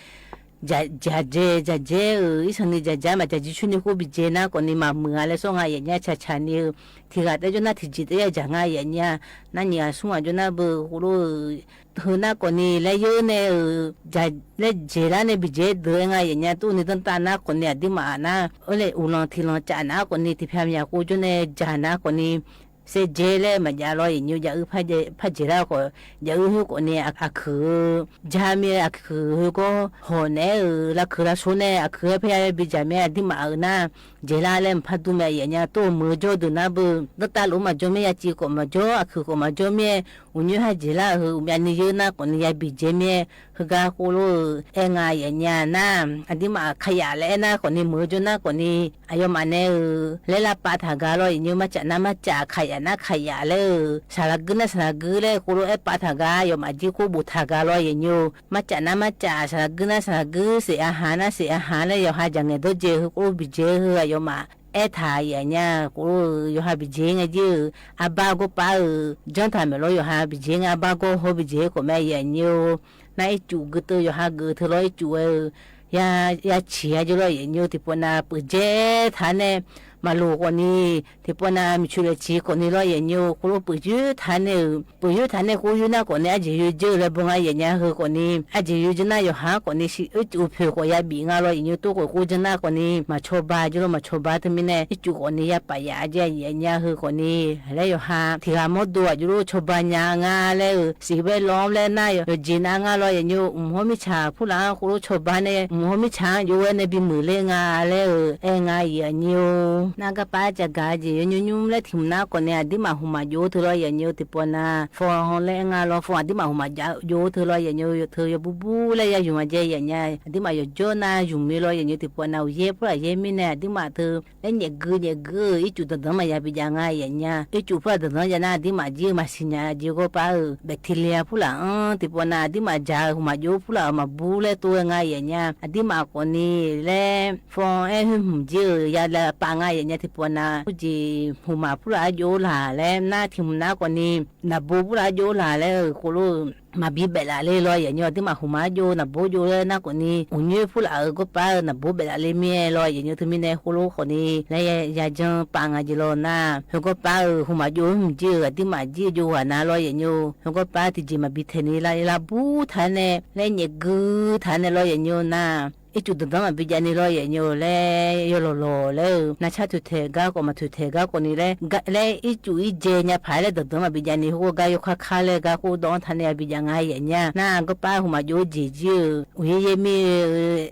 ja, ja je, ja je, aa, i sanni ja ja, ma ja ji chu ni ko bi je na, k'o ni ma mui a le so nga ya nya cha cha ni, aa, ti ga te jo na ti ji te ya ja nga ya nya, na nyi a sun a jo na buu, k'o lo, aa, hu na k'o ni le yo ne, aa, ja, le je la ne bi je de nga ya nya, tu ni tan ta na k'o ni a di ma na, o le u lan ti lan cha na k'o ni ti pia mi a ko jo ne ja na k'o ni, se je le ma ja lo ye nyu ja u pa je, pa je la k'o, ja u hu k'o ni a, a ku, ja mi a ku hu k'o, ho ne u, la ku la so ne, a ku pa ya bi ja mi a di ma u na, je la le mpa du mi ye nya to mu jo du na bu, do ta lu ma jo mi ya chi k'o ma jo, a ku k'o ma jo mi, u nyu ha je la hu, mi a ni yo na k'o ni ya bi je mi, hu ga k'o lo, e nga ye nya na, a di ma ka ya le na k'o ni mu jo na k'o ni, a yo ma ne u, le la pa ta ga lo ye nyu ma cha na ma cha ka ya na ka ya le u, sa la gu na sa la gu le k'o lo e pa ta ga yo ma ji k'o bu ta ga lo ye nyu ma cha na ma cha sa la gu na sa la gu se a ha na se a ha le yo ha ja nge do je hu k'o bi je hu a yo ma e ta ye nya k'o lo yo ha bi je nge ji u a ba go pa u jan ta me lo yo ha bi je nge a ba go ho bi je k'o me ye nyu. Na i chu gu tu yo ha gu tu lo i chu e u ya, ya chi ya jo lo ye nyu ti pon a pu je ta ne ma lu k'o ni ti pon a mi chu le chi k'o ni lo ye nyu k'o lo pu ju ta ne u pu ju ta ne k'o yu na k'o ni a je yu je le bu nga ye nya hu k'o ni a je yu je na yo ha k'o ni si i chu pu k'o ya bi nga lo ye nyu to k'o k'o je na k'o ni ma cho ba jo lo ma cho ba tu mi ne i chu k'o ni ya pa ya je ye nya hu k'o ni le yo ha ti ga mo du a jo lo cho ba nya nga le u. Si we lo le na yo, yo ji na nga lo ye nyu, um ho mi cha pu la k'o lo cho ba ne, um ho mi cha yo we ne bi mu le nga le u, e nga ye nyu. Na ga pa cha ga ji, yo nyu nyu le ti mu na k'o ne, a di ma hu ma jo tu lo ye nyu ti pon a, fo ho le nga lo fo a di ma hu ma ja, jo tu lo ye nyu, yo tu yo bu bu le ya yu ma je ye nya, a di ma yo jo na yu mi lo ye nyu ti pon a, u ye pu la ye mi ne, a di ma tu, le nye gu nye gu, i chu dan dan ma ya bi ja nga ye nya. I chu pu la dan dan ja na di ma ji ma si nya ji go pa u. Be ti le a pu la, um, ti pon a di ma ja, hu ma jo pu la ma bu le to nga ye nya. A di ma k'o ni le, fo e hu hu ji u ya la pa nga ye nya ti pon a. U ji hu ma pu la jo la le, na ti mu na k'o ni, na bu pu la jo la le, k'o lo. Ma bi be la le lo ye nyu, a di ma hu ma jo, na bu jo le na k'o ni, u nyu pu la u go pa u, na bu be la le mi e lo ye nyu tu mi ne k'o lo k'o ni, le ya, ya jan pa nga ji lo na, hu go pa u, hu ma jo, hu ji u, a di ma ji jo wa na lo ye nyu, hu go pa ti ji ma bi te ni la, la bu ta ne, le nye gu ta ne lo ye nyu na. I chu dan dan ma bi ja ni lo ye nyu le, yo lo lo le u. Na cha tu te ga k'o ma tu te ga k'o ni le. Ga, le i chu i je nya pa le dan dan ma bi ja ni ho ga yo ka ka le ga k'o don ta ne a bi ja nga ye nya. Na go pa hu ma jo ji ji u. U ye ye mi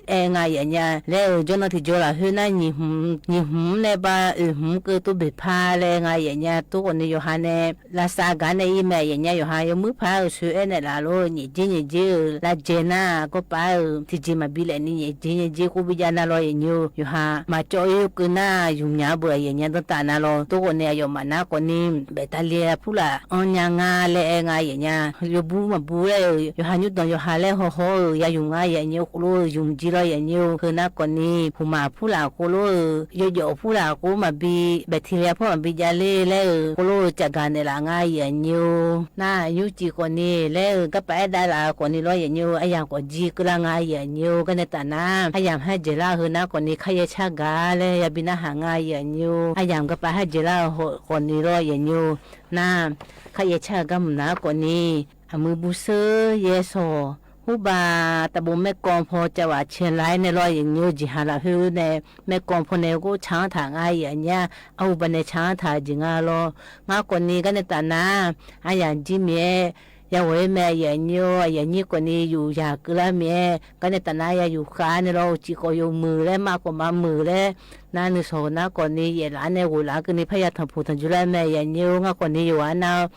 e nga ye nya. Le u jo na ti jo la hu na nyi hum, nyi hum le ba u hum ke tu bi pa le nga ye nya tu k'o ni yo ha ne. La sa ga ne i me ye nya yo ha yo mu pa u su e ne la lo nye ji nye ji u la je na ko pa u ti ji ma bi le ni nye ji nye ji ko bi ja na lo ye nyu yo ha ma cho i ku na yu nya bu ye nya do ta na lo to ko ne yo ma na ko ni be ta le pu la on nya nga le e nga ye nya yo bu ma bu le yo ha nyu don yo ha le ho ho u ya yu nga ye nyu ku lo yu ji lo ye nyu ku na ko ni pu ma pu la ko lo u yo jo pu la ko ma bi be ti le pu ma bi ja le le u ko lo u cha ga ne la nga ye nyu. Na yu chi ko ni le u ka pa e da la ko ni lo ye nyu a yang ko ji ku la nga ye nyu ka ne ta na a yang ha je la u na ko ni ka ye cha ga le ya bi na ha nga ye nyu a yang ka pa ha je la u ho ko ni lo ye nyu. Na ka ye cha ga mu na ko ni a mu bu se ye so. Hu ba ta bu me kon pho cha wa chen lai ne lo ye nyu ji ha la hu ne me kon pho ne ko chang ta nga ye nya a hu ba ne chang ta ji nga lo. Nga ko ni ka ne ta na a yang ji mie ya wo me ye nyu a ye nyi ko ni yu ya ku la mie ka ne ta na ya yu ka ne lo chi ko yu mu le ma ko ma mu le na nu so na ko ni ye la ne wo la ku ni pa ya tan pu tan ju la me ye nyu nga ko ni yu a na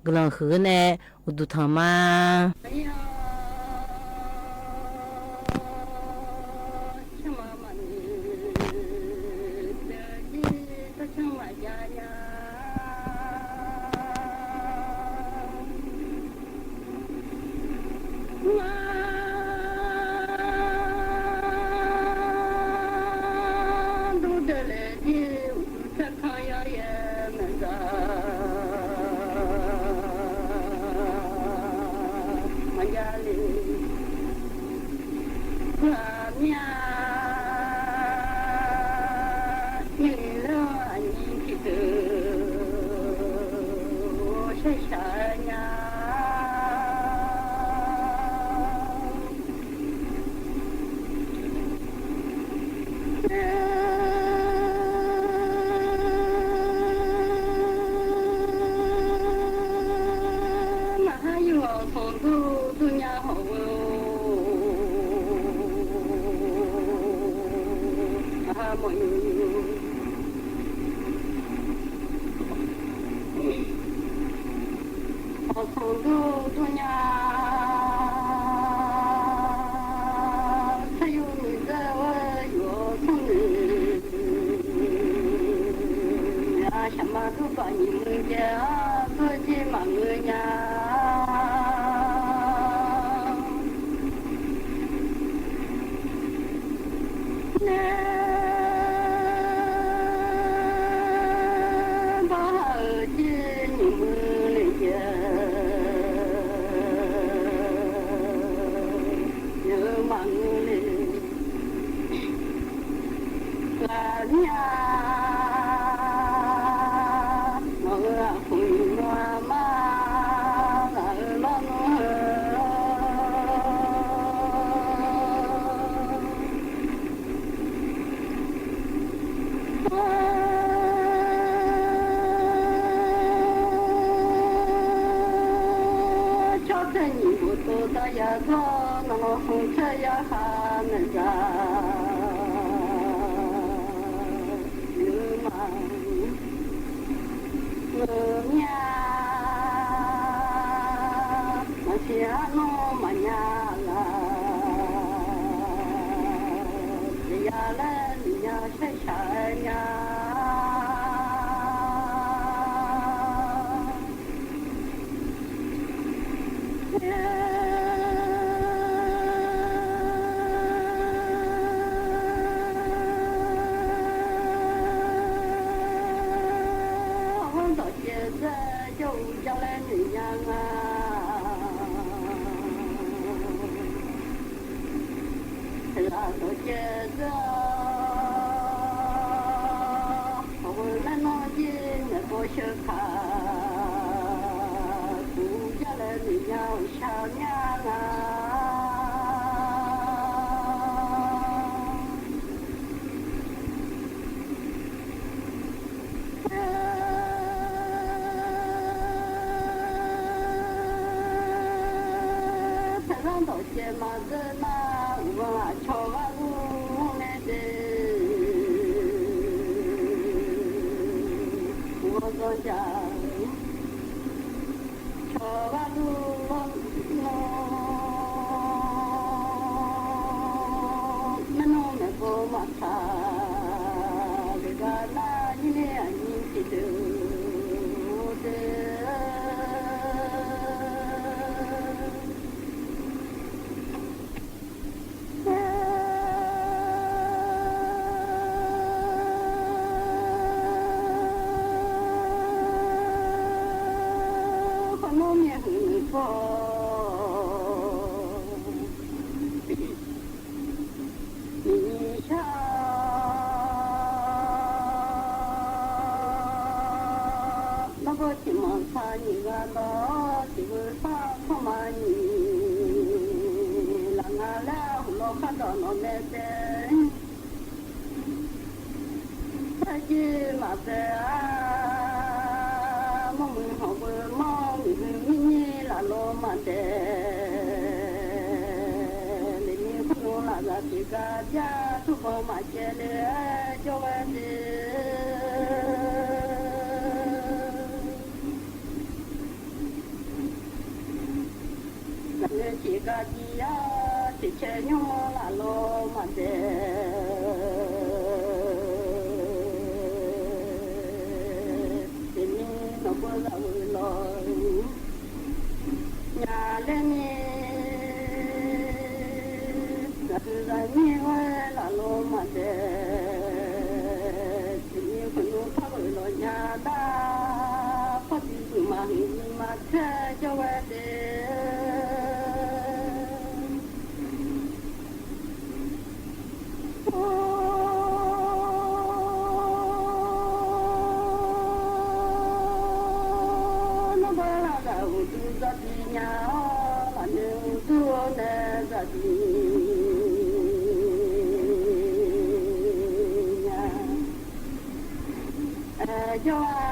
gu lan hu ne. U du tan ma. Awˬ suhˍ duˇ duˇ nyi, chaw yuˬ miˬ tcuh ve yuˬ suhˍ nyi, a shaˍ ma duˇ paˍ nyi mui jehˬ, a zuhˇ jiˇ maˍ ngeu nyi. Chaw teˇ nyi bu to ta yaˇ zuhˇ, nawˬ hui chehˇ yaˇ ha mehˍ gaˬ, yuˬ maˍ ngeu nyi, maˇ shiˍ a nawˬ maˇ nyi laˬ, yaˇ leh nyi shehˍ shaˍ nyi. Awˬ dawˬ ceh tcuh jawˇ hui jaˇ leh nyi nyi ngaˬ. Laˬ dawˬ ceh tcuh, awˬ hui mehˆ nawˇ jiˇ mehˍ paw sheu hkaꞈ, kuˬ jaˇ leh nyi nyi awˬ sha nyi ngaˬ. Hpehꞈ laˇ dawˬ ceh maˇ tcuh naˇ, uˉ vaˇ chaw g'aˇ luˇ mvuhˇ leh te, uˉ vaˇ dawˇ jaˇ. Chaw g'aˇ luˇ lawˇ nawˬ, mehˆ nawˇ mehˍ paw maˇ htaꞈ, teˇ g'aˇ naˇ nyi le a nyi chi tuˬ te. Nyi sha, nawˬ bawˇ chi maˇ htaˇ nyi g'a dawˇ, chi ve htaˇ hkawˇ maˇ nyi, laˬ ngaˬ leh hui lawˬ hk'a dawˬ nawˬ meh te. Hk'e ce maˇ te a, mvuhˇ miˬ hawˬ ve mawˇ miˬ hui nyiˇ nyi laˬ lo maˇ te. Liꞈ nyi hk'aw lo laˬ g'a tiꞈ g'a jaˇ, tuˉ baw maˇ ceh le, jawˇ ve te. Laˬ leh chi g'a ji yaˇ, chi chehˇ nyawˇ laˬ lo maˇ te. Teˇ nyi nawˬ bawˇ g'a veuꞈ lawˬ nyi le nyi, g'a hui g'a nyi ve laˬ lo maˇ te. Teˇ nyi hk'aw lo hpaˇ veuꞈ lawˬ nyi daꞈ, hpaˇ tiꞈ zuhꞈ maˇ heˆ nyi maˇ chehˇ jawˇ ve te. Nawˬ bawˇ laˬ g'a uˉ duˇ dawˇ tiꞈ nyi, laˬ nyi uˉ duˇ neh dawˇ tiꞈ nyi. Jawˇ a,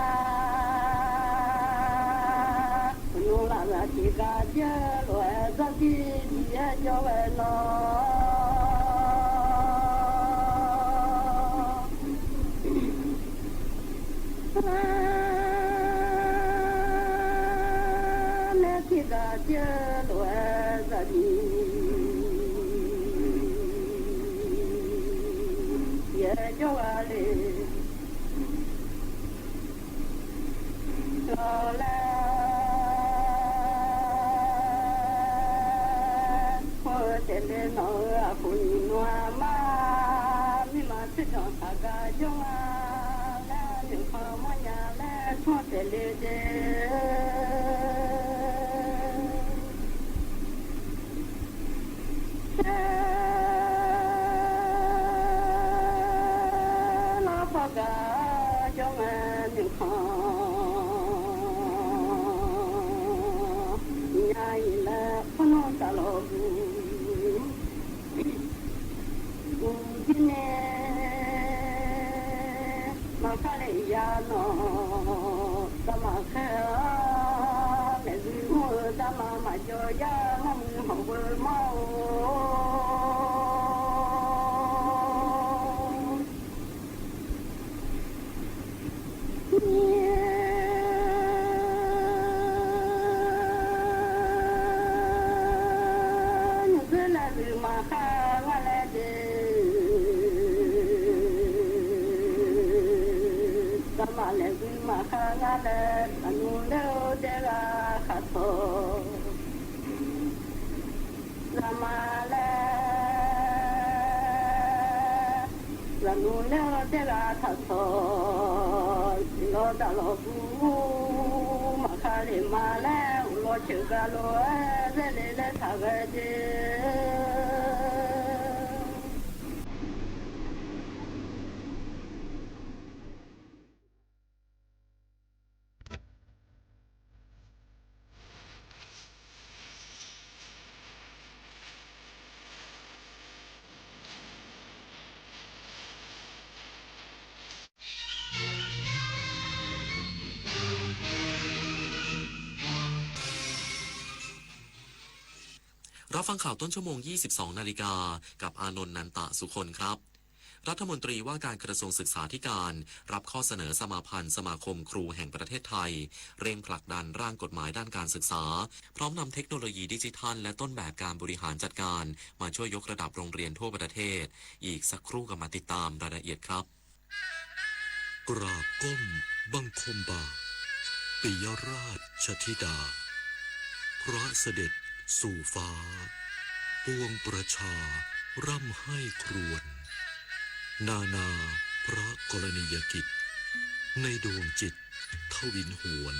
nawˬ laˬ g'a tiꞈ g'a jaˇ lo, dawˇ tiꞈ nyi jawˇ ve nawˬ. နက့ဒၣ်ကၢလိာ်အသးဒ် ယကၠီဂၤလၢ လီၤလၢ ဖိတဲလၢနီၢ်ဧၢ အပူၤနံၣ်နွါမး မ့ၢ်မၤဆၢကတီၢ်သးဂၤ ယွၤလၢ နုၣ်ဖီမီညါလၢ ထွဲတဲလၢဒဲး လီၤဖီဂာ် ယွၤနုၣ်ဖီ ညါအံၤလၢ ဖီနီၢ်သးလီၤပူၤ ပူၤဒ်န့ၣ် မၤခါလၢယၤနီၢ် တၢ်မၤခဲ လဲၤဂုာ်အိၣ် တၢ်မၤမၤယီၤယၤ မၤမုာ်ဟီၣ်ဝဲမးအိၣ် နသုလဲၤဂုာ်မၤခါငါလဲၣ်ဒဲး တၢ်မၤလဲၤဂုာ်မၤခါငါလဲၣ် အနုၢ်လၢတဲဂၤခးထီၣ် လၢမၤလဲၣ် လၢနုၢ်လၢတဲဂၤခးထီၣ် လီၤတၢ်လီၤပူၤ မၤခါလဲၣ်မၤလဲၣ် အိၣ်လီၤဆၢကၤလီၤ လဲၤလဲၤလၢထးဂဲၤဒဲး รับฟังข่าวต้นชั่วโมง ยี่สิบสองนาฬิกา กับอานนท์ นันตะสุคนครับ รัฐมนตรีว่าการกระทรวงศึกษาธิการ รับข้อเสนอสมาพันธ์สมาคมครูแห่งประเทศไทย เร่งผลักดันร่างกฎหมายด้านการศึกษา พร้อมนำเทคโนโลยีดิจิทัลและต้นแบบการบริหารจัดการ มาช่วยยกระดับโรงเรียนทั่วประเทศ อีกสักครู่กลับมาติดตามรายละเอียดครับ กราบก้มบังคมบาท ปิยราชธิดา พระเสด็จสู่ฟ้า ปวงประชาร่ำไห้ครวญ นานาพระกรณียกิจ ในดวงจิตทวินหวน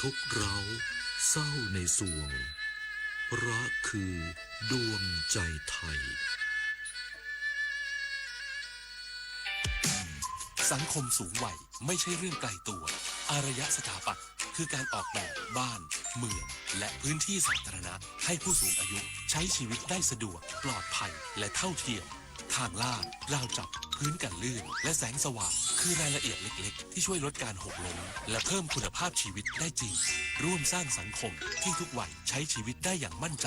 ทุกข์ร้าวเศร้าในสวง พระคือดวงใจไทย สังคมสูงวัยไม่ใช่เรื่องไกลตัว อารยสถาปัตย์คือการออกแบบบ้าน เมือง และพื้นที่สาธารณะ ให้ผู้สูงอายุใช้ชีวิตได้สะดวก ปลอดภัย และเท่าเทียม ทางลาด ราวจับ พื้นกันลื่น และแสงสว่าง คือรายละเอียดเล็กๆ ที่ช่วยลดการหกล้ม และเพิ่มคุณภาพชีวิตได้จริง ร่วมสร้างสังคมที่ทุกวัยใช้ชีวิตได้อย่างมั่นใจ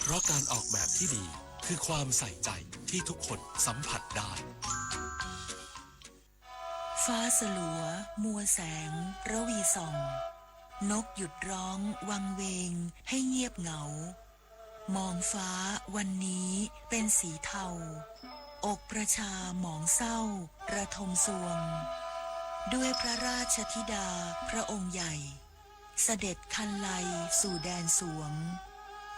เพราะการออกแบบที่ดี คือความใส่ใจที่ทุกคนสัมผัสได้ ฟ้าสลัว มัวแสง ระวีส่อง นกหยุดร้อง วังเวง ให้เงียบเหงา มองฟ้าวันนี้เป็นสีเทา อกประชาหมองเศร้า ระทมซวง ด้วยพระราชธิดาพระองค์ใหญ่ เสด็จคันไลสู่แดนสวง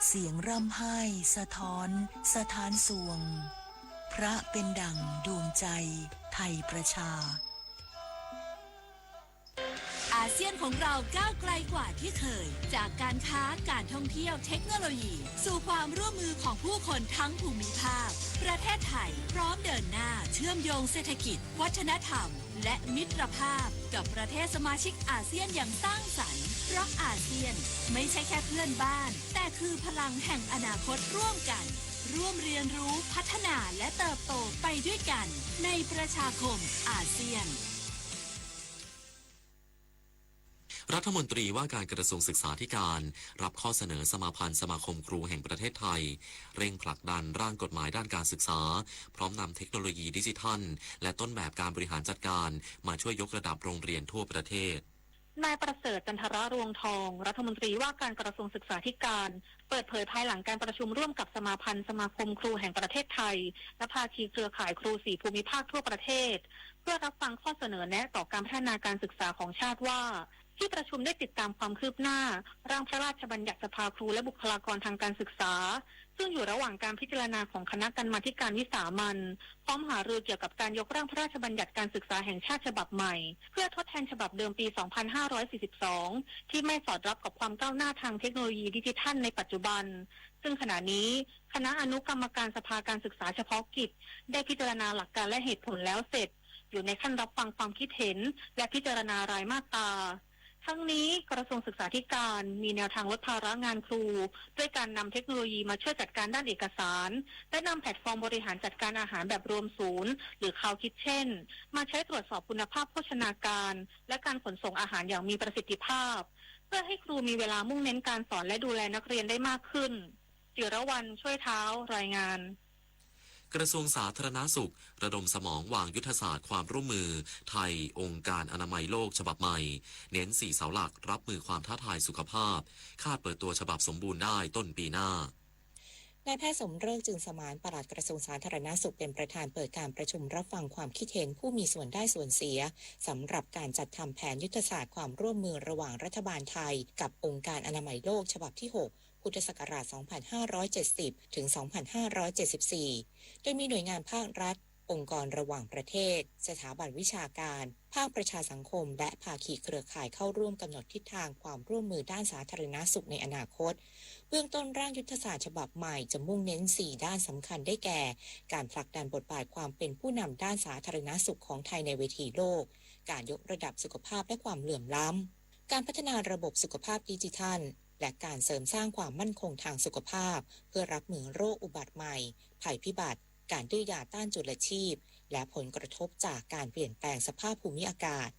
เสียงร่ำไห้สะท้อนสถานสวง พระเป็นดั่งดวงใจไทยประชา อาเซียนของเราก้าวไกลกว่าที่เคย จากการค้า การท่องเที่ยว เทคโนโลยี สู่ความร่วมมือของผู้คนทั้งภูมิภาค ประเทศไทยพร้อมเดินหน้าเชื่อมโยงเศรษฐกิจ วัฒนธรรม และมิตรภาพกับประเทศสมาชิกอาเซียนอย่างสร้างสรรค์ เพราะอาเซียนไม่ใช่แค่เพื่อนบ้าน แต่คือพลังแห่งอนาคตร่วมกัน ร่วมเรียนรู้ พัฒนา และเติบโตไปด้วยกัน ในประชาคมอาเซียน รัฐมนตรีว่าการกระทรวงศึกษาธิการ รับข้อเสนอสมาพันธ์สมาคมครูแห่งประเทศไทย เร่งผลักดันร่างกฎหมายด้านการศึกษา พร้อมนำเทคโนโลยีดิจิทัล และต้นแบบการบริหารจัดการ มาช่วยยกระดับโรงเรียนทั่วประเทศ นายประเสริฐ จันทรรวงศ์ทอง รัฐมนตรีว่าการกระทรวงศึกษาธิการ เปิดเผยภายหลังการประชุมร่วมกับสมาพันธ์สมาคมครูแห่งประเทศไทย และภาคีเครือข่ายครูสี่ภูมิภาคทั่วประเทศ เพื่อรับฟังข้อเสนอแนะต่อการพัฒนาการศึกษาของชาติว่า ที่ประชุมได้ติดตามความคืบหน้า ร่างพระราชบัญญัติสภาครูและบุคลากรทางการศึกษา ซึ่งอยู่ระหว่างการพิจารณาของคณะกรรมาธิการวิสามัญ พร้อมหารือเกี่ยวกับการยกร่างพระราชบัญญัติการศึกษาแห่งชาติฉบับใหม่ เพื่อทดแทนฉบับเดิมปี สองพันห้าร้อยสี่สิบสอง ที่ไม่สอดรับกับความก้าวหน้าทางเทคโนโลยีดิจิทัลในปัจจุบัน ซึ่งขณะนี้คณะอนุกรรมการสภาการศึกษาเฉพาะกิจ ได้พิจารณาหลักการและเหตุผลแล้วเสร็จ อยู่ในขั้นรับฟังความคิดเห็น และพิจารณารายมาตรา ทั้งนี้กระทรวงศึกษาธิการมีแนวทางลดภาระงานครู ด้วยการนำเทคโนโลยีมาช่วยจัดการด้านเอกสาร และนำแพลตฟอร์มบริหารจัดการอาหารแบบรวมศูนย์ หรือ Cloud Kitchen มาใช้ตรวจสอบคุณภาพโภชนาการ และการขนส่งอาหารอย่างมีประสิทธิภาพ เพื่อให้ครูมีเวลามุ่งเน้นการสอนและดูแลนักเรียนได้มากขึ้น จิรวรรณ ช่วยเท้า รายงาน กระทรวงสาธารณสุข ระดมสมองวางยุทธศาสตร์ความร่วมมือไทยองค์การอนามัยโลกฉบับใหม่ เน้นสี่เสาหลักรับมือความท้าทายสุขภาพ คาดเปิดตัวฉบับสมบูรณ์ได้ต้นปีหน้า นายแพทย์สมฤกษ์ จึงสมาน ปลัดกระทรวงสาธารณสุข เป็นประธานเปิดการประชุมรับฟังความคิดเห็นผู้มีส่วนได้ส่วนเสีย สำหรับการจัดทำแผนยุทธศาสตร์ความร่วมมือระหว่างรัฐบาลไทยกับองค์การอนามัยโลกฉบับที่หก พุทธศักราช สองพันห้าร้อยเจ็ดสิบ ถึง สองพันห้าร้อยเจ็ดสิบสี่ โดยมีหน่วยงานภาครัฐ องค์กรระหว่างประเทศ สถาบันวิชาการ ภาคประชาสังคม และภาคีเครือข่ายเข้าร่วมกำหนดทิศทางความร่วมมือด้านสาธารณสุขในอนาคต เบื้องต้นร่างยุทธศาสตร์ฉบับใหม่จะมุ่งเน้นสี่ด้านสำคัญได้แก่ การผลักดันบทบาทความเป็นผู้นำด้านสาธารณสุขของไทยในเวทีโลก การยกระดับสุขภาพและความเหลื่อมล้ำ การพัฒนาระบบสุขภาพดิจิทัล และการเสริมสร้างความมั่นคงทางสุขภาพ เพื่อรับมือโรคอุบัติใหม่ ภัยพิบัติ การดื้อยาต้านจุลชีพ และผลกระทบจากการเปลี่ยนแปลงสภาพภูมิอากาศ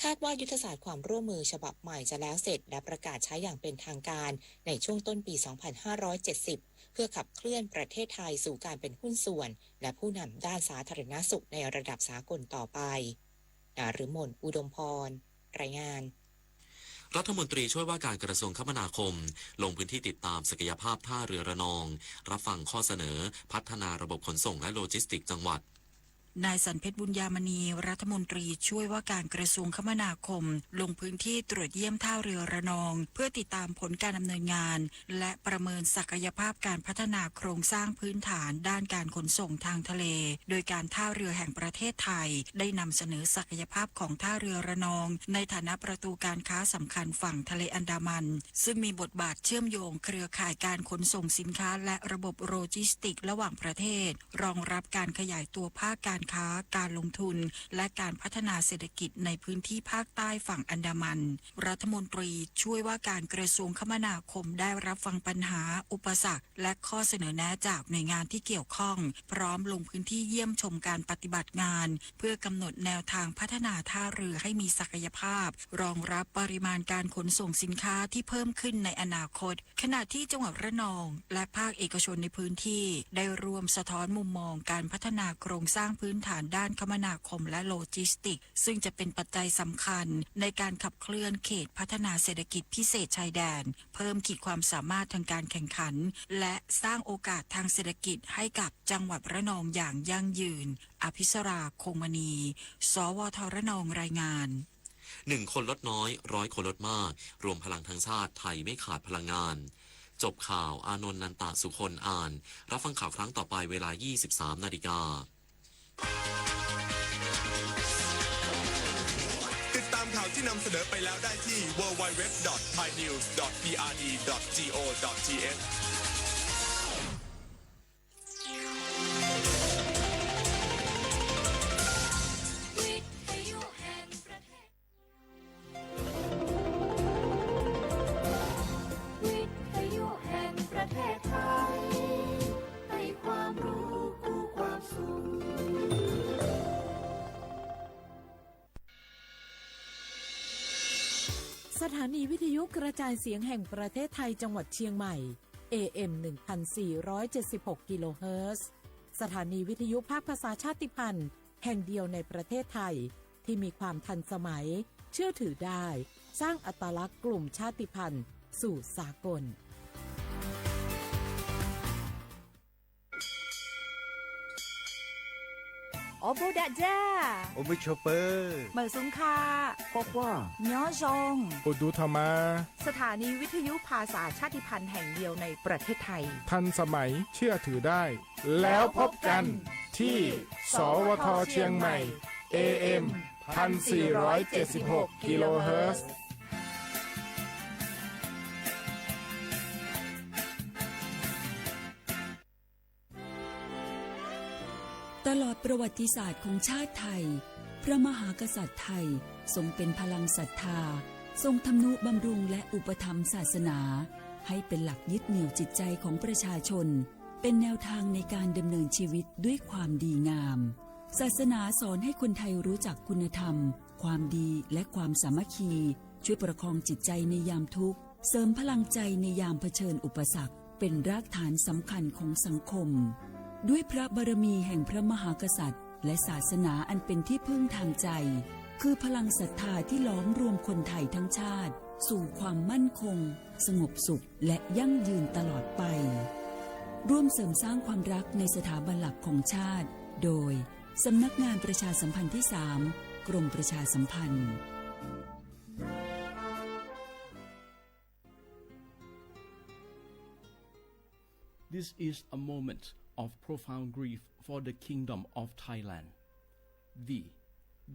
คาดว่ายุทธศาสตร์ความร่วมมือฉบับใหม่จะแล้วเสร็จและประกาศใช้อย่างเป็นทางการในช่วงต้นปี สองพันห้าร้อยเจ็ดสิบ เพื่อขับเคลื่อนประเทศไทยสู่การเป็นหุ้นส่วน และผู้นำด้านสาธารณสุขในระดับสากลต่อไป ดารุมน อุดมพร รายงาน รัฐมนตรีช่วยว่าการกระทรวงคมนาคม ลงพื้นที่ติดตามศักยภาพท่าเรือระนอง รับฟังข้อเสนอพัฒนาระบบขนส่งและโลจิสติกส์จังหวัด นายสันเพชร บุญญามณี รัฐมนตรีช่วยว่าการกระทรวงคมนาคม ลงพื้นที่ตรวจเยี่ยมท่าเรือระนอง เพื่อติดตามผลการดำเนินงาน และประเมินศักยภาพการพัฒนาโครงสร้างพื้นฐานด้านการขนส่งทางทะเล โดยการท่าเรือแห่งประเทศไทย ได้นำเสนอศักยภาพของท่าเรือระนอง ในฐานะประตูการค้าสำคัญฝั่งทะเลอันดามัน ซึ่งมีบทบาทเชื่อมโยงเครือข่ายการขนส่งสินค้า และระบบโลจิสติกส์ระหว่างประเทศ รองรับการขยายตัวภาคการค้า การลงทุน และการพัฒนาเศรษฐกิจในพื้นที่ภาคใต้ฝั่งอันดามัน รัฐมนตรีช่วยว่าการกระทรวงคมนาคมได้รับฟังปัญหา อุปสรรค และข้อเสนอแนะจากหน่วยงานที่เกี่ยวข้อง พร้อมลงพื้นที่เยี่ยมชมการปฏิบัติงาน เพื่อกำหนดแนวทางพัฒนาท่าเรือให้มีศักยภาพ รองรับปริมาณการขนส่งสินค้าที่เพิ่มขึ้นในอนาคต ขณะที่จังหวัดระนอง และภาคเอกชนในพื้นที่ ได้ร่วมสะท้อนมุมมองการพัฒนาโครงสร้างพื้นฐานด้านคมนาคมและโลจิสติกส์ ซึ่งจะเป็นปัจจัยสำคัญในการขับเคลื่อนเขตพัฒนาเศรษฐกิจพิเศษชายแดน เพิ่มขีดความสามารถทางการแข่งขัน และสร้างโอกาสทางเศรษฐกิจให้กับจังหวัดระนองอย่างยั่งยืน อภิสรา คงมณี สวท ระนอง รายงาน หนึ่งคนลดน้อย ร้อยคนลดมาก รวมพลังทั้งชาติ ไทยไม่ขาดพลังงาน จบข่าว อานนท์ นันตะสุคน อ่าน รับฟังข่าวครั้งต่อไปเวลา ยี่สิบสามนาฬิกา ติดตามข่าวที่นำเสนอไปแล้วได้ที่ ดับเบิลยู ดับเบิลยู ดับเบิลยู ดอท ไทยนิวส์ ดอท พีอาร์ดี ดอท จี โอ ดอท ที เอช วิทยุแห่งประเทศ วิทยุแห่งประเทศไทย ให้ความรู้กู้ความสุข สถานีวิทยุกระจายเสียงแห่งประเทศไทยจังหวัดเชียงใหม่ เอ เอ็ม หนึ่งพันสี่ร้อยเจ็ดสิบหก กิโลเฮิรตซ์ สถานีวิทยุภาคภาษาชาติพันธุ์แห่งเดียวในประเทศไทย ที่มีความทันสมัย เชื่อถือได้ สร้างอัตลักษณ์กลุ่มชาติพันธุ์สู่สากล โอโบดะจ้า โอมือโชเปอร์ เหมินสุงค่ะ ข้อความ ยอดจง โอดูธรรมา สถานีวิทยุภาษาชาติพันธุ์แห่งเดียวในประเทศไทย ทันสมัย เชื่อถือได้ แล้วพบกันที่ สวท เชียงใหม่ เอ เอ็ม พันสี่ร้อยเจ็ดสิบหก กิโลเฮิรตซ์ ตลอดประวัติศาสตร์ของชาติไทย พระมหากษัตริย์ไทยทรงเป็นพลังศรัทธา ทรงทำนุบำรุงและอุปถัมภ์ศาสนา ให้เป็นหลักยึดเหนี่ยวจิตใจของประชาชน เป็นแนวทางในการดำเนินชีวิตด้วยความดีงาม ศาสนาสอนให้คนไทยรู้จักคุณธรรม ความดี และความสามัคคี ช่วยประคองจิตใจในยามทุกข์ เสริมพลังใจในยามเผชิญอุปสรรค เป็นรากฐานสำคัญของสังคม ด้วยพระบารมีแห่งพระมหากษัตริย์ และศาสนาอันเป็นที่พึ่งทางใจ คือพลังศรัทธาที่หลอมรวมคนไทยทั้งชาติ สู่ความมั่นคง สงบสุข และยั่งยืนตลอดไป ร่วมเสริมสร้างความรักในสถาบันหลักของชาติ โดย สำนักงานประชาสัมพันธ์ที่สาม กรมประชาสัมพันธ์ This is a moment of profound grief for the Kingdom of Thailand. We,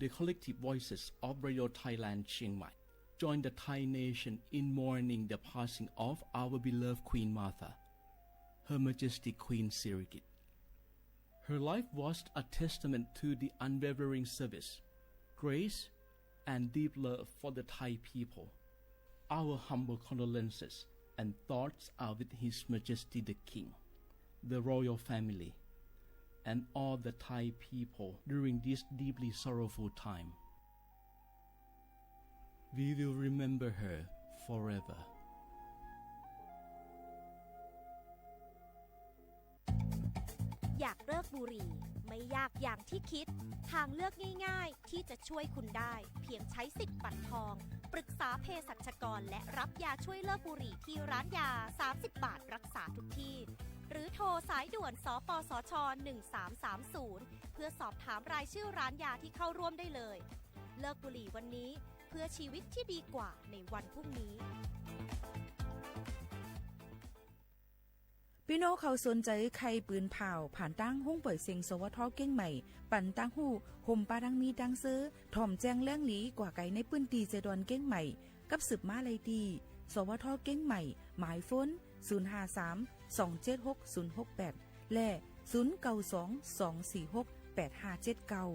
the collective voices of Radio Thailand Chiang Mai, join the Thai nation in mourning the passing of our beloved Queen Mother, Her Majesty Queen Sirikit. Her life was a testament to the unwavering service, grace, and deep love for the Thai people. Our humble condolences and thoughts are with His Majesty the King, the royal family, and all the Thai people during this deeply sorrowful time. We will remember her forever. อยากเลิกบุหรี่ ไม่ยากอย่างที่คิด ทางเลือกง่ายๆ ที่จะช่วยคุณได้ เพียงใช้สิทธิ์บัตรทอง ปรึกษาเภสัชกร และรับยาช่วยเลิกบุหรี่ที่ร้านยา สามสิบบาท รักษาทุกที่ หรือโทรสายด่วน สปสช หนึ่งสามสามศูนย์ เพื่อสอบถามรายชื่อร้านยาที่เข้าร่วมได้เลย เลิกบุหรี่วันนี้ เพื่อชีวิตที่ดีกว่าในวันพรุ่งนี้ ปี้น้องเขาสนใจ๋ใค่ปืนผ่าว ผ่านตางห้องเป่ยเซ็ง สวท เกียงใหม่ ปันตางฮู้ ห่มปาดังมีดังเซอ ถ่อมแจ้งแหลงหลี กว่าไก๋ในปื้นตี้เจดอนเกียงใหม่ กับสืบมาได้ตี้ สวท เกียงใหม่ หมายโฟน ศูนย์ห้าสาม สองเจ็ดหก ศูนย์หกแปด และ ศูนย์เก้าสอง สองสี่หก แปดห้าเจ็ดเก้า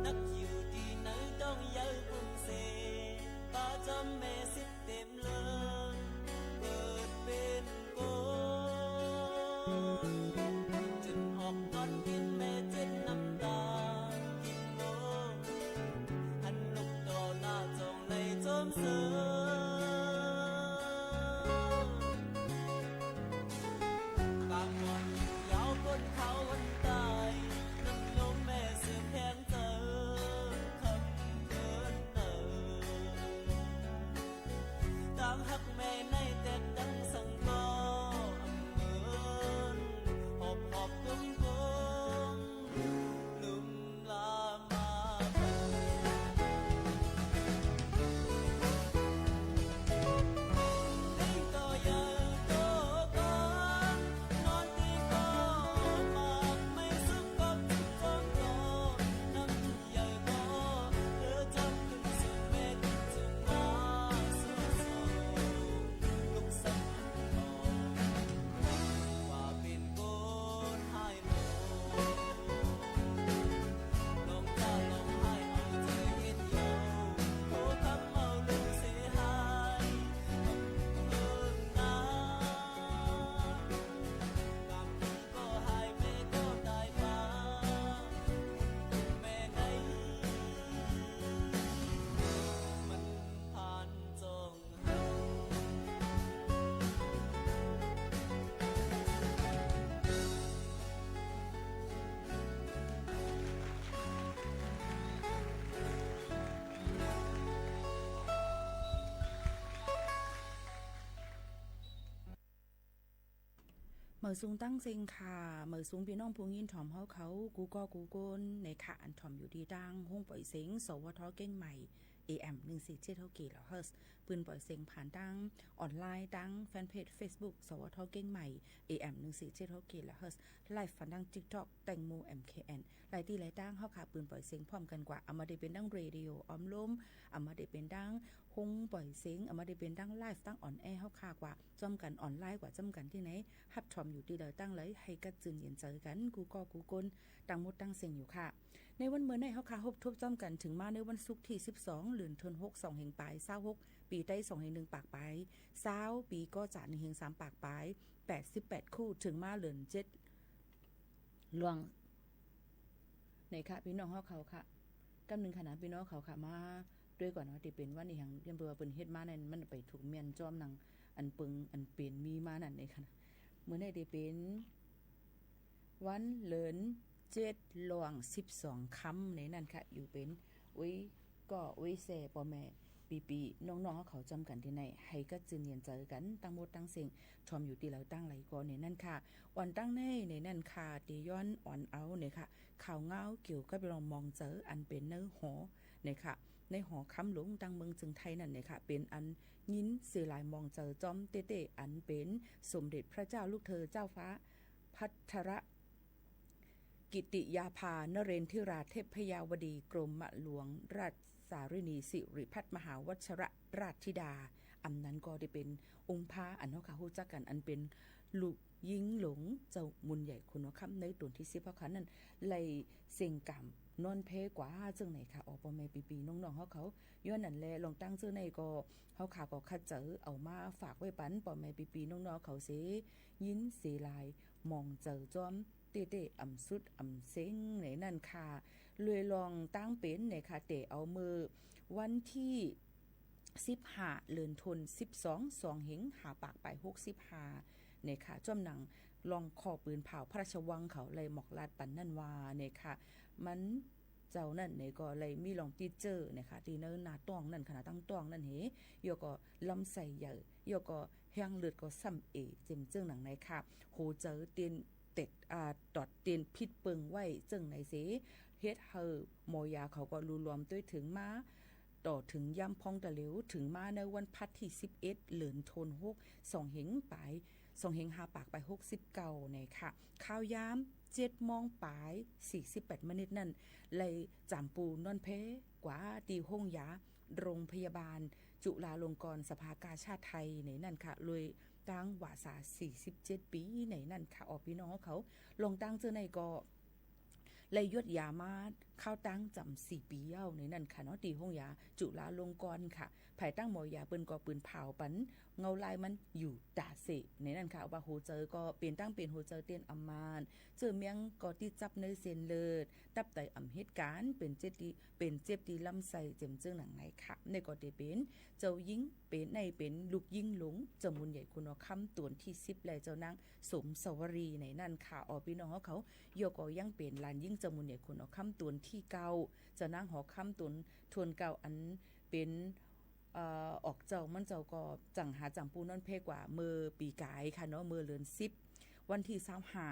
นักอยู่ตี้ไหนต้องเยาว์กุ้มเส ปาจ๋อมแม่สิทธิ์เต๋มเลิน เกิดเป๋นคน จ๋นออกนอนปิ้นแม่เจ็บน้ำต๋า กิ๋นโม หันลุกต่อหน้าจ้องในจ๋อมเสอ ปากหม่อนยาวก้นขาววันต๋าย น้ำนมแม่เสือแข็งเจอ คำเกินเอ่อ ตางฮักแม่ในแตกดังสังก่อ อำเมิน หอบหอบกลมกลม ลุ่มลามา เมิดสูงตั้งเซ็งค่ะ เมิดสูงปี้น้องผู้ยินถ่อมเฮาเขา กู้ก้อกู้คน ในค่ะ อันถ่อมอยู่ตี้ตางห้องป่อยเสียง สวท เกียงใหม่ เอเอ็ม หนึ่งสี่เจ็ดหกกิโลเฮิรตซ์ ปืนป่อยเสียงผ่านตางออนไลน์ ตางแฟนเพจเฟซบุ๊ก สวท เกียงใหม่ เอเอ็ม หนึ่งสี่เจ็ดหกกิโลเฮิรตซ์ ไลฟ์ผ่านตางติ๊กต็อก แตงโม เอ็มเคเอ็น หลายตี้หลายตางเฮาค่ะ ปืนป่อยเสียงพร้อมกั๋นกว่า อะมาได้เป๋นตางเรดิโอออมลม อะมาได้เป๋นตางห้องป่อยเสียง อะมาได้เป๋นตางไลฟ์ ตางออนแอร์เฮาค่ะกว่า จ้อมกั๋นออนไลน์กว่า จ้อมกั๋นตี้ไหน ฮับถ่อมอยู่ตี้ใดตางใด หื้อกัดจื้นเย็นใจ๋กั๋น กู้ก้อกู้คน ตังหมดตังเสี้ยงอยู่ค่ะ ในวันเมินในเฮาค่ะ ฮบทบจ้อมกั๋นเถิงมาในวันศุกร์ตี้สิบสอง เดือนธันวาคม สองเฮงปายซาวหก ปี๋ไต้สองเฮงหนึ่งปากปายซาว ปี๋ก๋อจ๋าหนึ่งเฮงสามปากปาย แปดสิบแปดคู่ เถิงมาเดือนเจ็ด ล่วง ในค่ะ ปี้น้องเฮาเขาค่ะ กำนึ่งค่ะนะ ปี้น้องเขาค่ะ มาด้วยก่อนเนาะ ตี้เป๋นวันอีหยัง ย้อนเปื้อว่าเปิ้นเฮ็ดมานั้น มันไปถูกเมี้ยนจ้อมหนัง อันเปิง อันเป๋นมีมานั้นในค่ะนะ เมินในตี้เป๋น วันเดือนเจ็ดล่วงสิบสองค่ำในนั้นค่ะ อยู่เป๋น อุ้ย ก้อ อุ้ย แซ่ ป้อแม่ ปี้ๆ น้องๆ เฮาเขาจ้อมกั๋นตี้ไหน หื้อกัดจื้นเย็นใจ๋กั๋น ตังหมดตังเสี้ยง ถ่อมอยู่ตี้ใดตางใดก่อในนั้นค่ะ อ่อนตังใน ในนั้นค่ะ ตี้ย้อนอ่อนเอาในค่ะ ข่าวเงาเกี่ยวกับเรื่องหมองเจ๋อ อันเป๋นในหอ ในค่ะ ในหอคำหลวงตางเมืองเจียงไฮ้นั้นในค่ะ เป๋นอันยินเสียหลายหมองเจ๋อจ้อมเต๊ๆ อันเป๋นสมเด็จพระเจ้าลูกเธอเจ้าฟ้า พัทรกิติยาภา นเรนทิราเทพยาวดี กรมหลวงราชสารินี สิริพัฒน์มหาวัชรราชธิดา อำนั้นก็ได้เป๋นองค์พระอันเฮาค่ะฮู้จักกั๋น อันเป๋นลูกยิงหลวงเจ้ามุนใหญ่ขุนหัวค่ำในต๋นตี้สิบเฮาค่ะนั้น ไล่เสี้ยงก๋ำนอนแพกว่าเจิ่งไหนค่ะ อ่อ ป้อแม่ปี้ๆ น้องๆ เฮาเขา ย้อนนั้นแล ลองตั้งเจิ่งไหนก็ เฮาค่ะก็คัดเจ๋อเอามาฝากไว้ปันป้อแม่ปี้ๆ น้องๆ เขาเสีย ยินเสียหลายหมองเจ๋อจ้อมเต๊ๆ อ่ำสุดอ่ำเซ็งในนั้นค่ะ เลยลองตั้งเป๋นในค่ะ เต๋เอาเมื่อวันตี้สิบห้า เดือนธันวาคม สิบสอง สองเฮงห้าปากปายหกสิบห้าในค่ะ จ้อมหนัง ล่องข้อปืนเผาพระราชวังเขาไล่หมอกลาดปันนั้นว่าเนี่ยค่ะ มันเจ้านั้นเนี่ยก็ไล่มีล่องติดเจอเนี่ยค่ะ ตี้เนินนาต๊องนั้นค่ะนะ ตังต๊องนั้นเห ยอก็ลำไส้ใหญ่ ยอก็แฮงเลือดก็ส่ำเอ เจ็มเจิ้งหนังในค่ะ หัวใจ๋เต้นเต็ด อ่า ตอดเต้นผิดเปิงไว้เจิ้งในเส เฮ็ดหื้อหมอยาเขาก็ลู่ลอมตวยเถิงมา ต่อเถิงยามพ่องตะเหลว เถิงมาในวันพัดตี้สิบเอ็ด เดือนธันวาคม สองเฮงปาย สองเฮงห้าปากปายหกสิบเก้าเนี่ยค่ะ ข่าวยามเจ็ดโมงปายสี่สิบแปดมินิตนั้น ไล่จ๋ำปูนอนแพกว่าตี้โฮงยา โรงพยาบาลจุฬาลงกรณ์สภากาชาดไทยในนั้นค่ะ โดยตางหวาสาสี่สิบเจ็ดปี๋ในนั้นค่ะ ออ ปี้น้องเขา ล่องตางเจ้าในก็ ไล่หยดยามาเข้าตางจ๋ำสี่ปี๋เย้าในนั้นค่ะเนาะ ตี้โฮงยาจุฬาลงกรณ์ค่ะ ภายใต้หมอยาเปิ้นก็ปืนเผาปัน เงาลายมันอยู่ต๋าเสะในนั้นค่ะ ว่าหัวใจ๋ก็เป๋นตังเป๋นหัวใจ๋เต้นอำมาน เจื้อเมี้ยงก็ตี้จับในเส้นเลือด ตับไตอ่ำเหตุก๋ารณ์ เป๋นเจ็บตี้ เป๋นเจ็บตี้ลำไส้ เจ็มเจิ้งหนังในค่ะ นี่ก็จะเป๋นเจ้าญิง เป๋น ในเป๋นลูกญิงหลวงเจ้ามูลใหญ่ขุนหอคำต๋นตี้สิบ และเจ้านางสมสวรีในนั้นค่ะ ออ ปี้น้องเขา ยอก็ยังเป๋นหลานญิงเจ้ามูลใหญ่ขุนหอคำต๋นตี้เก้า เจ้านางหอคำต๋นถ้วนเก้า อันเป๋น เอ่อ ออกเจ้ามันเจ้าก็จั่งหาจ๋ำปูนอนแพกว่าเมื่อปี๋ก๋ายค่ะเนาะ เมื่อเดือนสิบ วันตี้ซาวห้า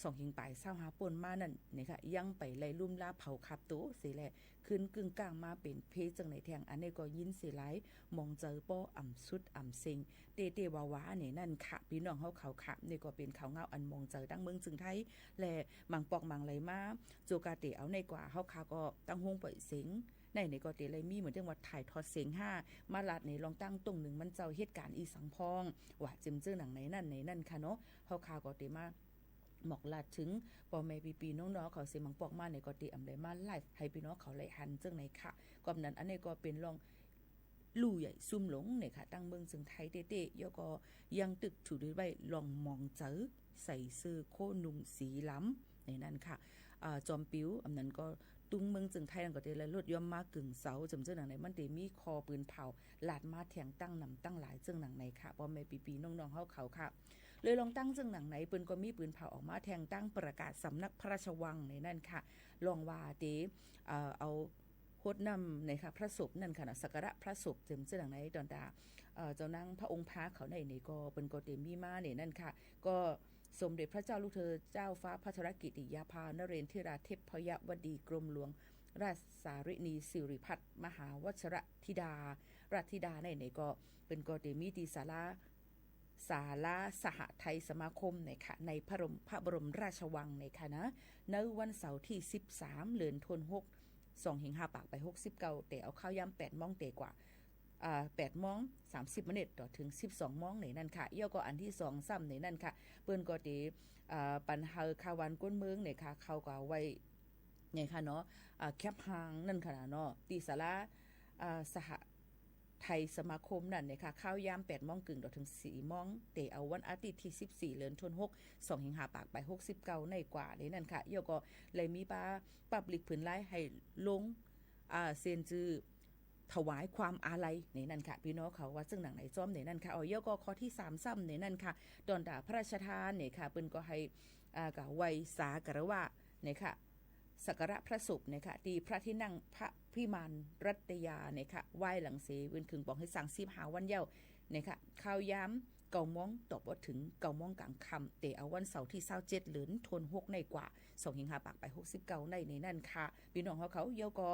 สองเฮงปายซาวห้าป้นมานั้นเนี่ยค่ะ ยังไปไล่ลุ่มลาเผาขับโตเสียแล ขึ้นกึ่งก้างมาเป๋นเพศจั่งไหนแทง อันนี้ก็ยินเสียหลาย มองใจ๋ป้ออ่ำสุดอ่ำเซ็ง เต้ๆ หวาๆ เนี่ยนั่นค่ะ ปี้น้องเฮาเขาค่ะ นี่ก็เป๋นข่าวเงาอันมองใจ๋ตังเมืองเจียงไฮ้ และหมางปอกหมางไหลมา โจกาเต๋เอาในกว่า เฮาค่ะก็ตั้งห้องปล่อยเสียง ในนี่ก็เต๋เลยมีเหมือนเรื่องว่าถ่ายทอดเสียงห้า มาลาดในลองตั้งตรงหนึ่งมันเจ้าเหตุก๋ารณ์อีสังพ่อง ว่าเจิมเจื้อหนังในนั่นในนั่นค่ะเนาะ เฮาค่ะก็เต๋มาหมอกลาดเถิง ป้อแม่ปี้ๆ น้องๆ เขาเสียหมางปอกมาในก็เต๋อำไลมาไลฟ์หื้อปี้น้องเขาไล่หันเจิ่งในค่ะ ก็นั้นอันนี้ก็เป๋นลองลู่ใหญ่ซุ่มหลงเนี่ยค่ะ ตังเมืองเจียงไฮ้เต้ๆ ยอก็ยังตึกถูกไว้ลองมองใจ๋ ใส่เสื้อโค้ทนุ่งสีลำในนั่นค่ะ อ่า จอมปิ๋ว อำนั้นก็ตุงเมืองเจียงไฮ้นั่นก็เต๋เลยลดย่อมมากึ่งเสา เจิมเจื้อหนังในมันเต๋มีข้อปืนเผาลาดมาแทงตั้งนำตั้งหลายเจิ่งหนังในค่ะ ป้อแม่ปี้ๆ น้องๆ เฮาเขาค่ะ เลยลองตั้งเจิ่งหนังใน เปิ้นก็มีปืนเผาออกมาแทงตั้งประกาศสำนักพระราชวังในนั่นค่ะ ลองว่าเต๋ เอ่อ เอา ฮดน้ำในค่ะ พระศพนั่นค่ะนะ สักการะพระศพเจิมเจื้อหนังในต๋อนต๋า เอ่อ เจ้านางพระองค์พาเขาในนี่ก็ เปิ้นก็เต๋มีมาในนั่นค่ะ ก็สมเด็จพระเจ้าลูกเธอเจ้าฟ้าพัชรกิติยาภานเรนทิราเทพยวดีกรมหลวงราชสารินีสิริพัฒน์มหาวัชรธิดา ราชธิดาในนี่ก็ เปิ้นก็เต๋มีตี้ศาลา ศาลาสหไทยสมาคมในค่ะ ในพระบรม พระบรมราชวังในค่ะนะ ในวันเสาร์ตี้สิบสาม เดือนธันวาคม สองเฮงห้าปากปายหกสิบเก้า เต๋เอาข่าวยามแปดโมงเต๋กว่า อ่า แปดโมงสามสิบมินิตต่อเถิงสิบสองโมงในนั่นค่ะ ยอก็อันตี้สองซ้ำในนั่นค่ะ เปิ้นก็เต๋ อ่า ปันหื้อข่าวหวานก้นเมืองในค่ะ เขาก็ไว้ ในค่ะเนาะ อ่า แคปฮางนั่นค่ะเนาะ ตี้ศาลา อ่า สหไทยสมาคมนั่นในค่ะ ข่าวยามแปดโมงกึ่งต่อเถิงสี่โมง เต๋เอาวันอาทิตย์ตี้สิบสี่ เดือนธันวาคม สองเฮงห้าปากปายหกสิบเก้าในกว่าในนั่นค่ะ ยอก็เลยมีป้า ปาบลิกผืนลายหื้อลง อ่า เซ็นจื้อถวายความอาลัยในนั่นค่ะ ปี้น้องเขาว่าเจิ่งหนังในจ้อมในนั่นค่ะ อ๋อ ยอก็ข้อตี้สามซ้ำในนั่นค่ะ ต๋อนต๋าพระราชทานในค่ะ เปิ้นก็หื้อ อ่า กาไหว้สาคารวะในค่ะ สักการะพระศพในค่ะ ตี้พระที่นั่งพระพิมานรัตยาในค่ะ ไหว้หลังเสเว็นขึงป๋องหื้อสร้างสิบห้าวันเย้าในค่ะ ข่าวยามเก้าโมงต่อบ่เถิงเก้าโมงก๋างค่ำ เต๋เอาวันเสาร์ตี้ซาวเจ็ด เดือนธันวาคมในกว่า สองเฮงห้าปากปายหกสิบเก้าในในนั่นค่ะ ปี้น้องเฮาเขา ยอก็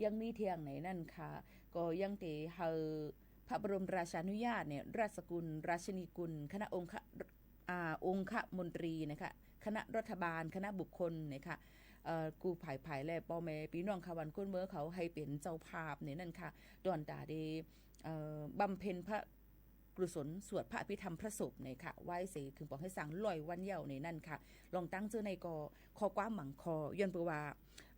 ยังมีเตียงในนั่นค่ะ ก็ยังเต๋หื้อพระบรมราชานุญาตเนี่ย ราชกุล ราชินีกุล คณะองค อ่า องคมนตรีนะคะ คณะรัฐบาล คณะบุคคลนะคะ เอ่อ กู้ภัยภัยและป้อแม่ปี้น้องข่าวหวานก้นเมืองเขาหื้อเป๋นเจ้าภาพในนั่นค่ะ ต๋อนต๋าได้ เอ่อ บำเพ็ญพระ กุศลสวดพระอภิธรรมพระศพในค่ะ ไหว้เสขึงป๋องหื้อสร้างร้อยวันเย้าในนั่นค่ะ ลองตั้งเจื้อในก็ข้อความหมางข้อ ย้อนเปื้อว่า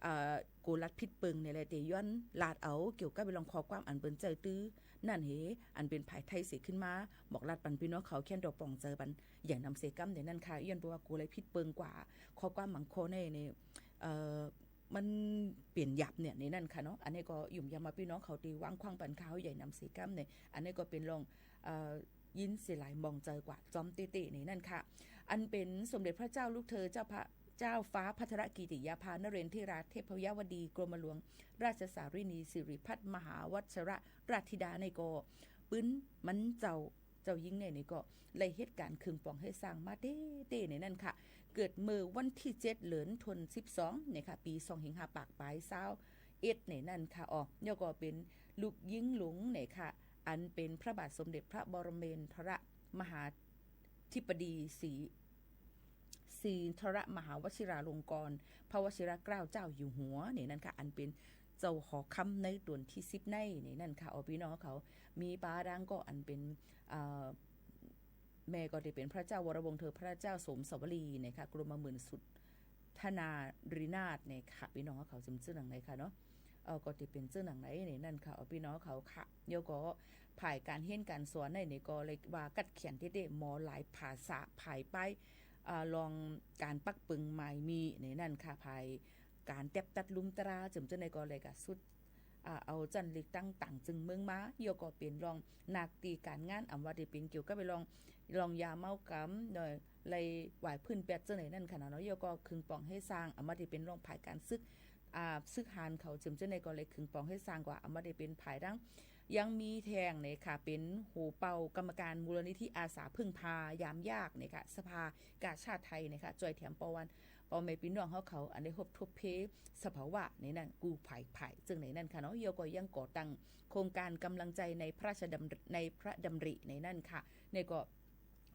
เอ่อ กั๋วลาดผิดเปิงในแหละ เต๋ย้อนลาดเอาเกี่ยวกับเรื่องข้อความอันเปิ้นใจ๊ตื้อนั่นเห อันเป๋นภายใต้เสขึ้นมา หมอกลาดปันปี้น้องเขาแค่นดอกป๋องใจ๋ปัน ใหญ่นำเสก้ำในนั่นค่ะ ย้อนเปื้อว่ากั๋วลาดผิดเปิงกว่า ข้อความหมางข้อใน ใน เอ่อ มันเป๋นหยาบเนี่ยในนั่นค่ะเนาะ อันนี้ก็หยุ่มยามมาปี้น้องเขาเต๋วางขว้างปันข้าวใหญ่นำเสก้ำใน อันนี้ก็เป๋นลอง เอ่อ ยินเสียหลายหมองใจ๋กว่าจ้อมเต๊ๆ ในนั้นค่ะ อันเป๋นสมเด็จพระเจ้าลูกเธอเจ้าพระ เจ้าฟ้าภัทรกิติยาภานเรนทิราเทพยวดีกรมหลวงราชสารินีสิริพัฒน์มหาวชิรราชธิดาในก็ ปื๊นหมั้นเจ้า เจ้าญิงในนี่ก็ ได้เฮ็ดก๋านเคิงป๋องเฮซ่างมาเต๊ๆ ในนั้นค่ะ เกิดเมื่อวันตี้เจ็ด เดือนธันวา สิบสอง ในค่ะ ปี๋สองเฮงห้าปากป๋ายซาวเอ็ด ในนั้นค่ะ อ้อ แล้วก็เป๋นลูกญิงหลวงในค่ะ อันเป๋นพระบาทสมเด็จพระปรเมนทรมหาธิบดีศรี ศรีนทรมหาวชิราลงกรณ์ พระวชิรเกล้าเจ้าอยู่หัว ในนั้นค่ะ อันเป๋นเจ้าหอคำในต๋วนตี้สิบใน ในนั้นค่ะ อ้อ ปี้น้องเขา มีป้าดังก็อันเป๋น อ่า แม่ก็ได้เป๋นพระเจ้าวรวงศ์เธอพระเจ้าสมสวลีนะคะ กรมหมื่นสุทธนารีนาถนะคะ ปี้น้องเขา เจิ่ง เจิ่งหนังในค่ะเนาะ เอ่อ ก็ได้เป๋นเจิ่งหนังในในนั้นค่ะ อ้อ ปี้น้องเขาค่ะ แล้วก็ฝ่ายก๋านเฮียนก๋านสอนในนี่ก็เลยว่ากัดแขนเต๊ๆ หมอหลายภาษา ฝ่ายป้าย อ่า ลองก๋านปักเปิงหมายมีในนั้นค่ะ ฝ่ายก๋านแต๊บตัดลุมตรา เจิ่ง เจิ่งในก็เลยกะสุด อ่า เอาจั้นเลือกตั้งต่างจึงเมืองมา แล้วก็เป๋นลองหน้าตี้ก๋านงาน อำว่าได้เป๋นเกี่ยวกับไปลอง ลองยาเมากำ เอ่อ ไล่หวายพื้นแป๊ดเจ้าไหนนั่นค่ะเนาะ แล้วก็เคิงป๋องเฮซ่าง อำว่าได้เป๋นลองฝ่ายก๋านศึก อ่า ศึกหานเขา เจิ่ง เจิ่งในก็เลยเคิงป๋องเฮซ่างกว่า อำว่าได้เป๋นฝ่ายดัง ยังมีแท่งเนี่ยค่ะ เป๋นหัวเป่ากรรมการมูลนิธิอาสาพึ่งพายามยากเนี่ยค่ะ สภากาชาดไทยเนี่ยค่ะ จ้วยแถมปอวัน ป้อแม่ปี้น้องเฮาเขา อันได้ฮบทบเพสภาวะในนั้น กู้ภัยภัย เจิ่งในนั้นค่ะเนาะ แล้วก็ยังก่อตั้งโครงการกำลังใจในพระราชดำ ในพระดำริในนั้นค่ะ เนี่ยก็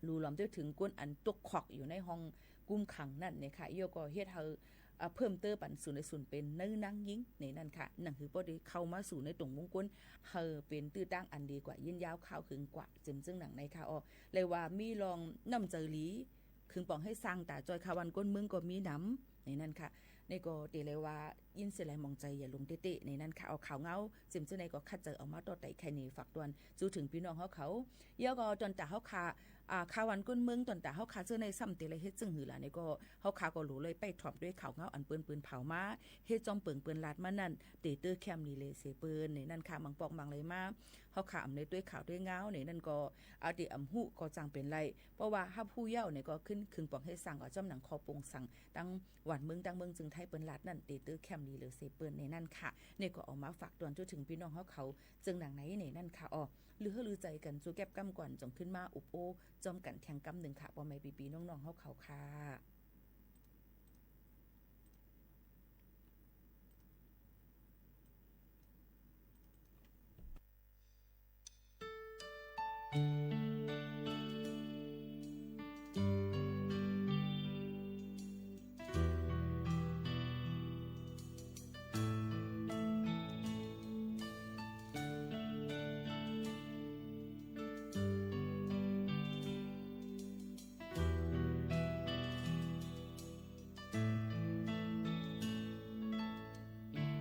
ลู่หลอมเถิงคนอันตกคอกอยู่ในห้องกุมขังนั้นเนี่ยค่ะ แล้วก็เฮ็ดหื้อ อ่า เพิ่มเติมปันศูนย์ในศูนย์เป๋นเนื้อหนังญิงในนั้นค่ะ หนังหื้อป้อได้เข้ามาสู่ในตรงวงกลม หื้อเป๋นตื้อตั้งอันดีกว่า ยืนยาวคาวเคิงกว่า เจิ่ง เจิ่งหนังในค่ะ อ้อ เลยว่ามีลองน้ำใจ๋หลี เคิงป๋องเฮซ่างต๋าจ้อย ข่าวบ้านก้นเมืองก็มีนำในนั้นค่ะ นี่ก็เต๋เลยว่า ยินเสียหลายหมองใจ๋อย่าลงเต๊ๆ ในนั้นค่ะ อ้อ ข่าวเหงา เจิ่ง เจิ่งในก็คัดเจาะเอามาต่อไต่ไขเนฝากตวน จู๊เถิงปี้น้องเฮาเขา แล้วก็ตอนต๋าเฮาค่ะ อ่า ข่าวบ้านก้นเมืองตอนต๋าเฮาค่ะ เจิ่งในซ้ำเต๋เลยเฮ็ดเจิ่งหื้อล่ะ นี่ก็ เฮาค่ะก็หลู่เลยไปถ่อมตวยข่าวเหงาอันเปิ้น เปิ้นเผามา เฮจอมเปิงเปิ้นลาดมานั้น เต๋เตื้อแคมนี้เลยเสเปิ้น ในนั้นค่ะ บางปอกบางเลยมา เฮาค่ะอำในตวยข่าวตวยเหงา ในนั้นก็ เอาเต๋อำฮู้ก็จั่งเป๋นไร เพราะว่าฮับฮู้เย้าเนี่ยก็ขึ้นเคิงป๋องเฮซ่างก็จ้อมหนังคอปงสัง ตังหวานเมืองตังเมืองจึงไทยเปิ้นลาดนั้น เต๋เตื้อแคมนี้เลยเสเปิ้น ในนั้นค่ะ นี่ก็เอามาฝากตวนจู๊เถิงปี้น้องเฮาเขา เจิ่งหนังในในนั้นค่ะ อ้อ ลือหื้อลือใจ๋กั๋น จู๊แก๊บก้ำก่อน จ่องขึ้นมาอุบโอ้จ้อมกั๋นแทงก้ำนึ่งค่ะ ป้อแม่ปี้ๆ น้องๆ เฮาเขาค่ะ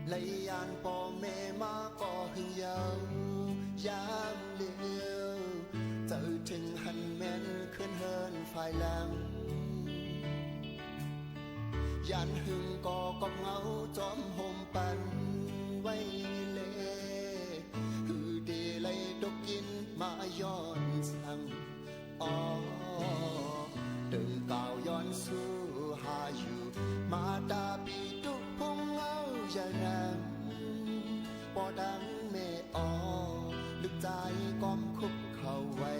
ไหลยานป้อแม่มาก็หึงยาว ยามเหลียว เจ้าเถิงหันแม่นเคินเฮินฝ่ายหลัง ยานหึงก็กอบเหงาจอมโฮมปันไว้แล หื้อเต๋ไล่ตกกิ๋นมาย้อนสั่ง อ้อ เติ่งก่าวย้อนสู่หาอยู่ มาต๋าปี้ตุ๊กพุงเหงาอย่านั้น ป้อดังแม่อ้อ ลึกใจ๋ก้อมคุกเข้าไว้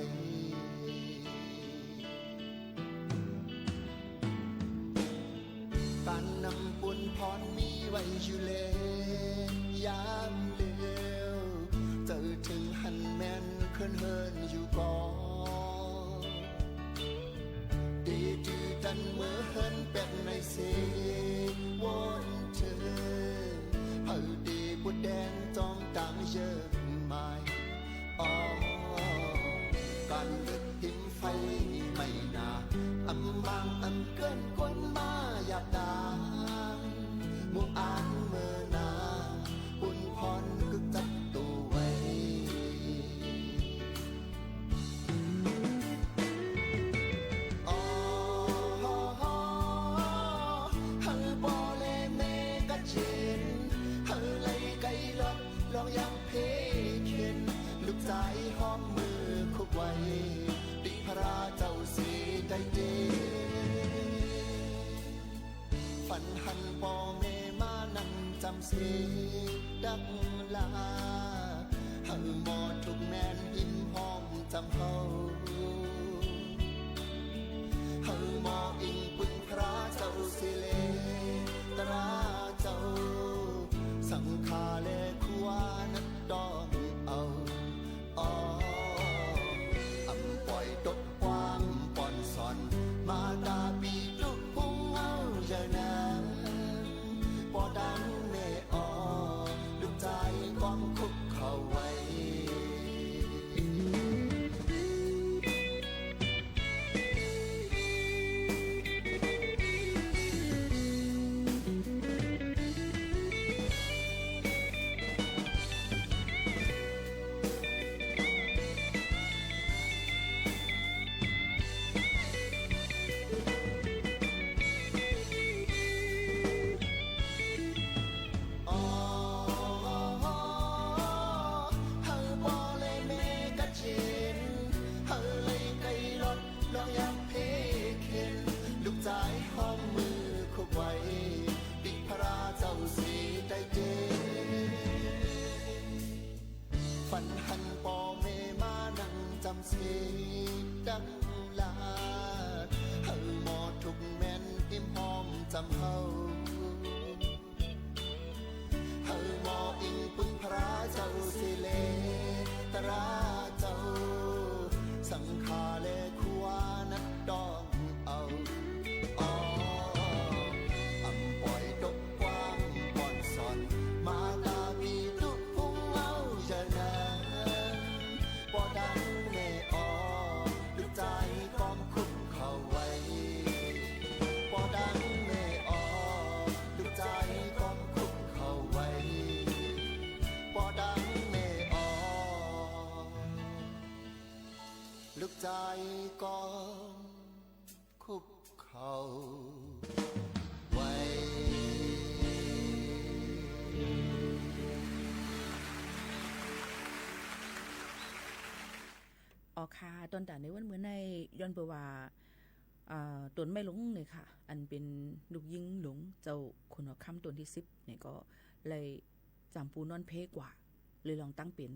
ก๋านนำปุญพรมีไว้อยู่แล ยามเหลียว เจ้าเถิงหันแม่นเคินเฮินอยู่ก่อ เต๋จื้อตันเมื่อเฮินแป๊ดในเส วอนเถิง หื้อเต๋ปุดแดนจอมตางเยิ่มหมาย อ้อ ก๋านเกิดพิมพ์ไฟไหม้หน้า อำบางอำเกินคนมาหยาบตาง หมู่อ่านเมื่อหน้า ปุญพรกึ๊กจับโตไว้ อ้อ หื้อป้อและแม่กัดเย็น หื้อไหลไก๋ลอด ลองยามเพเข็ญ ลูกใจ๋หอมมือคุกไว้ เสด็จดักลา หื้อหมอทุกข์แม้นอิ่มหอมจำเฮา หื้อหมออิงปึงพระเจ้าเสียแล ตราเจ้า สังฆาและครัวนักต้องเอา ออ อำป่อยตกความป้อนสอน มาตาปีตุ๊กพุงเอาอย่านั้น ป้อตังแม่ออ ลูกจายก้อมคุกเข่าไหว ออ หื้อป้อและแม่กัดเจ็น หื้อเลยไก่หลอด ลองยามเพเข็น ลูกจายห้อมมือคุกไหว ปีพระเจ้าเสียได้เจน ฝันหันป้อแม่มานั่งจำเสด็จดักลา หื้อหมอทุกข์แม้นอิ่มหอมจำเฮา หื้อหมออิงปึงพระเจ้าเสียแล ตราเจ้า สังฆาและครัวนักต้องเอา ออ อำป่อยตกความป้อนสอน มาตาปีตุ๊กพุงเอาอย่านั้น ป้อตังแม่ออ ลูกจายก้อมคุกเข่าไหว ป้อตังแม่ออ ลูกจายก้อมคุกเข่าไหว ป้อตังแม่ออ ลูกจายก้อมคุกเข่าไหว อ๋อค่ะ ตอนต๋าในวันเมื่อในย้อนเปื้อว่า อ่า ต๋นแม่หลวงเนี่ยค่ะ อันเป๋นลูกญิงหลวงเจ้าขุนหอคำต๋นตี้สิบเนี่ยก็เลยจ๋ำปูนอนเพกว่า เลยลองตั้งเป๋น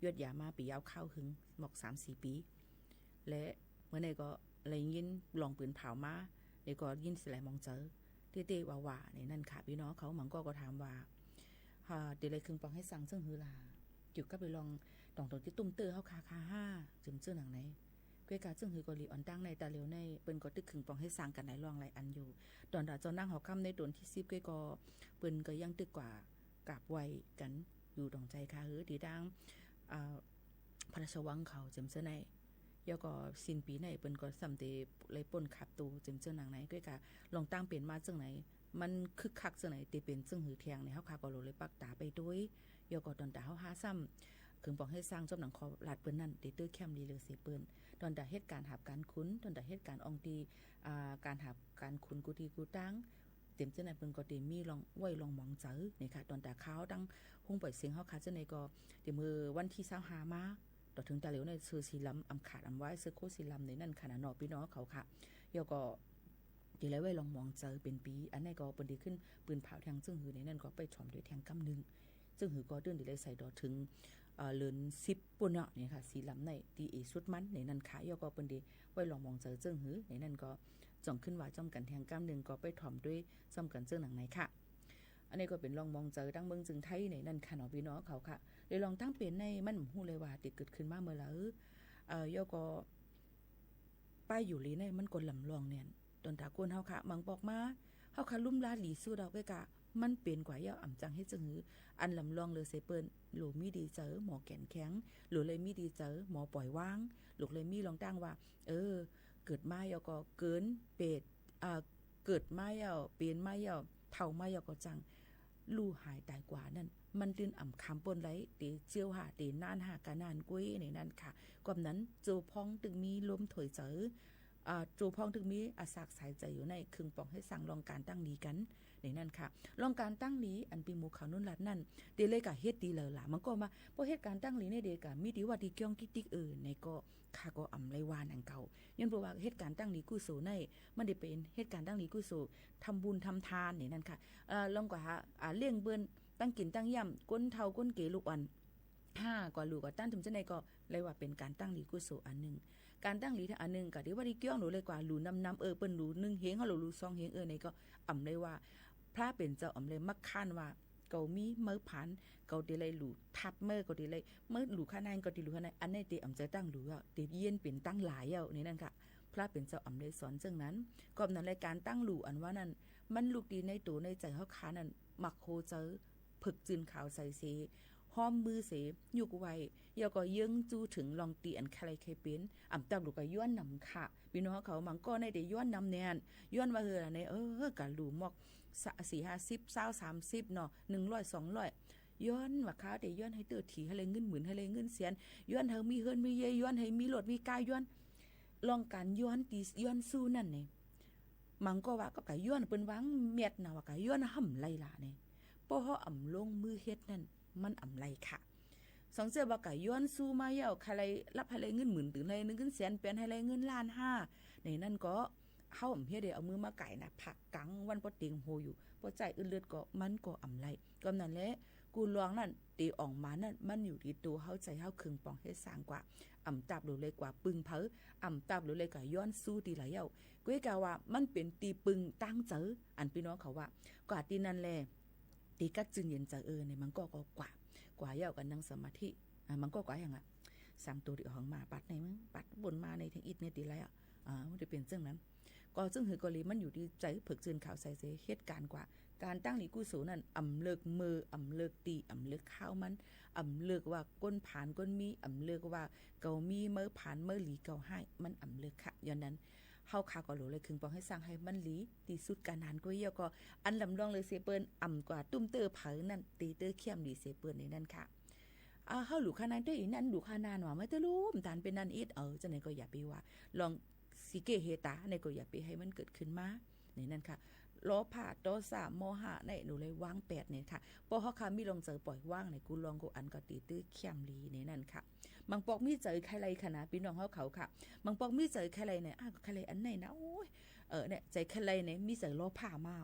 ยวดยามาปียาวคาวหึง หมอกสามสี่ปี๋ และเมื่อในก็เลยยินลองปืนเผามา เนี่ยก็ยินเสียหลายหมองเจอ เต้ๆ ว่าๆ เนี่ยนั่นค่ะ ปี้น้องเขา บางก็ก็ถามว่า อ่า เต๋เลยเคืองปองเฮ็ดสังเซิ่งหื้อล่ะ เกี่ยวกับไปลองต๋องต๋องตี้ตุ้มเตื้อเฮาค่ะ ค่ะห้า เจิ่มเจื้อหนังไหน ก้วยกาเซิ่งหื้อก็หลีอ่อนตั้งในต๋าเหลียวใน เปิ้นก็ตึกเคืองปองเฮ็ดสังกั๋นหลายร่องหลายอันอยู่ ต๋อนต๋าเจ้านั่งหอคำในต๋นตี้สิบก้วยก็ เปิ้นก็ยังตึกกว่ากราบไหว้กั๋นอยู่ต๋องใจ๋ค่ะ หื้อตี้ตาง อ่า พระราชวังเขาเจิ่มเจื้อใน แล้วก็สิ้นปี๋ในเปิ้นก็ซ้ำเต๋เลยป้นขับโตเจิ่มเจื้อหนังไหน ก้วยกาลองตั้งเป๋นมาเซิ่งไหน มันคึกคักเซิ่งไหน เต๋เป๋นเซิ่งหื้อแทงเนี่ย เฮาค่ะก็หลูเลยปักต๋าไปตวย แล้วก็ต๋อนต๋าเฮาห้าซ้ำ เคืองปองเฮ็ดสังจบหนังขอลาดเปิ้นนั่น เต๋เตื้อเข้มดีเหลือเสียเปิ้น ต๋อนต๋าเฮ็ดก๋านหาบก๋านขุน ต๋อนต๋าเฮ็ดก๋านอ่องตี้ อ่า ก๋านหาบก๋านขุนกู้ตี้กู้ตาง เจิ่มเจื้อในเปิ้นก็เต๋มีลองไหว้ลองหมองเจอเนี่ยค่ะ ต๋อนต๋าคาวตังฮุ้งป่อยเสียงเฮาค่ะ เจ้าในก็เต๋เมื่อวันตี้ซาวห้ามา ต่อเถิงต๋าเหลียวในเสื้อสีลำ อำขาดอำว้าย เสื้อโค้ทสีลำในนั่นค่ะนะเนาะ ปี้น้องเขาค่ะ แล้วก็เต๋เลยไหว้ลองหมองเจอเป๋นปี๋ อันนั้นก็เปิ้นเต๋ขึ้นปืนเผาแทงเซิ่งหื้อในนั่นก็ไปถ่อมตวยแทงก้ำนึ่ง เซิ่งหื้อก็เตื้นเต๋เลยใส่ต่อเถิง เอ่อ เดือนสิบปู้นเนาะ เนี่ยค่ะ สีลำในตี้เอสุดมันในนั่นค่ะ แล้วก็เปิ้นเต๋ไหว้ลองหมองเจอเซิ่งหื้อในนั่นก็ จ่องขึ้นว่าจ้อมกั๋นแทงก้ำนึ่ง ก็ไปถ่อมตวยจ้อมกั๋นเซิ่งหนังไหนค่ะ อันนี้ก็เป๋นลองหมองเจอตังเมืองเจิงไทยในนั่นค่ะเนาะ ปี้น้องเขาค่ะ เลยลองตั้งเป๋นใน มันบ่ฮู้เลยว่าเต๋เกิดขึ้นมาเมื่อใด เอ่อ แล้วก็ ป้ายอยู่หลีในมันก็ลำลองแน่น ต๋อนต๋าคนเฮาค่ะ บางปอกมา เฮาค่ะลุ่มลาหลีสุดเอา ก้วยกามันเป๋นกว่าเย้า อ่ำจังเฮ็ดเซิ่งหื้อ อันลำลองเหลือเสียเปิ้น หลูมีดีเจอหมอแก๋นแข็ง หลูเลยมีดีเจอหมอป่อยวาง หลูเลยมีลองตั้งว่า เออ เกิดมาแล้วก็เกินเปรต อ่า เกิดมาแล้ว เป๋นมาแล้ว เฒ่ามาแล้วก็จั่ง ลู่หายต๋ายกว่านั้น มันตึงอ่ำคำป้นไหล เต๋เจียวหา เต๋นานหากะนานก้วยในนั่นค่ะ ความนั้นโจพ่องตึงมีลมถอยเจอ อ่า โจพ่องตึกมีอาสากสายใจ๋อยู่ใน เคิงป๋องเฮ็ดสร้างลองก๋านตั้งหลีกั๋น ในนั้นค่ะ ลองก๋านตั้งหลี อันปี้หมู่เขานุ่นลาดนั้น เต๋เลยก่าเฮ็ดดีเหล่าล่ะ มันก็ว่า ปอเฮ็ดก๋านตั้งหลีในเด๋ก่า มีตี้วัดตี้เกี้ยวกิกติ๊ก เออ ในก็ ข้าก็อ่ำไล่ว่านังเก่า ย้อนเพราะว่าเฮ็ดก๋านตั้งหลีกุศลใน มันได้เป๋นเฮ็ดก๋านตั้งหลีกุศล ทำบุญทำทานในนั้นค่ะ เอ่อ ลองก่าหา อ่า เลี้ยงเปิ้น ตั้งกิ๋นตั้งย่ำ คนเฒ่าคนแก่ลูกอ่อน ห้า ก่อหลู่ก่อต้าน ตึงจะในก็ เรียกว่าเป๋นก๋านตั้งหลีกุศลอันนึ่ง ก๋านตั้งหลีอันนึ่ง ก่าตี้วัดตี้เกี้ยวหลู่เลยก่า หลู่นำๆ เออ เปิ้นหลู่นึ่งเหง เฮาหลู่สองเหง เออ ในก็ อ่ำไล่ว่า พระเป๋นเจ้าอ่ำไล่มักค้านว่า เกามีเม้อผาน เกาเต๋เลยหลู่ทับเม้อ เกาเต๋เลย เม้อหลู่ข้าใน เกาเต๋หลู่ข้าใน อันนี้เต๋อ่ำใจ๋ตั้งหลู่อ่ะ เต๋เยียนเป๋นตั้งหลายอ่ะ ในนั้นค่ะ พระเป๋นเจ้าอ่ำไล่สอนเซิ่งนั้น ก็นั้นแหละ ก๋านตั้งหลู่อันว่านั้น มันลุกตี้ในตั๋วในใจ๋เฮาข้านั้น มักโฮเจ๋อ เผิกจืนขาวใสเส ฮ้อมมือเส ยุกไหว้ แล้วก็เยิ้งจู๊เถิงลองตี้อันใค่ใค่เป๋น อ่ำตับหลู่ก็ย้อนนำค่ะ ปี้น้องเขา บางก้อนในเต๋ย้อนนำแน่น ย้อนว่าเฮอละใน เออ ก่าหลู่มอก สะ สี่ห้าสิบ ซาวสามสิบเนาะ นึ่งร้อยสองร้อย ย้อนว่าข้าเต๋ย้อนหื้อเต๊อะ ถี่หื้อไล่เงินหมื่น หื้อไล่เงินแสน ย้อนหื้อมีเฮือนมีเย้ย ย้อนหื้อมีรถมีก๋า ย้อน ลองก๋านย้อนตี้ย้อนสู้นั้นเนี่ย บางก็ว่าก็ก่าย้อน เปิ้นว่าแม่ดนะ ว่าก่าย้อนห้ำไล่ล่ะเนี่ย ปอเฮาอ่ำลงมือเฮ็ดนั้น มันอ่ำไล่ค่ะ สองเจ้าว่าก่าย้อนสู้มาแล้ว ใค่ไล่ฮับหื้อไล่เงินหมื่น ตื่นหื้อไล่เงินแสน เป๋นหื้อไล่เงินล้านห้า ในนั้นก็ เฮาอ่ำเฮ็ดเด๋ เอามือมาก๋ายหน้าผาก ก๋างวันปอเตียงโฮอยู่ ปอใจ๋อึดเลิศก็ มันก็อ่ำไล่ ก็นั้นแหละ กู้ลองนั้น เต๋อ่องมานั้น มันอยู่ตี้ตั๋วเฮาใจ๋เฮา เคิงป๋องเฮ็ดสร้างกว่า อ่ำตับหลู่เลยกว่าปึงเผา อ่ำตับหลู่เลยกว่าย้อนสู้ตี้ไหนเย้า ก้วยกาว่ามันเป๋นตี้ปึงตั้งเจ๋อ อันปี้น้องเขาว่า กว่าตี้นั้นแล ตี้กั๊ดจืนเย็นใจ๋ เออ ในบางก็ก็กว่า กว่าเย้าก็นั่งสมาธิ อ่า บางก็กว่าอย่างอ่ะ สามตั๋วตี้ออกมา ปัดในมึง ปัดบนมาในทางอิดในตี้ไรอ่ะ อ่า มันจะเป๋นเซิ่งนั้น ก็เซิ่งหื้อก็หลี มันอยู่ตี้ใจ๋เผิกจืนขาวใสเส เฮ็ดก๋านกว่า ก๋านตั้งหลีกุศลนั้น อ่ำเลือกเมื่อ อ่ำเลือกตี้ อ่ำเลือกคาวมัน อ่ำเลือกว่าก้นผานก้นมี อ่ำเลือกว่าเกามีเม้อผานเม้อหลีเกาฮ้าย มันอ่ำเลือกค่ะ ย้อนนั้น เฮาข้าก็หลู่เลยเคิงป๋องเฮ็ดสร้างหื้อมันหลีตี้สุดก้านหนก้วย แล้วก็อันลำลองเลยเสเปิ้น อ่ำกว่าตุ้มเต๊อะเผานั้น ตี้เต๊อะเข้มดีเสเปิ้นในนั้นค่ะ อ่า เฮาหลู่ข้าในเต๊อะ อี้นั้นหลู่ข้าในหว่า ไม่เต๊อะลุ่มตานเป๋นนั้นอิด เออ จะไหนก็อย่าไปว่า ลองสิเก้เฮตา ในก็อย่าไปหื้อมันเกิดขึ้นมา ในนั้นค่ะ โลภะ โทสะ โมหะ ในหลู่เลยวางแปดเนี่ยค่ะ ปอเฮาข้ามีลองใจ๋ปล่อยวางใน กู้ลองกู้อันก็ตี้เต๊อะเข้มดีในนั้นค่ะ บางปอกมีใจ๋ใค่ไล่ค่ะนะ ปี้น้องเฮาเขาค่ะ บางปอกมีใจ๋ใค่ไล่เนี่ย อ้าว ใค่ไล่อันไหนนะ โอ้ย เออ เนี่ย ใจ๋ใค่ไล่เนี่ย มีใจ๋โลภะมา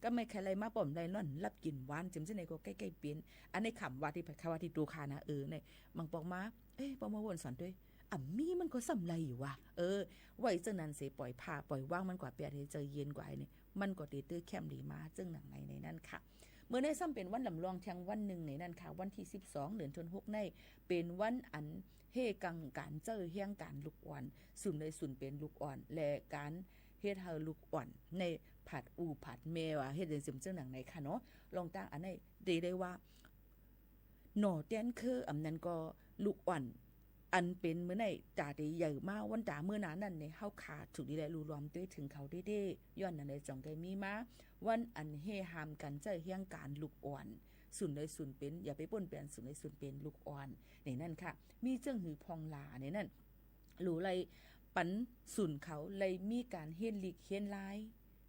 ก็ไม่ใค่ไล่มาป้อมไล่นอนหลับกิ๋นหวาน เจ๋มเจ้าไหนก็ใก้ๆเป๋น อันในกำว่าตี้ ใผกำว่าตี้ตั๋วข้านะ เออ เนี่ย บางปอกมา เอ๊ะ ปอมาวนสอนตวย อ่ำมีมันก็ส่ำไล่อยู่ว่ะ เออ ไหว้เซิ่งนั้นเส ปล่อยผ่า ปล่อยวางมันกว่า แปดหื้อใจ๋เย็นกว่าเนี่ย มันก็ตี้เต๊อะเข้มดีมา เซิ่งหนังในในนั้นค่ะ เมื่อในซ้ำเป๋นวันลำลองแทงวันนึ่งในนั้นค่ะ วันตี้สิบสอง เดือนธันวาคมใน เป๋นวันอันเฮกังก๋านเจ้าแฮงก๋านลูกอ่อน สุนเลยสุนเป๋นลูกอ่อน และก๋านเฮ็ดหื้อลูกอ่อนในผัดอู่ผัดแม่ว่า เฮ็ดเจ๋มเซิ่งหนังในค่ะเนาะ ลองตั้งอันในเดได้ว่า หน่อแต๊นคือ อ่ำนั้นก็ลูกอ่อน อันเป๋นมื้อใน ต๋าตี้ใหญ่มาวันต๋ามื้อหน้านั้นเนี่ย เฮาข้าถูกดีแลหลู่หลอมตวยเถิงเขาเด้ๆ ย้อนนั้นเลยจ่องได้มีมา วันอันเฮหามก๋านใจ๊แฮงก๋านลูกอ่อน สุนเลยสุนเป๋น อย่าไปป้นเป๋น สุนเลยสุนเป๋นลูกอ่อน ในนั้นค่ะ มีเจิ่งหื้อพ่องหล่าในนั้น หลู่ไล่ปันสุนเขา ไล่มีก๋านเฮียนลิกเฮียนลาย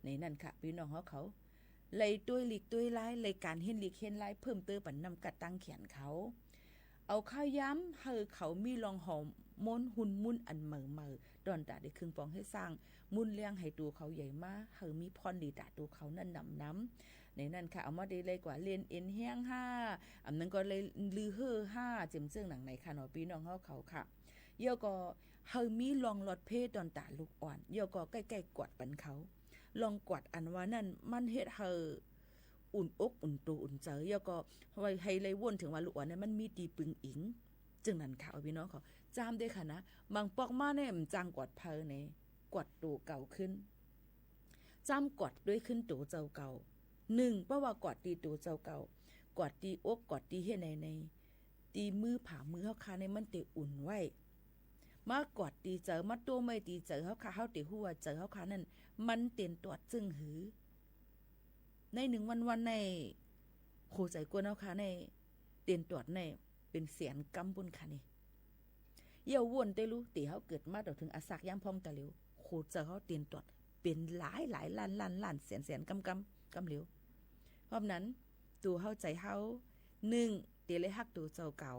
ในนั้นค่ะ ปี้น้องเฮาเขา ไล่ตวยลิกตวยลาย ไล่ก๋านเฮียนลิกเฮียนลายเพิ่มเติมปันนำกัดตังแขนเขา เอาข้าวยามหื้อเขามีลองหอมม้วนหุ่นมุ่นอันใหม่ๆ ต๋อนต๋าได้เคิงปองเฮ็ดสร้าง มุ่นเลี้ยงหื้อตั๋วเขาใหญ่มา หื้อมีพ่อนดีต๋าตั๋วเขานั้นหนำๆ ในนั้นค่ะ เอามาได้ไล่กว่าเล่นเอ็นแฮงห้า อ่ำนั้นก็ไล่ลือเฮ่อห้า เจิ่มเจิ้งหนังในค่ะเนาะ ปี้น้องเฮาเขาค่ะ เยี่ยวก็หื้อมีลองหลอดเพต๋อนต๋าลูกอ่อน เยี่ยวก็ใก้ๆกวาดปันเขา ลองกวาดอันว่านั้น มันเฮ็ดหื้ออุ่นอกอุ่นตั๋วอุ่นใจ๋ เยี่ยวก็ไว้หื้อไล่วนเถิงว่าลูกอ่อนนั้นมันมีตี้ปึงอิง เจิ่งนั้นค่ะ เอาปี้น้องเขา จำได้ค่ะนะ บางปอกมาเนี่ย บ่จ้างกวาดเผาเนี่ย กวาดตั๋วเก่าขึ้น จำกวาดตวยขึ้นตั๋วเจ้าเก่า นึ่ง เพราะว่ากวาดตี้ตั๋วเจ้าเก่า กวาดตี้อก กวาดตี้เฮียในใน ตี้มือผามือเฮาข้าเนี่ยมันเตะอุ่นไว้ มากวาดตี้ใจ๋ มาโต้ไว้ตี้ใจ๋เฮาข้า เฮาเตะฮู้ว่าใจ๋เฮาข้านั้น มันเต้นตวดเจิ่งหื้อ ในนึ่งวันๆ ใน หัวใจ๋กวนเฮาข้าใน เต้นตวดใน เป๋นแสนกำปุ้นค่ะนี่ เยี่ยววนเตะลู ตี้เฮาเกิดมาต๋อดเถิงอาสักยามพ่องตะเหลียว โขเจิ่งเฮาเตรียมต๋อน เป๋นหลายหลายล้านล้านล้าน แสนแสนกำกำ กำเหลียว เพราะนั้น ตั๋วเฮาใจ๋เฮา นึ่ง เต๋เลยฮักตั๋วเจ้าเก่า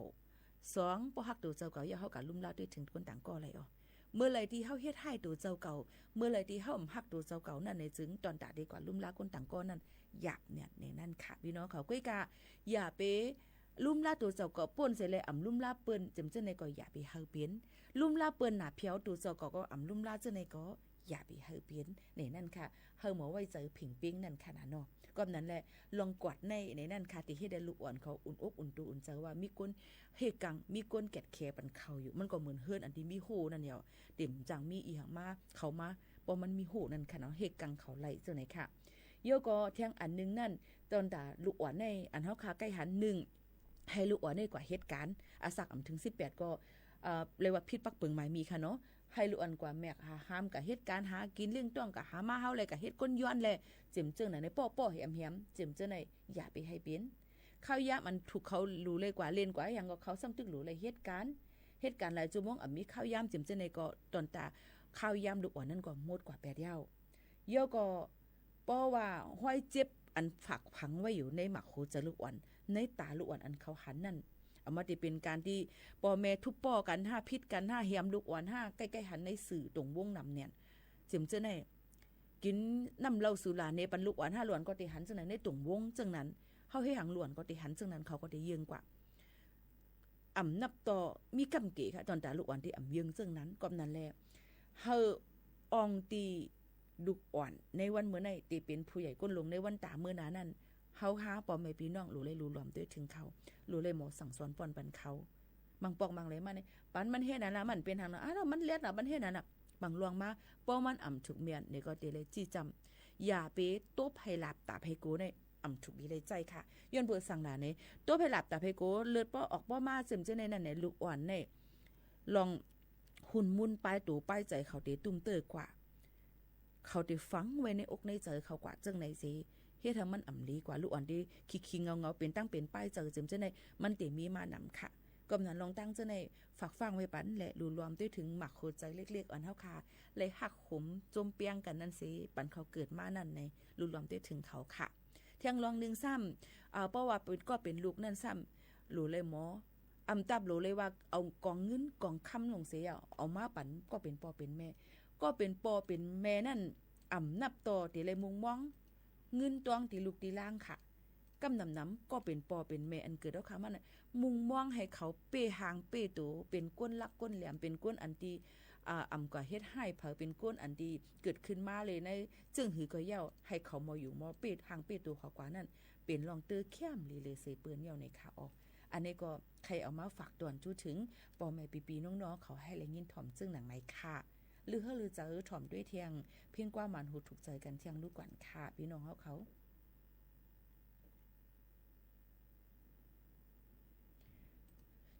สอง ป้อฮักตั๋วเจ้าเก่า เยียะเฮากาลุ่มลาต้วยเถิงคนต่างก้อไล่ออ เมื่อใดตี้เฮาเฮ็ดฮ้ายตั๋วเจ้าเก่า เมื่อใดตี้เฮาบ่ฮักตั๋วเจ้าเก่านั้นเน่ย จึงต๋อนต๋าดีกว่าลุ่มลาคนต่างก้อนั้น หยาบเนี่ย ในนั้นค่ะ ปี้น้องเขา ก้อยก่า อย่าไปลุ่มลาตั๋วเจ้าเก่า ป้นเสียเลย อ่ำลุ่มลาเปิ้น เจ๋มเจ้าไหนก็อย่าไปหื้อเป๋น ลุ่มลาเปิ้นหนาเผียว ตั๋วเจ้าเก่าก็อ่ำลุ่มลา เจ้าไหนก็อย่าไปหื้อเป๋น ในนั้นค่ะ หื้อหมอไว้ใจ๋ผิงปิ๊งนั้นค่ะนะเนาะ ก็นั้นแหละ ลองกวาดใน ในนั้นค่ะ ตี้เฮ็ดหื้อลูกอ่อนเขาอุ่นอกอุ่นตั๋วอุ่นใจ๋ว่ามีก้นเฮกัง มีก้นแกดแขปันเขาอยู่ มันก็เหมือนเฮือนอันตี้มีโฮ่นั้นเนี่ย เต็มจังมีอีหยังมา เขามา ป้อมันมีโฮ่นั้นค่ะเนาะ เฮกังเขาไล่เจ้าไหนค่ะ เยียะก็เตียงอันนึ่งนั้น ต๋อนต๋าลูกอ่อนใน อันเฮาค่ะใก้หัน นึ่ง หื้อลูกอ่อนในกว่าเฮ็ดก๋าน อาสักอ่ำเถิงสิบแปดก็ เอ่อ เรียกว่าผิดปักเปิงหมายมีค่ะเนาะ หื้อลูกอ่อนกว่าแมกหาฮามกาเฮ็ดก๋านหากิ๋น เลี้ยงต๊องกาหามา เฮาแลกาเฮ็ดก้นย้อนแล เจ๋มเจ้าไหน ในป้อป้อแหมแหม เจ๋มเจ้าไหน อย่าไปหื้อเป๋น ข้าวยามอันถูกเขาหลู่เลยกว่าเล่นกว่าหยังก็เขาซ้ำตึกหลู่เลยเฮ็ดก๋าน เฮ็ดก๋านหลายจั่วโมง อ่ำมีข้าวยาม เจ๋มเจ้าไหนก็ต๋อนต๋าข้าวยามลูกอ่อนนั้นก็หมดกว่าแปดเย้า เยียะก็ ป้อว่าฮอยเจ็บอันฝากฝังไว้อยู่ในหมากหัวใจ๋ลูกอ่อน ในต๋าลูกอ่อนอันเขาหันนั้น เอามาตี้เป๋นก๋านตี้ป้อแม่ทุบป้อกั๋นห้า ผิดกั๋นห้า แหมลูกอ่อนห้า ใก้ๆ หันในสื่อต๋งวงนำเนี่ย เจ๋มเจ้าไหน กิ๋นน้ำเหล้าสุราเนปันลูกอ่อนห้า ลูกอ่อนก็ตี้หันเจ้าไหน ในต๋งวงเจ้านั้น เฮาเฮหังลูกอ่อนก็ตี้หันเจ้านั้น เขาก็ตี้เยื่องกว่า อ่ำนับต่อมีก้ำเก๋ค่ะ ต๋อนต๋าลูกอ่อนตี้อ่ำเยื่องเซิ่งนั้น ก็นั้นแหละ หื้ออ่องตี้ลูกอ่อนในวันเมื่อไหนตี้เป๋นผู้ใหญ่ก้นลงในวันต๋าเมื่อหน้านั้น เฮาหาป้อแม่ปี้น้องหลู่เลยหลู่หลอมต้วยเถิงเขา หลู่เลยหมอสั่งสอนป้อนปันเขา บางปอกบางแหลมาเนี่ย ปันมันเฮ็ดอันน่ะ มันเป๋นหังน่ะ อ้าว มันเลียดน่ะ มันเฮ็ดอันน่ะ บางล่วงมา ป้อมันอ่ำถูกเมียนเนี่ยก็ตี้เลยจี้จำ อย่าไปตบหื้อหลาบต๋าหื้อโกใน อ่ำถูกดีเลยใจ้ค่ะ ย้อนเปื้อสังหลาเนี่ย ตบหื้อหลาบต๋าหื้อโก เลือดป้อออกป้อมา เจ๋มเจ้าไหนนั้นเนี่ย ลูกอ่อนเนี่ย ลองหุ่นมุนป้ายตั๋วป้ายใจ๋เขาตี้ตุ้มเตื้อกว่า เขาตี้ฝังไว้ในอกในใจ๋เขากว่า เจ้าไหนเส เฮ็ดหื้อมันอ่ำดีกว่า ลูกอ่อนตี้ขี้ๆ เหงาๆ เป๋นตั้งเป๋นป้ายใจ๋ เจ๋มเจ้าไหน มันตี้มีมานำค่ะ ก็นั้นลองตั้งเจ้าไหน ฝากฟังไว้ปัน และหลู่หลอมต้วยเถิงหมากหัวใจ๋เล็กๆ อ่อนเฮาค่ะ เลยฮักขมจมเปียงกั๋นนั้นเส ปันเขาเกิดมานั้นใน หลู่หลอมต้วยเถิงเขาค่ะ เตียงลองนึ่งซ้ำ เอ่อ ป้อว่าเป๋น ก็เป๋นลูกนั้นซ้ำ หลู่เลยหมอ อ่ำตับหลู่เลยว่าเอาก๋องเงินก๋องคำลงเสีย เอามาปัน ก็เป๋นป้อเป๋นแม่ ก็เป๋นป้อเป๋นแม่นั้น อ่ำนับต่อตี้เลยมุ่งมอง เงินต๊องตี้ลูกตี้หล้านค่ะ ก้ำนำๆ ก็เป๋นป้อเป๋นแม่อันเกิดเอาเขามานั้น มุ่งมองหื้อเขาเป้ฮางเป้โต เป๋นก้นลักก้นแหลม เป๋นก้นอันตี้ อ่า อ่ำกว่าเฮ็ดฮ้ายใผ เป๋นก้นอันตี้เกิดขึ้นมาเลยใน เจิ่งหื้อก็เย้า หื้อเขาหมออยู่หมอเป้ฮางเป้โตเขากว่านั้น เป๋นลองเตื้อเข้มเลยเลยเสเปิ้นเย้าในค่ะออ อันนี้ก็ใค่เอามาฝากต๋อนจู๊เถิง ป้อแม่ปี้ๆ น้องๆ เขาหื้อได้ยินถ่อมเจิ่งหนังในค่ะ หรือหื้อลือใจ๋ถ่อมต้วยเตียง เพียงความหมานหูถูกใจ๋กั๋นเตียงลูกก่อนค่ะ ปี้น้องเฮาเขา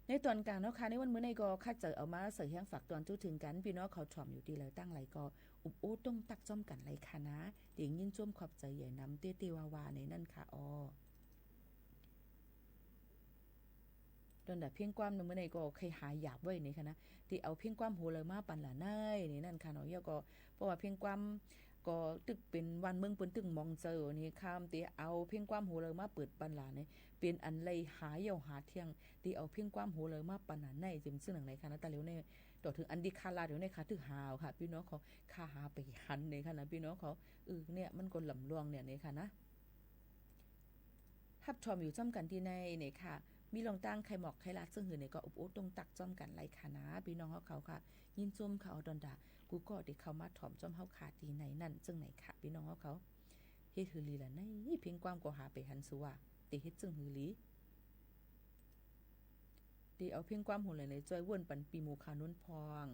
ในต๋อนก๋างเนาะค่ะ ในวันมื้อนี้ก็ข้าเจ้าเอามาใส่แฮงฝากต๋อนจู๊เถิงกั๋น ปี้น้องเขาถ่อมอยู่ตี้ใดตั้งใดก็อุบอู้ต้งตั๊กจ้อมกั๋นเลยค่ะนะ ตี้ยินจ้วมขอบใจ๋ใหญ่นำเต้ๆ ว่าๆ ในนั้นค่ะออ ต๋อนดาเพียงความในมื้อนี้ก็ใค่หาหยาบไว้นี่ค่ะนะ ตี้เอาเพียงความโหลามาปันหละไหน ในนั้นค่ะเนาะ เยียะก็ เพราะว่าเพียงความก็ตึกเป๋นวันเมืองเปิ้นตึกมองเจิ่นี่ค่ะ ตี้เอาเพียงความโหลามาเปิดปันหละนี่ เป๋นอันไล่หาเยียะหาเตียง ตี้เอาเพียงความโหลามาปันหละไหน เจ๋มเจิ่งหนังในค่ะนะ ต๋าเหลียวนี่ ต่อเถิงอันตี้ข้าลาดอยู่นี่ค่ะ ตึกหาเอาค่ะ ปี้น้องเขา ข้าหาไปหันนี่ค่ะนะ ปี้น้องเขา เออ เนี่ย มันก็หล่ำลวงเนี่ย นี่ค่ะนะ ฮับถ่อมอยู่จ้อมกั๋นตี้ในนี่ค่ะ มีลองตั้งใค่หมอกใค่ลาดเจิ่งหื้อนี่ก็อุบอู้ต้งตั๊กจ้อมกั๋นเลยค่ะนะ ปี้น้องเฮาเขาค่ะ ยินจ้วมค่ะออ ต๋อนดา กู้ก็ตี้เข้ามาถ่อมจ้อมเฮาค่ะตี้ในนั้นเจิ่งในค่ะ ปี้น้องเฮาเขา เฮ็ดหื้อลีละไหน เพียงความก็หาไปหันสัว ตี้เฮ็ดเจิ่งหื้อลี ตี้เอาเพียงความโหลาไหน จ้อยเวิ้นปันปี้หมู่ขาวนวลพอง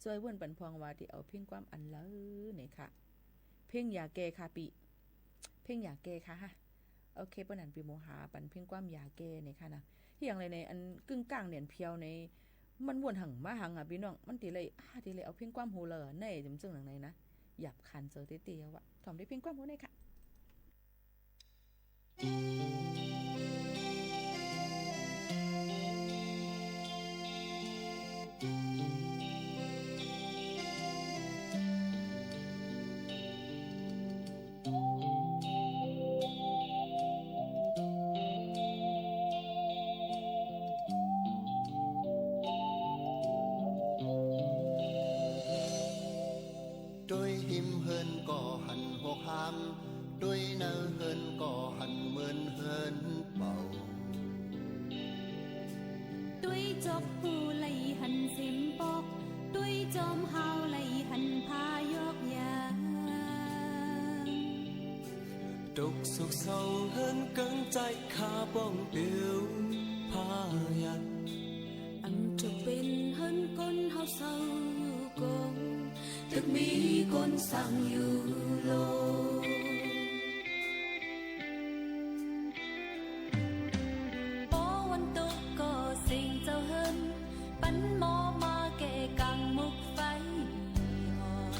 จ้อยเวิ้นปันพ่องว่าตี้เอาเพียงความอันใดนี่ค่ะ เพียงยาแก้ค่ะปี้ เพียงยาแก้ค่ะฮะ โอเค เปิ้นอันปี้หมู่หาปันเพียงความยาแก้นี่ค่ะนะ เหียงเลยในอันกึ่งก้างเดียนเพียวใน มันม่วนหังมาหังอ่ะปี้น้อง มันตี้เลย อ่า ตี้เลยเอาเพียงความโหลาไหน เจ๋มเจิ่งหนังในนะ หยาบคานเจิ่งเต้ๆ ว่ะ ถ่อมได้เพียงความโหลาไหนค่ะ ตวยเน่อเฮิรนก็หันเหมือนเฮิรนเป่า ตวยจอบปูไหล่หันเสียมปอก ตวยจอมฮาวไหล่หันผ้ายอกยาง ตกโศกเศร้าเฮิรนเกิ่งใจ๋ ข้าป้องเปียวผ้ายัน อันจกเป๋นเฮิรนคนเฮาเศร้าอยู่กง ตึกมีคนสั่งอยู่โลง ปอวันตกก็เสียงเจ้าเฮิรน ปันหม้อมาแก่ก๋างหมกไฟอ่อน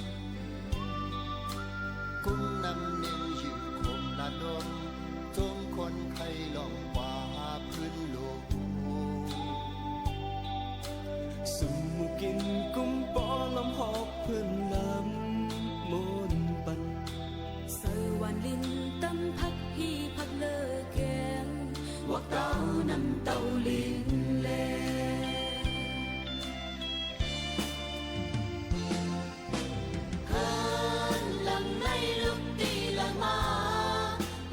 กุมน้ำเน่งอยู่คมละดม จงคนไข้ล่องกว่าพื้นโลก สุมหมู่กิ๋นกุมปอลำหอกพื้นลำมนต์ปัน ใส่หว่านลิ้นตำผักฮีผักเลอแกง หวกเต้าน้ำเต้าลิ้นแล เฮิรนหลังไหนลุกตี้ละมา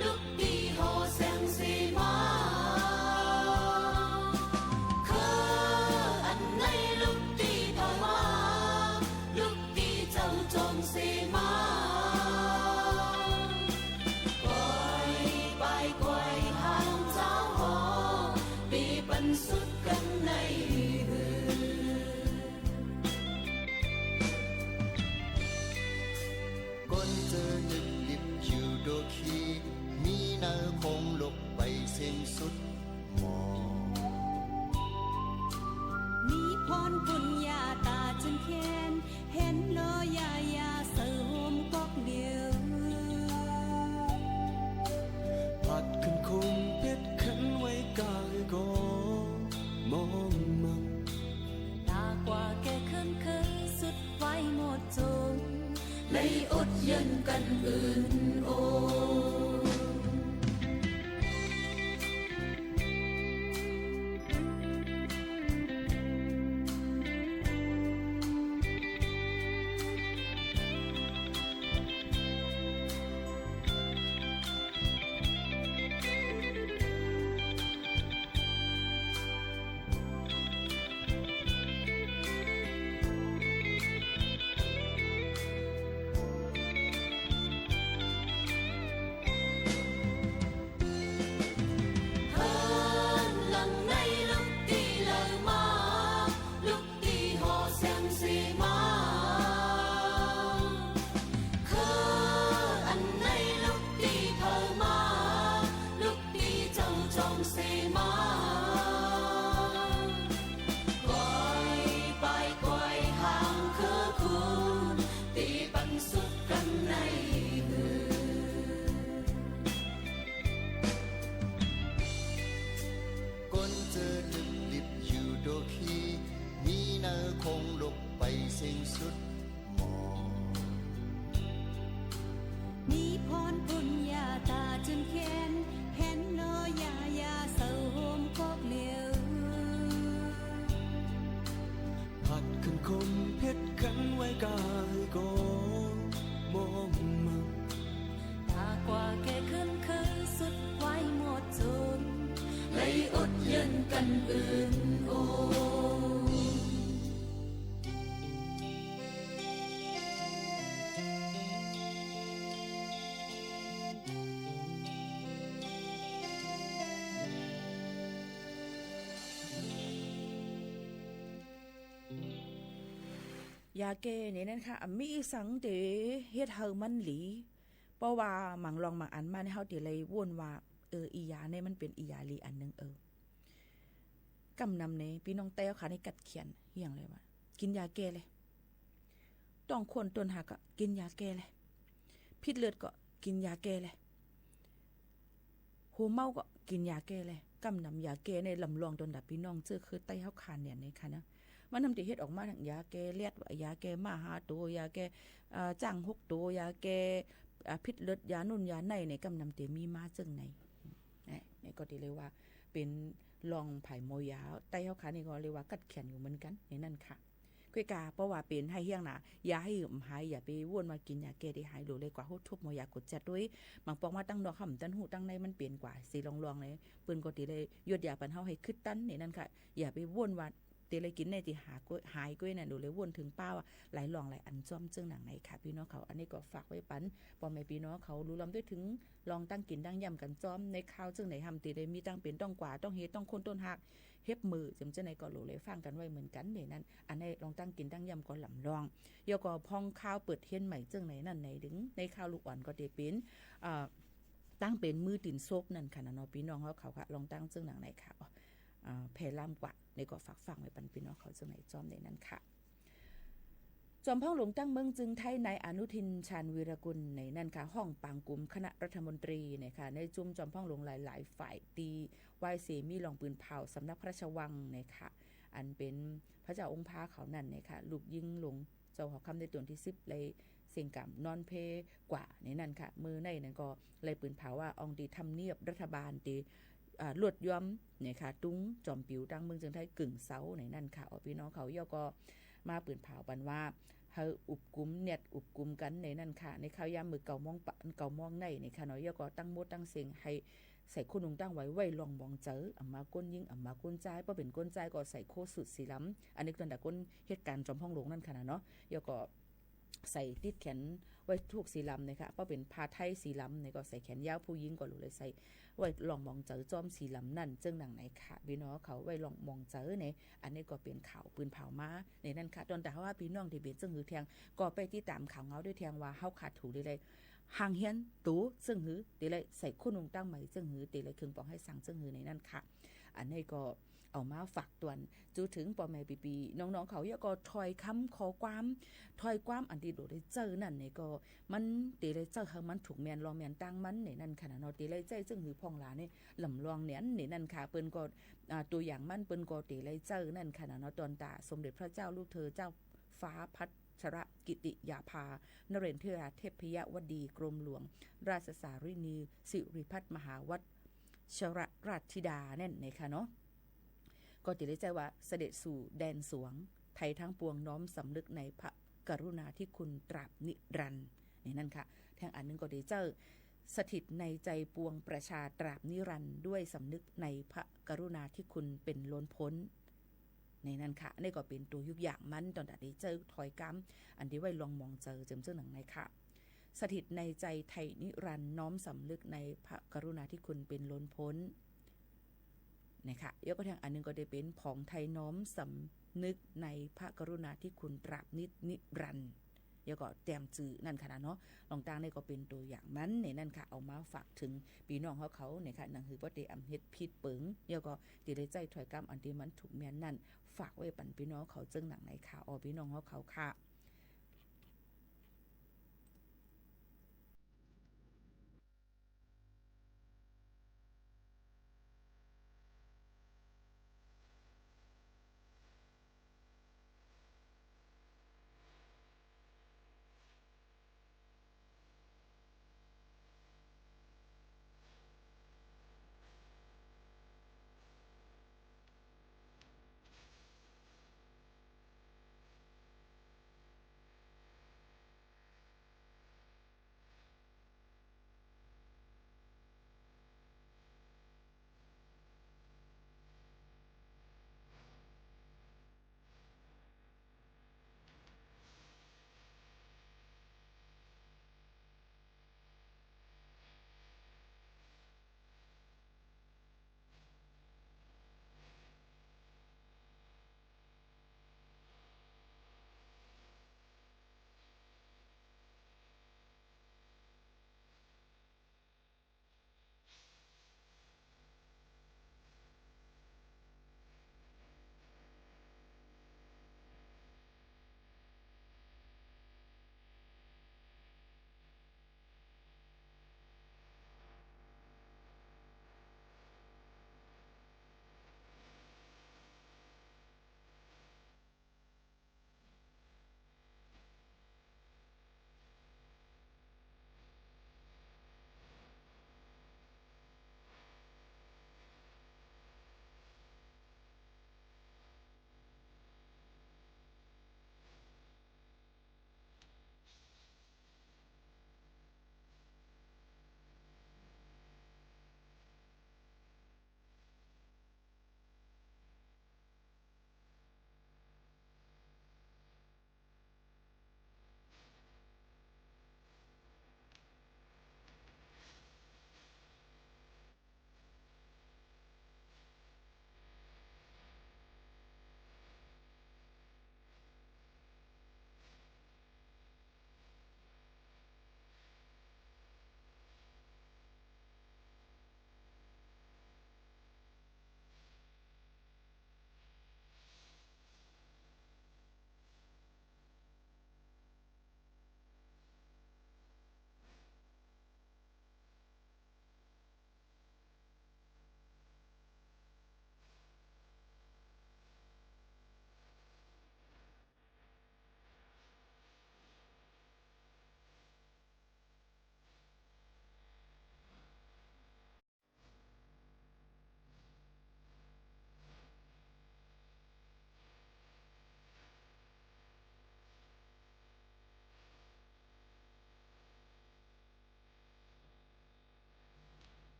ลุกตี้หอแสงสีมา เคิอันไหนลุกตี้ผามา ลุกตี้เจ้าจอมสีมา ก๋วยปายก๋วยหางเจ้าหอ ตี้ปันสุดกั๋นในหือ คนเจอตึกลิบอยู่โดขี มีเน่อคงลกไปสิ้นสุดหมอ มีพรปุญญาต๋าจึงแคน หันลอยาอย่าเซาโฮมก๊อกเดียว ผัดขึ้นคมเผ็ดขันไว้ก้าหื้อก็มองมั่ง ต๋ากว่าแก่เคินเคิยสุดไว้หมดจง ไล่อดเยินกั๋นอื่นโอ เฮิรนหลังไหนลุกตี้ละมา ลุกตี้หอแสงสีมา เคิอันไหนลุกตี้ผามา ลุกตี้เจ้าจอมสีมา ก๋วยปายก๋วยหางคือคุณ ตี้ปันสุดกั๋นในหือ คนเจอตึกลิบอยู่โดขี มีเน่อคงลกไปสิ้นสุดหมอ มีพรปุญญาต๋าจึงแคน หันลอยาอย่าเซาโฮมก๊อกเดียว ผัดขึ้นคมเผ็ดขันไว้ก้าหื้อก็มองมั่ง ต๋ากว่าแก่เคินเคิยสุดไว้หมดจง ไล่อดเยินกั๋นอื่นโอ ยาแก้เนี่ยนะคะ อะ มีอีสังเต๋เฮ็ดหื้อมันหลี เพราะว่าหมางลองหมางอันมาเนี่ย เฮาเต๋เลยว่นว่า เออ อียาเนี่ยมันเป๋นอียาหลีอันนึ่ง เออ กำนำเนี่ย ปี้น้องแต๊วขานี่กัดเขียนเหี่ยงเลยว่า กิ๋นยาแก้เลย ต้องควนต้นหักก็กิ๋นยาแก้เลย ผิดเลือดก็กิ๋นยาแก้เลย หัวเมาก็กิ๋นยาแก้เลย กำนำยาแก้เนี่ยลำลองต๋นดาปี้น้องเจ้าคือใต้เฮาขาเนี่ยนะคะเนาะ มันนำเต๋เฮ็ดออกมาตังยาแก้เลียด ยาแก้หมาห้าตั๋ว ยาแก้ เอ่อ จ๊างหกตั๋ว ยาแก้ อ่า ผิดเลือด ยานู่นยาไหนเนี่ย กำนำเต๋มีมาเจิ่งไหน เนี่ย เนี่ยก็เต๋เลยว่าเป๋นลองผายหมอยาใต้เฮาขานี่ก็เลยว่ากัดเขียนอยู่เหมือนกั๋นในนั้นค่ะ เปะก๋า เพราะว่าเป๋นไห้เฮี้ยงหนา ยาหื้อบ่หาย อย่าไปว่นว่ากิ๋นยาแก้เต๋หาย โหลดเลยกว่าฮู้ทูบหมอยาก๋ดจัดตวย บางปองมาตังนอก เฮาบ่ตันฮู้ ตังในมันเป๋นกว่า สีลองๆ เลย เปิ้นก็เต๋เลยหยดยาปันเฮาหื้อคึดตัน นี่นั่นค่ะ อย่าไปว่นว่า เต๋เลยกิ๋นในเต๋หายก๊วย หายก๊วยนั่น โหลดเลยว่นเถิงป้าว่า หลายรองหลายอันจ้อม เจิ่งหนังไหนค่ะ ปี้น้องเขา อันนี้ก็ฝากไว้ปัน ป้อแม่ปี้น้องเขา ฮู้ลำด้วยเถิง ลองตั้งกิ๋นตั้งย่ำกั๋นจ้อม ในข่าวเจิ่งไหนหำเต๋เลยมีตังเป๋นต้องกว่า ต้องเฮ ต้องค้นต้นฮาก เห็บเหมือ เจิ่ง เจิ่งไหนก็โหลดเลยฟังกั๋นไว้เหมือนกั๋น นี่นั่น อันนี้ลองตั้งกิ๋นตั้งย่ำก็ลำลอง แล้วก็พ่องข่าวเปิดเฮียนใหม่เจิ่งไหนนั่นไหนดึง ในข่าวลูกอ่อนก็เต๋เป๋น เอ่อ ตั้งเป๋นมือตี๋นโซกนั่นค่ะนะเนาะ ปี้น้องเขา เขาค่ะ ลองตั้งเจิ่งหนังไหนค่ะ อ๋อ อ่า แผ่ลามกว่า นี่ก็ฝากฟังไว้ปันปี้น้องเขาเจิ่งไหนจ้อม นี่นั่นค่ะ จอมพ่องหลวงตั้งเมืองจึงไทย นายอนุทิน ชาญวีรกูล นี่นั่นค่ะ ฮ้องปางกุมคณะรัฐมนตรี นี่ค่ะ ในจุมจอมพ่องหลวงหลายๆ ฝ่าย ตี้ไหว้เสมี๋ลองปืนเผาสำนักพระราชวัง นี่ค่ะ อันเป๋นพระเจ้าองค์พาเขานั่น นี่ค่ะ ลูกยิงหลวงเจ้าหอคำในต๋นตี้สิบ เลยเสี้ยงก๋ำนอนเพกว่า นี่นั่นค่ะ เมื่อในนั้นก็เลยปืนเผาว่า อ่องตี้ทำเนียบรัฐบาลตี้ อ่า ลวดย้อม นี่ค่ะ ตุงจอมปิ๋วตั้งเมืองจึงไทยกึ่งเสา นี่นั่นค่ะ อ๋อ ปี้น้องเขา แล้วก็มาปืนเผาปันว่า หื้ออุบกุม เนียดอุบกุมกั๋น นี่นั่นค่ะ ในข่าวยามมื้อเก้าโมงปะ เก้าโมงใน นี่ค่ะเนาะ แล้วก็ตังหมดตังเสี้ยงหื้อใส่โค้นุ่งตั้งไว้ ไว้ลองมองเจอ อ่ำมาก้นญิง อ่ำมาก้นจาย ป้อเป๋นก้นจายก็ใส่โค้สูทสีลำ อันนี้ตั้งแต่ก้นเหตุก๋ารณ์จอมพ่องหลวงนั่นค่ะนะเนาะ แล้วก็ ใส่ติดแขนไว้ถูกสีลำ นี่ค่ะ ป้อเป๋นผ้าไทยสีลำ นี่ก็ใส่แขนยาว ผู้ญิงก็โหลดเลยใส่ไว้ลองมองเจอจ้อมสีลำนั่น เจิ่งหนังไหนค่ะ ปี้น้องเขา ไว้ลองมองเจอ นี่ อันนี้ก็เป๋นข่าวปืนเผามา นี่นั่นค่ะ ตอนแต่ว่าปี้น้องตี้เป๋นเจิ่งหื้อแทง ก็ไปติดต๋ามข่าวเงาด้วยแทงว่า เฮาขาดถูกได้เลย ห่างเฮียนตั๋วเจิ่งหื้อ ตี้เลยใส่โค้นุ่งตั้งใหม่เจิ่งหื้อ ตี้เลยเคืองปองไห้สั่งเจิ่งหื้อ นี่นั่นค่ะ อันนี้ก็ เอามาฝากตวน จูเถิงป้อแม่ปี้ๆ น้องๆ เขา แล้วก็ถ้อยกำข้อความ ถ้อยความอันตี้โหลดได้ใจ๊นั่น นี่ก็ มันเต๋เลยใจ๊หื้อมันถูกแม่นลองแม่นตางมัน นี่นั่นค่ะนะเนาะ เต๋เลยใจ๊เจิ่งหื้อพ่องหลานี่ ลำลองเนียน นี่นั่นค่ะ เปิ้นก็ อ่า ตั๋วอย่างมันเปิ้นก็เต๋เลยใจ๊นั่นค่ะนะเนาะ ตอนต๋าสมเด็จพระเจ้าลูกเธอเจ้าฟ้าพัชรกิติยาภา นเรนทราเทพยวดี กรมหลวงราชสารินี สิริพัฒน์มหาวัชรราชธิดา นั่น นี่ค่ะเนาะ ก็เต๋เลยใจ๊ว่า เสด็จสู่แดนสวง ไทยทั้งปวงน้อมสำนึกในพระกรุณาธิคุณตราบนิรันดร์ นี่นั่นค่ะ แทงอันหนึ่งก็เต๋ใจ๊ สถิตในใจปวงประชาตราบนิรันดร์ ด้วยสำนึกในพระกรุณาธิคุณเป๋นล้นพ้น นี่นั่นค่ะ อันนี้ก็เป๋นตั๋วยกอย่างมัน ตอนต๋าตี้ใจ๊ถ้อยกำ อันตี้ไว้ลองมองเจอ เจิ่งเจิ่งหนังไหนค่ะ สถิตในใจไทยนิรันดร์ น้อมสำนึกในพระกรุณาธิคุณเป๋นล้นพ้น นะคะ แล้วก็แทงอันหนึ่งก็เต๋เป๋น ผองไทยน้อมสำนึกในพระกรุณาธิคุณตราบนิดนิรันดร์ แล้วก็แต้มจื้อนั่นค่ะนะเนาะ ลองตางนี่ก็เป๋นตั๋วอย่างมัน นี่นั่นค่ะ เอามาฝากเถิงปี้น้องเฮาเขา นี่ค่ะ หนังหื้อป้อเต๋อำเฮ็ดผิดเปิง แล้วก็เต๋ได้ใจ๊ถ้อยกำอันตี้มันถูกแม่นนั่น ฝากไว้ปันปี้น้องเขาเจิ่งหนังไหนค่ะ อ๋อ ปี้น้องเฮาเขาค่ะ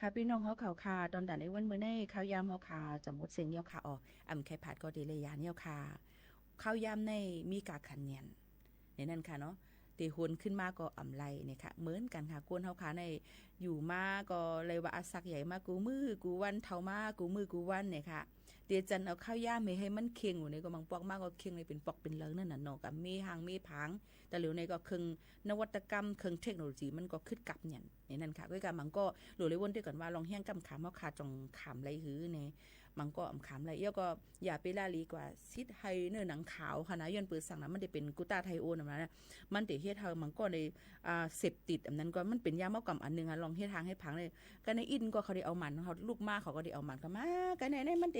ค่ะ ปี้น้องเฮาเขาค่ะ ตอนต๋าในวันมื้อนี้ ข้าวยามเฮาค่ะ จะหมดเส้นแล้วค่ะ อ๋อ อ่ำ ใค่ผาดก็เตเลยยานแล้วค่ะ ข้าวยามในมีก้าขันแหงน ในนั้นค่ะเนาะ เตโหนขึ้นมาก็อ่ำไลเนี่ยค่ะ เหมือนกั๋นค่ะ คนเฮาค่ะใน อยู่มาก็เลยว่าอาสักใหญ่มากู้มื้อกู้วัน เฒ่ามากู้มื้อกู้วันเนี่ยค่ะ เตจั่นเอาข้าวยามหื้อหื้อมันเข่งอยู่ใน ก็บางปอกมาก็เข่งเลยเป๋นปอกเป๋นเลิงนั่นน่ะเนาะ กับมีห้างมีผาง แต่เหลียวในก็เครื่องนวัตกรรม เครื่องเทคโนโลยีมันก็ขึดกับแหงน ในนั้นค่ะ ก้อยก่าบางก้อ หลูเลยวนเตื้อก่อนว่า ลองแฮงก้ำขามเฮาค่ะ จ่องขามไลหื้อใน บางก้ออ่ำขามไล แล้วก็อย่าไปละลีกว่า สิทธิ์ไฮเนอร์หนังขาวค่ะนะ ย้อนเปิดสั่งนะ มันเตเป๋นกลูตาไทโอนน่ะนะ มันเตเฮ็ดหื้อบางก้อใน อ่า เสพติด อันนั้นก็มันเป๋นยาเมากล่ำอันนึ่งอะ ลองเฮ็ดห้างเฮ็ดผางเลย ก้านในอินก็เขาเตเอาหมัน เขาลูกม้าเขาก็เตเอาหมันเข้ามา ก้านใน ในมันเต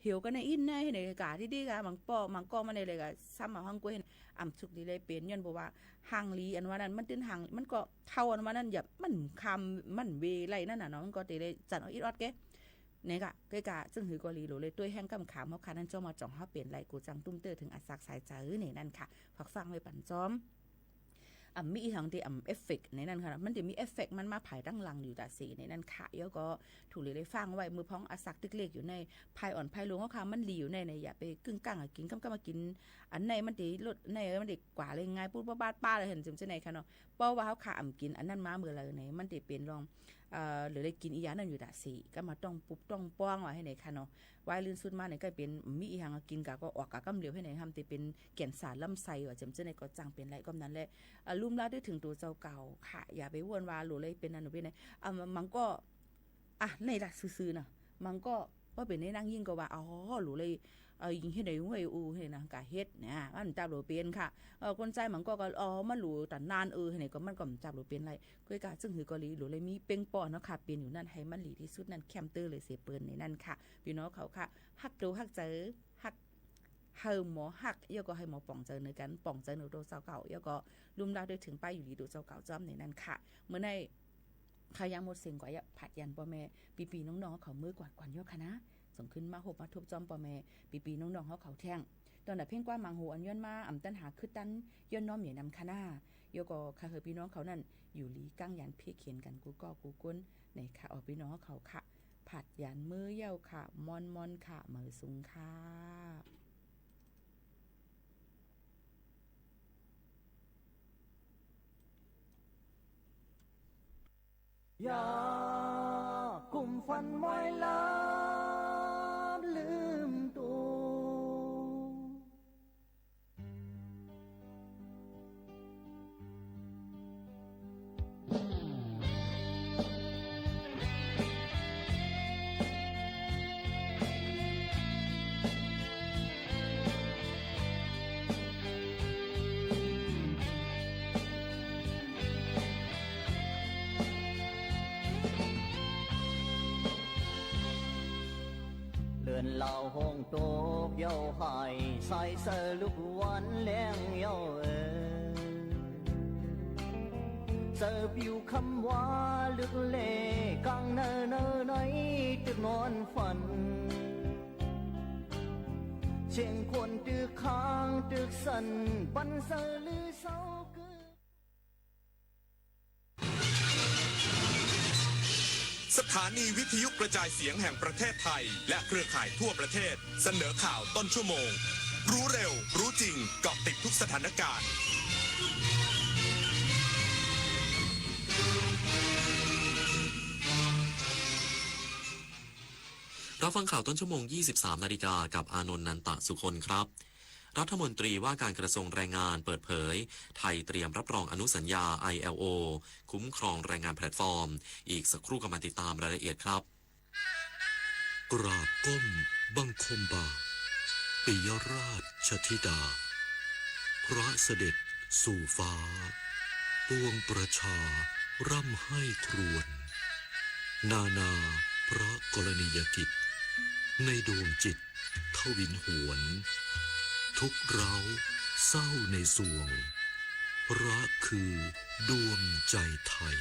เหี่ยว ก้านในอินใน ในก้าดีๆ ก้า บางปอก บางก้อมันในเลยก้า ซ้ำเอาห้างก๊วย อ่ำสุกดีเลยเป๋น ย้อนบ่ว่าห้างหลีอันว่านั้น มันตึ้นห้าง มันก็เฒ่าอันว่านั้น อย่า มันคำ มันเวไลนั่นน่ะเนาะ มันก็เตเลยจั่นเอาอิดออดแก เนี่ยก้า ก้อยก่า จึ่งหื้อก็หลี หลูเลยตวยแฮงก้ำขามเฮาค่ะ นั้นจ้อมมาจ่องเฮาเป๋นไล กูจั่งตุ้มเตื้อเถิงอาสักสายใจ๋ ในนั้นค่ะ ฝากฟังไว้ปั๋นจ้อม อ่ำ มีอีหยังเตอ่ำเอฟเฟกต์ในนั้นค่ะ มันเตมีเอฟเฟกต์มันมาภายตังหลังอยู่ต๋าเส ในนั้นค่ะ แล้วก็ถูกเลยเลยฟังไว้ เมื่อพ้องอาสักเล็กๆ อยู่ใน ภายอ่อนภายหลวงเฮาค่ะ มันหลีอยู่ใน ใน อย่าไปกึ่งก้างอะ กิ๋นก้ำๆ มากิ๋น อันในมันเตลด ในมันเตกว่าเลยง่าย ปุ๊บปั๊บป๊าดป๊าดเลย หันเจิมเจ้าในค่ะเนาะ เพราะว่าเฮาค่ะอ่ำกิ๋นอันนั้นมาเมื่อไหร่ใน มันเตเป๋นลอง เอ่อ หรือเลยกิ๋นอีหยังนั้นอยู่ต๋าเส ก็มาต้องปุ๊บต้องป้องว่าหื้อในค่ะเนาะ วายลื่นสุดมาในก็เป๋น มีอีหยังกิ๋นก้าก็ออกก้าก้ำเหลียวหื้อใน ห้ามเตเป๋นแก่นสารลำไส้ว่าเจิมเจ้าในก็จั่งเป๋นไล ก็นั้นแหละ อ่ะ ลุ่มลาด้วยเถิงตั๋วเจ้าเก่าค่ะ อย่าไปว่นว่าหลูเลยเป๋นอันหนูเป๋นใน อ่ะ บางก้อ อ่ะ ในละซื่อๆ เนาะ บางก้อ ว่าเป๋นในนางยิ่งก็ว่า อ๋อ หลูเลย เอ่อ ยิ่งเฮ็ดในห้วยอูเฮ็ดนะ ก้าเฮ็ดนะ มันจับหลูเป๋นค่ะ เอ่อ คนใจ๊บางก้อก็ อ๋อ มันหลูต๋านาน เออ เฮ็ดในก็มันก็จับหลูเป๋นไล ก้อยก่า จึ่งหื้อก็หลี หลูเลยมีเป๋งปอเนาะค่ะ เป๋นอยู่นั้น หื้อมันหลีตี้สุดนั้น แคมเตอร์เลยเสเปิ้นในนั้นค่ะ ปี้น้องเขาค่ะ ฮักตั๋วฮักใจ๋ ฮัก หื้อหมอฮัก แล้วก็หื้อหมอป๋องใจ๋เนอกั๋น ป๋องใจ๋เนอตั๋วเจ้าเก่า แล้วก็ลุ่มลาด้วยเถิงป้ายอยู่ดีตั๋วเจ้าเก่าจ้อมในนั้นค่ะ เมื่อใน ข้าวยามหมดเส้นกว่า อยากผาดยานป้อแม่ ปี้ๆ น้องๆ เขาเมื่อกวาดกวันยอดค่ะนะ ส่งขึ้นมาฮบมาทบจ้อมป้อแม่ ปี้ๆ น้องๆ เขาเขาแท่ง ต๋อนน่ะเพ่งกว้ามังโหอันย้อนมา อ่ำตันหาคึดตัน ย้อนน้อมใหญ่นำค่ะนะ แล้วก็ข้าหื้อปี้น้องเขานั้น อยู่หลีกั้งยันเพียกเขียนกั๋นกู้ก้อกู้คน ในค่ะ ออกปี้น้องเขาค่ะ ผาดยานเมื่อเย้าค่ะ ม่อนๆ ค่ะ เหมยสูงค่ะ อย่ากุมฟันมอยลามลืมตั๋ว เลื่อนลาวห้องตกเย้าหาย สายเสอลุกวันแลงเย้าเอ๋ย เสอปิวคำว่าลึกเล กลางเนินเนินในตึกนอนฝัน เสียงคนตึกค้างตึกสั่น ปันเสอลือเศร้าคือ สถานีวิทยุกระจายเสียงแห่งประเทศไทย และเครือข่ายทั่วประเทศ เสนอข่าวต้นชั่วโมง รู้เร็ว รู้จริง เกาะติดทุกสถานการณ์ รับฟังข่าวต้นชั่วโมง ยี่สิบสามนาฬิกา กับอานนท์ นันตะสุคนครับ รัฐมนตรีว่าการกระทรวงแรงงานเปิดเผย ไทยเตรียมรับรองอนุสัญญา ไอ แอล โอ คุ้มครองแรงงานแพลตฟอร์ม อีกสักครู่กลับมาติดตามรายละเอียดครับ กราบก้มบังคมบาท ปิยราชธิดา พระเสด็จสู่ฟ้า ปวงประชาร่ำไห้ครวญ นานาพระกรณียกิจ ในดวงจิต ทวินหวน ทุกข์ร้าวเศร้าในสวง พระคือดวงใจไทย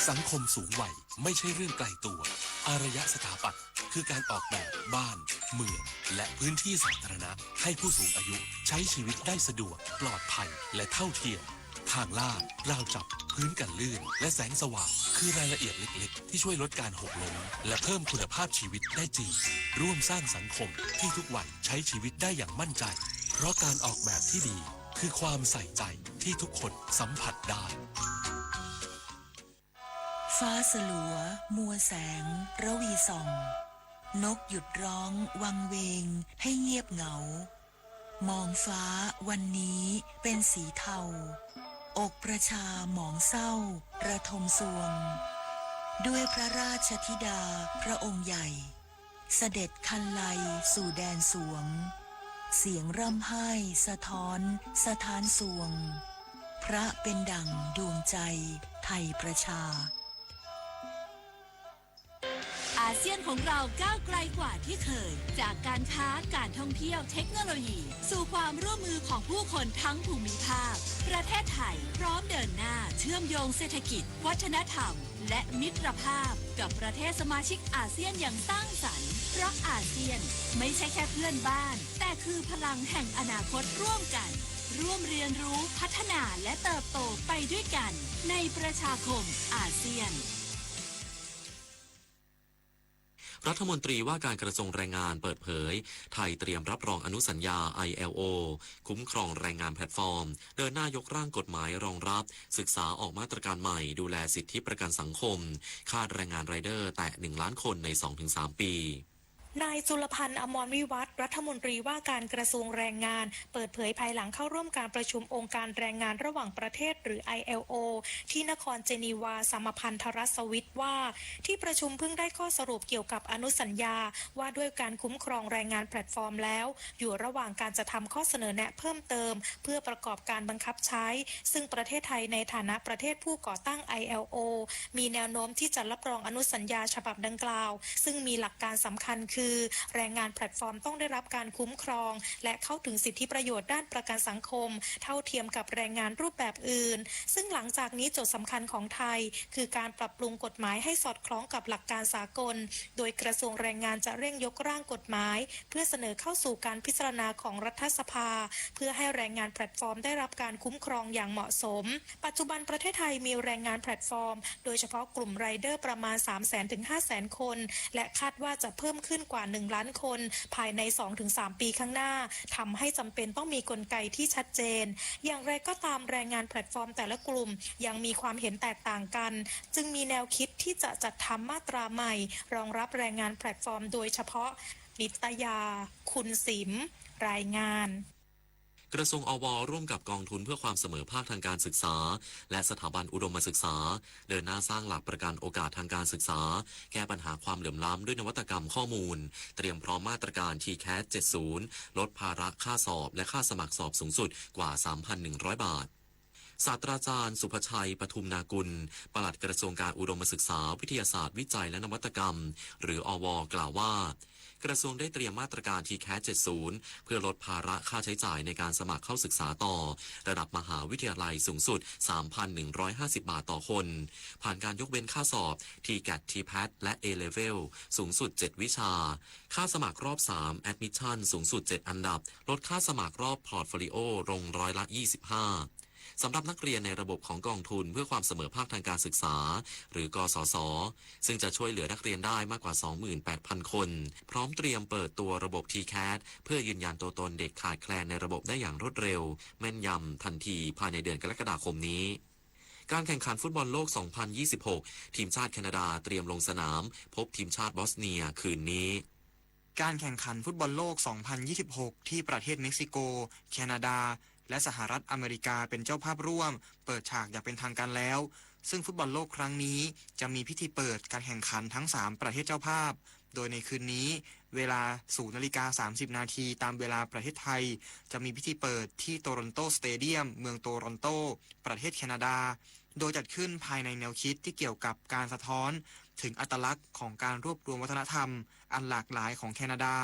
สังคมสูงวัยไม่ใช่เรื่องไกลตัว อารยสถาปัตย์คือการออกแบบบ้าน เมือง และพื้นที่สาธารณะ ให้ผู้สูงอายุใช้ชีวิตได้สะดวก ปลอดภัย และเท่าเทียม ทางลาด ราวจับ พื้นกันลื่น และแสงสว่าง คือรายละเอียดเล็กๆ ที่ช่วยลดการหกล้ม และเพิ่มคุณภาพชีวิตได้จริง ร่วมสร้างสังคมที่ทุกวัยใช้ชีวิตได้อย่างมั่นใจ เพราะการออกแบบที่ดี คือความใส่ใจที่ทุกคนสัมผัสได้ ฟ้าสลัว มัวแสง ระวีส่อง นกหยุดร้อง วังเวง ให้เงียบเหงา มองฟ้าวันนี้เป็นสีเทา อกประชาหมองเศร้า ระทมซวง ด้วยพระราชธิดาพระองค์ใหญ่ เสด็จคันไลสู่แดนสวง เสียงร่ำไห้สะท้อนสถานซวง พระเป็นดั่งดวงใจไทยประชา อาเซียนของเราก้าวไกลกว่าที่เคย จากการค้า การท่องเที่ยว เทคโนโลยี สู่ความร่วมมือของผู้คนทั้งภูมิภาค ประเทศไทยพร้อมเดินหน้าเชื่อมโยงเศรษฐกิจ วัฒนธรรม และมิตรภาพกับประเทศสมาชิกอาเซียนอย่างสร้างสรรค์ เพราะอาเซียนไม่ใช่แค่เพื่อนบ้าน แต่คือพลังแห่งอนาคตร่วมกัน ร่วมเรียนรู้ พัฒนา และเติบโตไปด้วยกัน ในประชาคมอาเซียน รัฐมนตรีว่าการกระทรวงแรงงานเปิดเผย ไทยเตรียมรับรองอนุสัญญา ไอ แอล โอ คุ้มครองแรงงานแพลตฟอร์ม เดินหน้ายกร่างกฎหมายรองรับ ศึกษาออกมาตรการใหม่ดูแลสิทธิประกันสังคม คาดแรงงานไรเดอร์แตะ หนึ่งล้านคนใน สองถึงสามปี นายจุลพันธ์ อมรวิวัฒน์ รัฐมนตรีว่าการกระทรวงแรงงาน เปิดเผยภายหลังเข้าร่วมการประชุมองค์การแรงงานระหว่างประเทศหรือ ไอ แอล โอ ที่นครเจนีวา สหพันธรัฐสวิสว่า ที่ประชุมเพิ่งได้ข้อสรุปเกี่ยวกับอนุสัญญาว่าด้วยการคุ้มครองแรงงานแพลตฟอร์มแล้ว อยู่ระหว่างการจัดทำข้อเสนอแนะเพิ่มเติม เพื่อประกอบการบังคับใช้ ซึ่งประเทศไทยในฐานะประเทศผู้ก่อตั้ง ไอ แอล โอ มีแนวโน้มที่จะรับรองอนุสัญญาฉบับดังกล่าว ซึ่งมีหลักการสำคัญคือ แรงงานแพลตฟอร์มต้องได้รับการคุ้มครอง และเข้าถึงสิทธิประโยชน์ด้านประกันสังคม เท่าเทียมกับแรงงานรูปแบบอื่น ซึ่งหลังจากนี้โจทย์สำคัญของไทย คือการปรับปรุงกฎหมายให้สอดคล้องกับหลักการสากล โดยกระทรวงแรงงานจะเร่งยกร่างกฎหมาย เพื่อเสนอเข้าสู่การพิจารณาของรัฐสภา เพื่อให้แรงงานแพลตฟอร์มได้รับการคุ้มครองอย่างเหมาะสม ปัจจุบันประเทศไทยมีแรงงานแพลตฟอร์ม โดยเฉพาะกลุ่มไรเดอร์ประมาณ สามแสน ถึง ห้าแสน คน และคาดว่าจะเพิ่มขึ้นกว่า หนึ่งล้านคน ภายใน สองถึงสามปีข้างหน้า ทำให้จำเป็นต้องมีกลไกที่ชัดเจน อย่างไรก็ตามแรงงานแพลตฟอร์มแต่ละกลุ่มยังมีความเห็นแตกต่างกัน จึงมีแนวคิดที่จะจัดทำมาตราใหม่รองรับแรงงานแพลตฟอร์มโดยเฉพาะ นิตยา คุณสิม รายงาน กระทรวง อว ร่วมกับกองทุนเพื่อความเสมอภาคทางการศึกษา และสถาบันอุดมศึกษา เดินหน้าสร้างหลักประกันโอกาสทางการศึกษา แก้ปัญหาความเหลื่อมล้ำด้วยนวัตกรรมข้อมูล เตรียมพร้อมมาตรการ ทีแคท เจ็ดศูนย์ ลดภาระค่าสอบและค่าสมัครสอบสูงสุดกว่า สามพันหนึ่งร้อย บาท ศาสตราจารย์ สุภชัย ปทุมนากุล ปลัดกระทรวงการอุดมศึกษา วิทยาศาสตร์วิจัยและนวัตกรรม หรือ อว กล่าวว่า กระทรวงได้เตรียมมาตรการ ทีแคท เจ็ดศูนย์ เพื่อลดภาระค่าใช้จ่ายในการสมัครเข้าศึกษาต่อ ระดับมหาวิทยาลัยสูงสุด สามพันหนึ่งร้อยห้าสิบ บาทต่อคน ผ่านการยกเว้นค่าสอบ ทีแคท ทีแพท และ เอ เลเวล สูงสุด เจ็ด วิชา ค่าสมัครรอบ สาม แอดมิชชั่น สูงสุด เจ็ด อันดับ ลดค่าสมัครรอบพอร์ตโฟลิโอลงร้อยละ ยี่สิบห้า สำหรับนักเรียนในระบบของกองทุนเพื่อความเสมอภาคทางการศึกษา หรือ กสศ ซึ่งจะช่วยเหลือนักเรียนได้มากกว่า สองหมื่นแปดพัน คน พร้อมเตรียมเปิดตัวระบบ ทีแคท เพื่อยืนยันตัวตนเด็กขาดแคลนในระบบได้อย่างรวดเร็ว แม่นยำ ทันทีภายในเดือนกรกฎาคมนี้ การแข่งขันฟุตบอลโลก สองพันยี่สิบหก ทีมชาติแคนาดาเตรียมลงสนาม พบทีมชาติบอสเนียคืนนี้ การแข่งขันฟุตบอลโลก สองพันยี่สิบหก ที่ประเทศเม็กซิโก แคนาดา และสหรัฐอเมริกาเป็นเจ้าภาพร่วม เปิดฉากอย่างเป็นทางการแล้ว ซึ่งฟุตบอลโลกครั้งนี้จะมีพิธีเปิดการแข่งขันทั้ง สาม ประเทศเจ้าภาพ โดยในคืนนี้ เวลา ศูนย์นาฬิกาสามสิบนาที ตามเวลาประเทศไทย จะมีพิธีเปิดที่โตรอนโตสเตเดียม เมืองโตรอนโต ประเทศแคนาดา โดยจัดขึ้นภายในแนวคิดที่เกี่ยวกับการสะท้อนถึงอัตลักษณ์ของการรวบรวมวัฒนธรรมอันหลากหลายของแคนาดา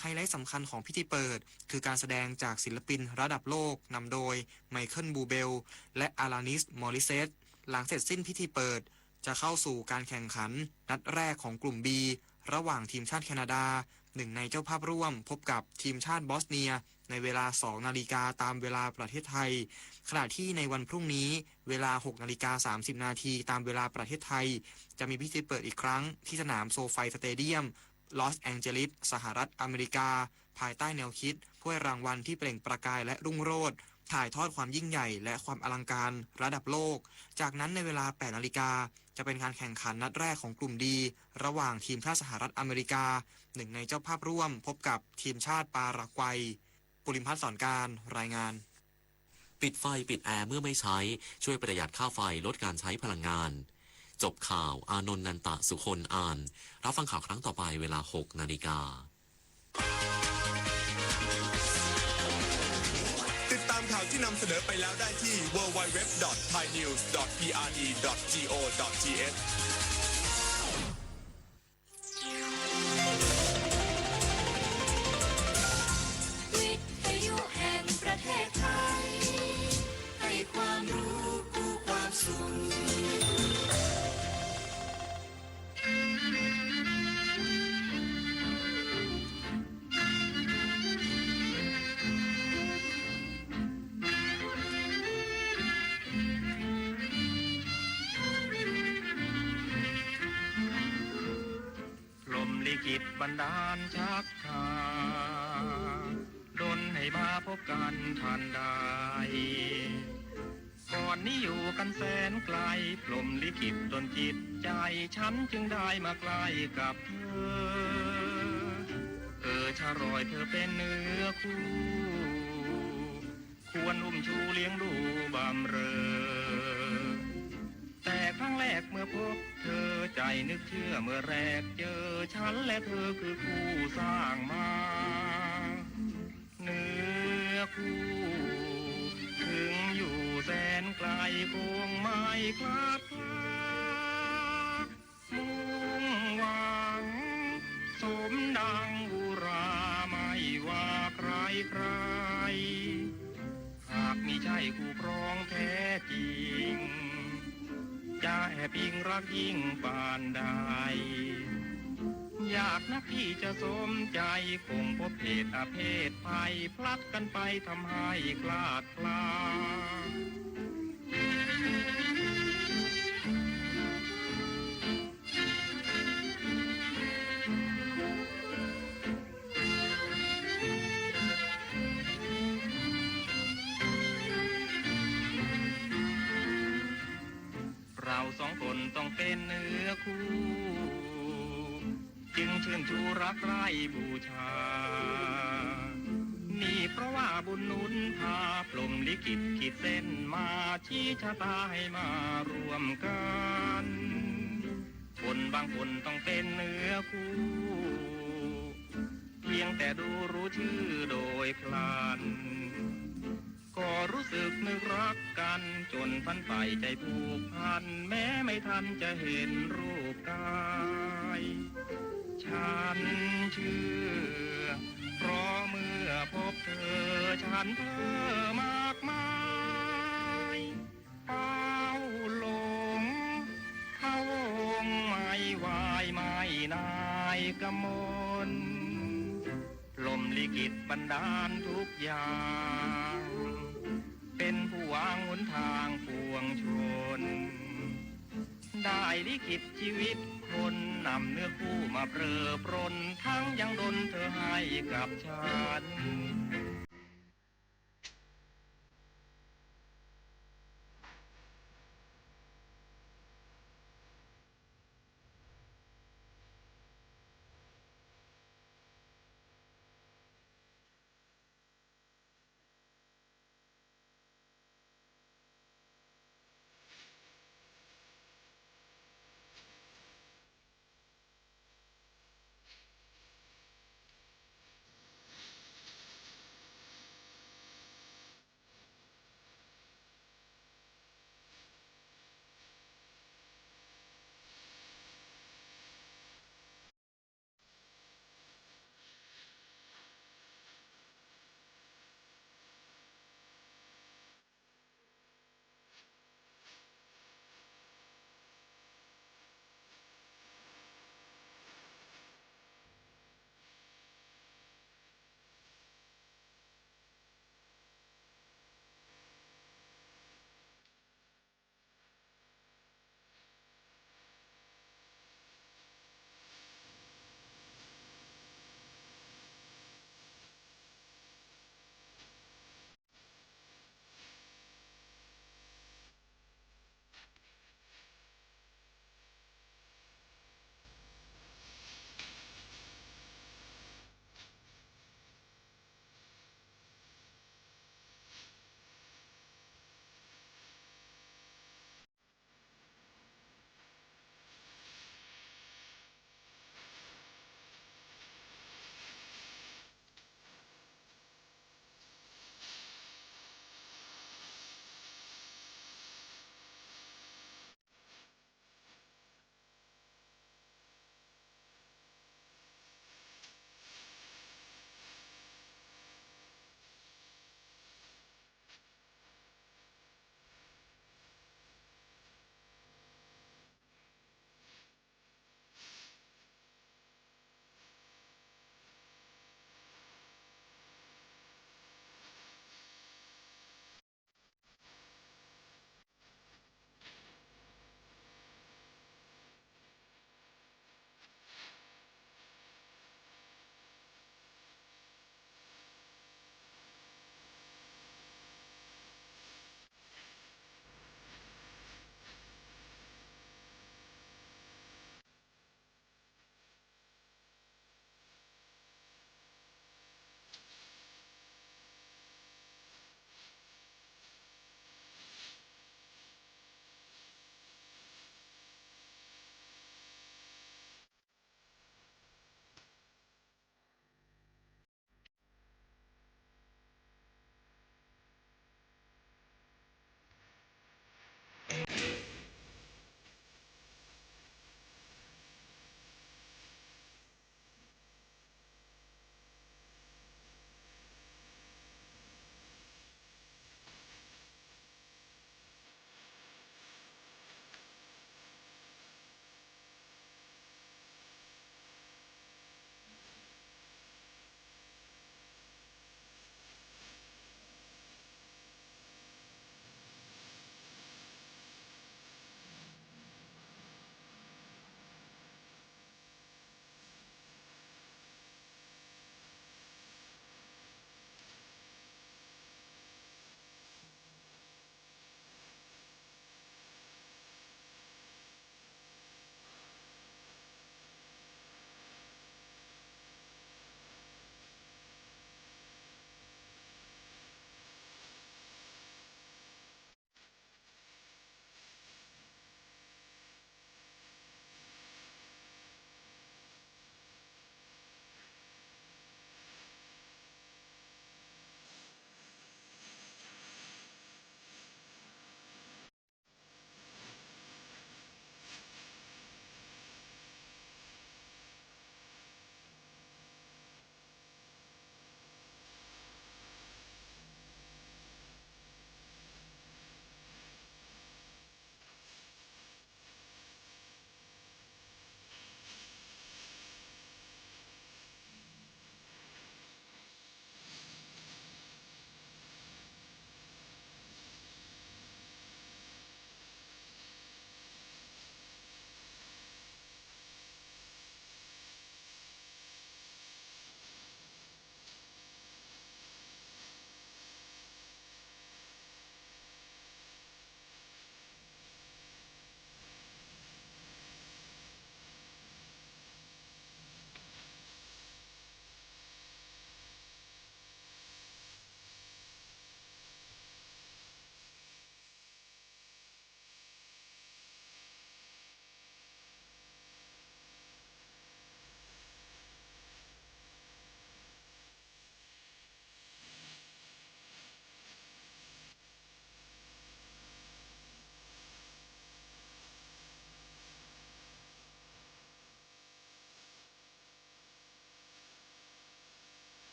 ไฮไลท์สำคัญของพิธีเปิดคือการแสดงจากศิลปินระดับโลกนำโดย ไมเคิล บูเบล และ อาลานิส มอริสเซต หลังเสร็จสิ้นพิธีเปิด จะเข้าสู่การแข่งขันนัดแรกของกลุ่ม B ระหว่างทีมชาติแคนาดา หนึ่งในเจ้าภาพร่วม พบกับทีมชาติบอสเนีย ในเวลา สองนาฬิกาตามเวลาประเทศไทย ขณะที่ในวันพรุ่งนี้ เวลา หกนาฬิกาสามสิบนาทีตามเวลาประเทศไทย จะมีพิธีเปิดอีกครั้งที่สนามโซไฟสเตเดียม ลอสแองเจลิส สหรัฐอเมริกา ภายใต้แนวคิด ถ้วยรางวัลที่เปล่งประกายและรุ่งโรจน์ ถ่ายทอดความยิ่งใหญ่และความอลังการระดับโลก จากนั้นในเวลา แปดนาฬิกา จะเป็นการแข่งขันนัดแรกของกลุ่มดี ระหว่างทีมชาติสหรัฐอเมริกา หนึ่งในเจ้าภาพร่วม พบกับทีมชาติปารากวัย ปุริมพัฒน์ สอนการ รายงาน ปิดไฟปิดแอร์เมื่อไม่ใช้ ช่วยประหยัดค่าไฟ ลดการใช้พลังงาน จบข่าว อานนท์ นันตะสุคน อ่าน รับฟังข่าวครั้งต่อไปเวลา หกนาฬิกา ติดตามข่าวที่นำเสนอไปแล้วได้ที่ ดับเบิลยู ดับเบิลยู ดับเบิลยู ดอท ไทยนิวส์ ดอท พีอาร์ดี ดอท จีโอ ดอท ทีเอช วิทยุแห่งประเทศไทย ให้ความรู้คู่ความสุข พรหมลิขิตบันดาลชักพา ดลให้มาพบกันทันใด ก่อนนี้อยู่กันแสนไกล พรหมลิขิตดลจิตใจ ฉันจึงได้มาใกล้กับเธอ เออ ชะรอยเธอเป็นเนื้อคู่ ควรอุ้มชูเลี้ยงดูบำเรอ แต่ครั้งแรกเมื่อพบเธอ ใจนึกเชื่อเมื่อแรกเจอ ฉันและเธอคือคู่สร้างมา เนื้อคู่ ถึงอยู่แสนไกลคงไม่พลัดพราก มุ่งหวังสมดังอุรา ไม่ว่าใครใคร หากมิใช่คู่ครองแท้จริง จะแอบอิงรักยิ่งปานใด ยากนักที่จะสมใจ คงพบเหตุอเพศภัย พลัดกันไปทำให้พลาดพลั้ง เราสองคนต้องเป็นเนื้อคู่ จึงชื่นชูรักใคร่บูชา นี่เพราะว่าบุญหนุนพา พรหมลิขิตขีดเส้นมา ชี้ชะตาให้มาร่วมกัน คนบางคนต้องเป็นเนื้อคู่ เพียงแต่ดูรู้ชื่อโดยพลัน ก็รู้สึกนึกรักกัน จนฝันใฝ่ใจผูกพัน แม้ไม่ทันจะเห็นรูปกาย ฉันเชื่อ เพราะเมื่อพบเธอ ฉันเพ้อมากมาย เป้าหลง พะวงไม่วาย ไม่นายกมล พรหมลิขิตบันดาลทุกอย่าง เป็นผู้วางหนทางปวงชน ได้ลิขิตชีวิตคน นำเนื้อคู่มาเพลิดเพลิน ทั้งยังดลเธอให้กับฉัน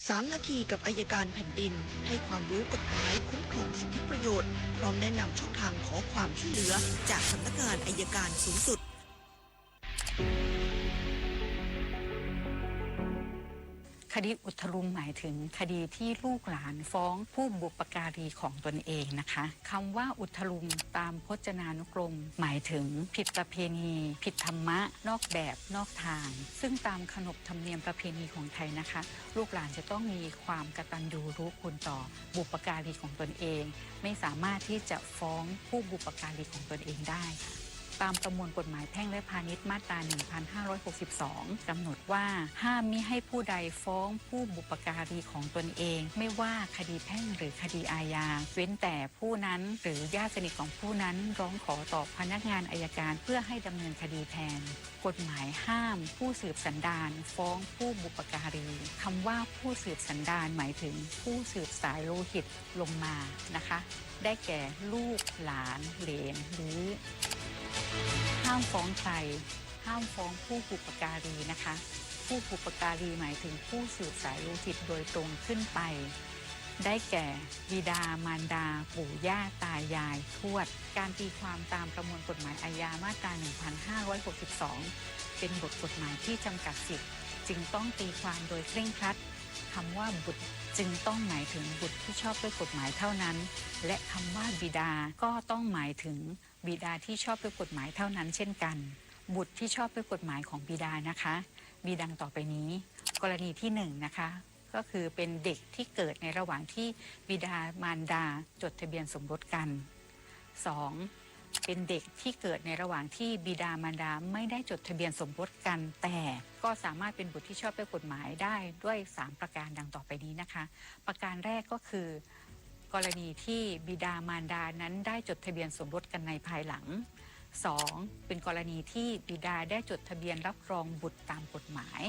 สามนาทีกับอัยการแผ่นดิน ให้ความรู้กฎหมายคุ้มครองสิทธิประโยชน์ พร้อมแนะนำช่องทางขอความช่วยเหลือ จากสำนักงานอัยการสูงสุด คดีอุทลุมหมายถึงคดีที่ลูกหลานฟ้องผู้บุปการีของตนเองนะคะ คำว่าอุทลุมตามพจนานุกรม หมายถึงผิดประเพณี ผิดธรรมะ นอกแบบ นอกทาง ซึ่งตามขนบธรรมเนียมประเพณีของไทยนะคะ ลูกหลานจะต้องมีความกตัญญูรู้คุณต่อบุปการีของตนเอง ไม่สามารถที่จะฟ้องผู้บุปการีของตนเองได้ค่ะ ตามประมวลกฎหมายแพ่งและพาณิชย์มาตรา หนึ่งพันห้าร้อยหกสิบสอง กำหนดว่าห้ามมิให้ผู้ใดฟ้องผู้บุปการีของตนเอง ไม่ว่าคดีแพ่งหรือคดีอาญา เว้นแต่ผู้นั้นหรือญาติสนิทของผู้นั้นร้องขอต่อพนักงานอัยการเพื่อให้ดำเนินคดีแทน กฎหมายห้ามผู้สืบสันดานฟ้องผู้บุปการี คำว่าผู้สืบสันดานหมายถึงผู้สืบสายโลหิตลงมานะคะ ได้แก่ลูก หลาน เหลน หรือ ห้ามฟ้องใคร ห้ามฟ้องผู้บุปการีนะคะ ผู้บุปการีหมายถึงผู้สืบสายโลหิตโดยตรงขึ้นไป ได้แก่ บิดา มารดา ปู่ย่า ตายาย ทวด การตีความตามประมวลกฎหมายอาญามาตรา หนึ่งพันห้าร้อยหกสิบสอง เป็นบทกฎหมายที่จำกัดสิทธิ์ จึงต้องตีความโดยเคร่งครัด คำว่าบุตรจึงต้องหมายถึงบุตรที่ชอบด้วยกฎหมายเท่านั้น และคำว่าบิดาก็ต้องหมายถึงบิดาที่ชอบด้วยกฎหมายเท่านั้นเช่นกัน บุตรที่ชอบด้วยกฎหมายของบิดานะคะ มีดังต่อไปนี้ กรณีที่หนึ่งนะคะ ก็คือเป็นเด็กที่เกิดในระหว่างที่บิดามารดาจดทะเบียนสมรสกัน สอง เป็นเด็กที่เกิดในระหว่างที่บิดามารดาไม่ได้จดทะเบียนสมรสกัน แต่ก็สามารถเป็นบุตรที่ชอบด้วยกฎหมายได้ด้วยสามประการดังต่อไปนี้นะคะ ประการแรกก็คือ กรณีที่บิดามารดานั้นได้จดทะเบียนสมรสกันในภายหลัง สอง เป็นกรณีที่บิดาได้จดทะเบียนรับรองบุตรตามกฎหมาย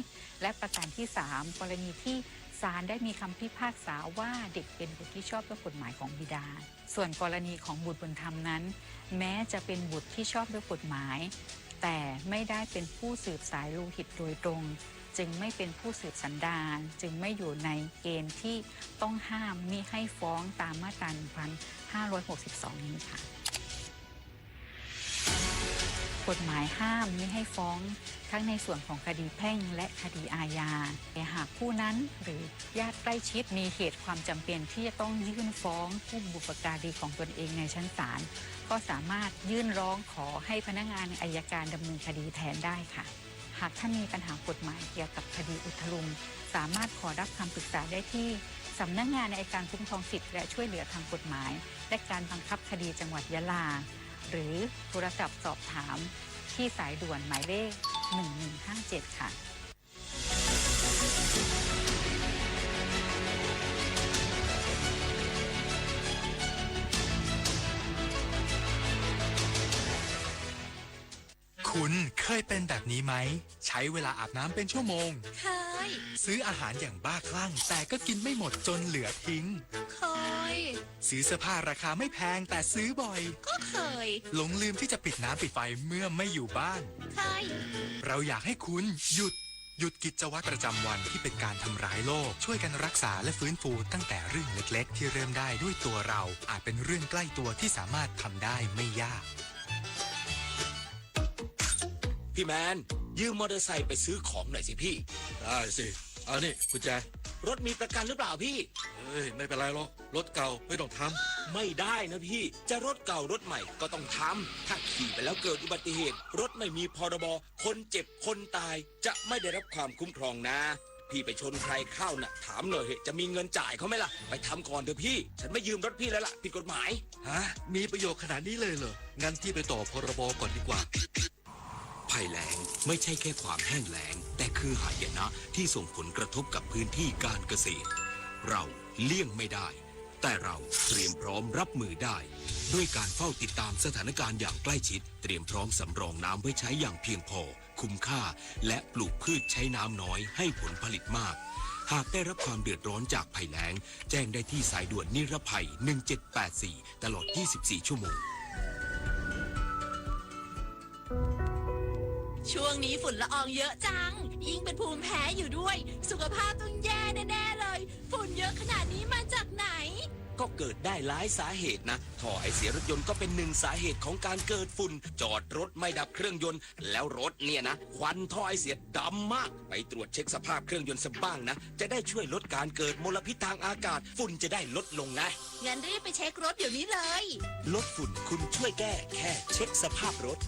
และประการที่สาม กรณีที่ศาลได้มีคำพิพากษาว่าเด็กเป็นบุตรที่ชอบด้วยกฎหมายของบิดา ส่วนกรณีของบุตรบุญธรรมนั้น แม้จะเป็นบุตรที่ชอบด้วยกฎหมาย แต่ไม่ได้เป็นผู้สืบสายโลหิตโดยตรง จึงไม่เป็นผู้สืบสันดาน จึงไม่อยู่ในเกณฑ์ที่ต้องห้ามมิให้ฟ้องตามมาตรา หนึ่งพันห้าร้อยหกสิบสอง นี้ค่ะ กฎหมายห้ามมิให้ฟ้องทั้งในส่วนของคดีแพ่งและคดีอาญา แต่หากผู้นั้นหรือญาติใกล้ชิดมีเหตุความจำเป็นที่จะต้องยื่นฟ้องผู้บุปการีของตนเองในชั้นศาล ก็สามารถยื่นร้องขอให้พนักงานอัยการดำเนินคดีแทนได้ค่ะ หากท่านมีปัญหากฎหมายเกี่ยวกับคดีอุทลุม สามารถขอรับคำปรึกษาได้ที่สำนักงานอัยการคุ้มครองสิทธิและช่วยเหลือทางกฎหมาย และการบังคับคดีจังหวัดยะลา หรือโทรศัพท์สอบถามที่สายด่วนหมายเลข หนึ่งหนึ่งห้าเจ็ด ค่ะ คุณเคยเป็นแบบนี้ไหม ใช้เวลาอาบน้ำเป็นชั่วโมง เคย ซื้ออาหารอย่างบ้าคลั่ง แต่ก็กินไม่หมดจนเหลือทิ้ง เคย ซื้อเสื้อผ้าราคาไม่แพงแต่ซื้อบ่อย ก็เคย หลงลืมที่จะปิดน้ำปิดไฟเมื่อไม่อยู่บ้าน เคย เราอยากให้คุณหยุด หยุดกิจวัตรประจำวันที่เป็นการทำร้ายโลก ช่วยกันรักษาและฟื้นฟูตั้งแต่เรื่องเล็กๆ ที่เริ่มได้ด้วยตัวเรา อาจเป็นเรื่องใกล้ตัวที่สามารถทำได้ไม่ยาก พี่แมน ยืมมอเตอร์ไซค์ไปซื้อของหน่อยสิพี่ ได้สิ เอานี่กุญแจ รถมีประกันหรือเปล่าพี่ เอ้ย ไม่เป็นไรหรอก รถเก่าไม่ต้องทำ ไม่ได้นะพี่ จะรถเก่ารถใหม่ก็ต้องทำ ถ้าขี่ไปแล้วเกิดอุบัติเหตุ รถไม่มี พ.ร.บ. คนเจ็บคนตายจะไม่ได้รับความคุ้มครองนะ พี่ไปชนใครเข้าน่ะ ถามหน่อยเหอะ จะมีเงินจ่ายเขาไหมล่ะ ไปทำก่อนเถอะพี่ ฉันไม่ยืมรถพี่แล้วล่ะ ผิดกฎหมาย ฮะ มีประโยชน์ขนาดนี้เลยเหรอ งั้นพี่ไปต่อ พ.ร.บ. ก่อนดีกว่า ภัยแล้งไม่ใช่แค่ความแห้งแล้ง แต่คือหายนะที่ส่งผลกระทบกับพื้นที่การเกษตร เราเลี่ยงไม่ได้ แต่เราเตรียมพร้อมรับมือได้ ด้วยการเฝ้าติดตามสถานการณ์อย่างใกล้ชิด เตรียมพร้อมสำรองน้ำไว้ใช้อย่างเพียงพอ คุ้มค่า และปลูกพืชใช้น้ำน้อยให้ผลผลิตมาก หากได้รับความเดือดร้อนจากภัยแล้ง แจ้งได้ที่สายด่วนนิรภัย หนึ่งเจ็ดแปดสี่ ตลอด ยี่สิบสี่ ชั่วโมง ช ช่วงนี้ฝุ่นละอองเยอะจัง ยิ่งเป็นภูมิแพ้อยู่ด้วย สุขภาพต้องแย่แน่ๆเลย ฝุ่นเยอะขนาดนี้มาจากไหน ก็เกิดได้หลายสาเหตุนะ ท่อไอเสียรถยนต์ก็เป็นหนึ่งสาเหตุของการเกิดฝุ่น จอดรถไม่ดับเครื่องยนต์ แล้วรถเนี่ยนะ ควันท่อไอเสียดำมาก ไปตรวจเช็คสภาพเครื่องยนต์ซะบ้างนะ จะได้ช่วยลดการเกิดมลพิษทางอากาศ ฝุ่นจะได้ลดลงนะ งั้นรีบไปเช็ครถเดี๋ยวนี้เลย ลดฝุ่นคุณช่วยแก้ แค่เช็คสภาพรถ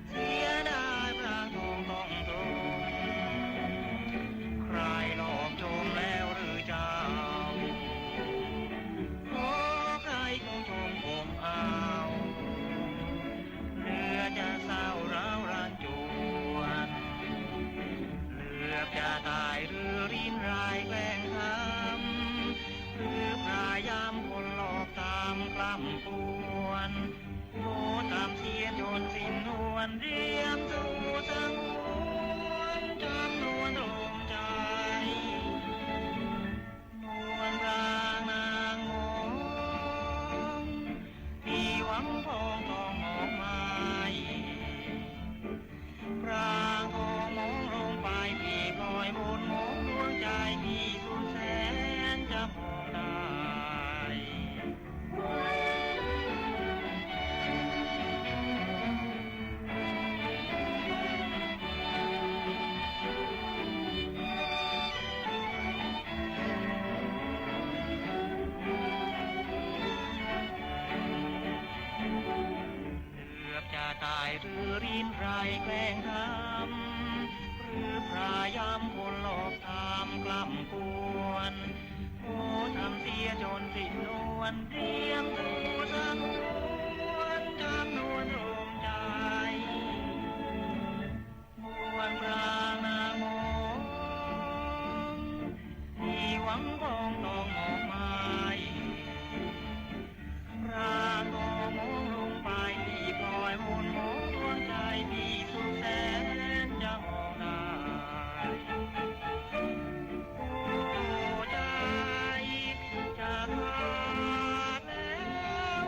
เสียดายพระทองต้องตรง ใครหลอกชมแล้วหรือเจ้า ขอใครคงชมผมเอา เหลือจะเศร้าร้าวรันจวน เหลือบจะต๋ายหรือริ้นรายแกล้งทำ หรือพยายามคนหลอกต๋ามกล้ำกวน โง่ต๋ามเสียจนสิ้นนวล เตรียมสู่สังคม ต๋ายหรือริ้นไร้แกล้งทำ หรือพรายย้ำคนหลอกทำกล่ำกวน โอ้ ทำเสียจนสิ้นนวล เตรียมตัวสงวน จำนวนรมใจ๋ มวลพระนางมอง ที่หวังปองต้องมองไม่ พระก็มองลงไปที่พลอยมนมองดวงใจ๋ที่สุดแสนจะมองได้ หัวใจ๋จะขาดแล้ว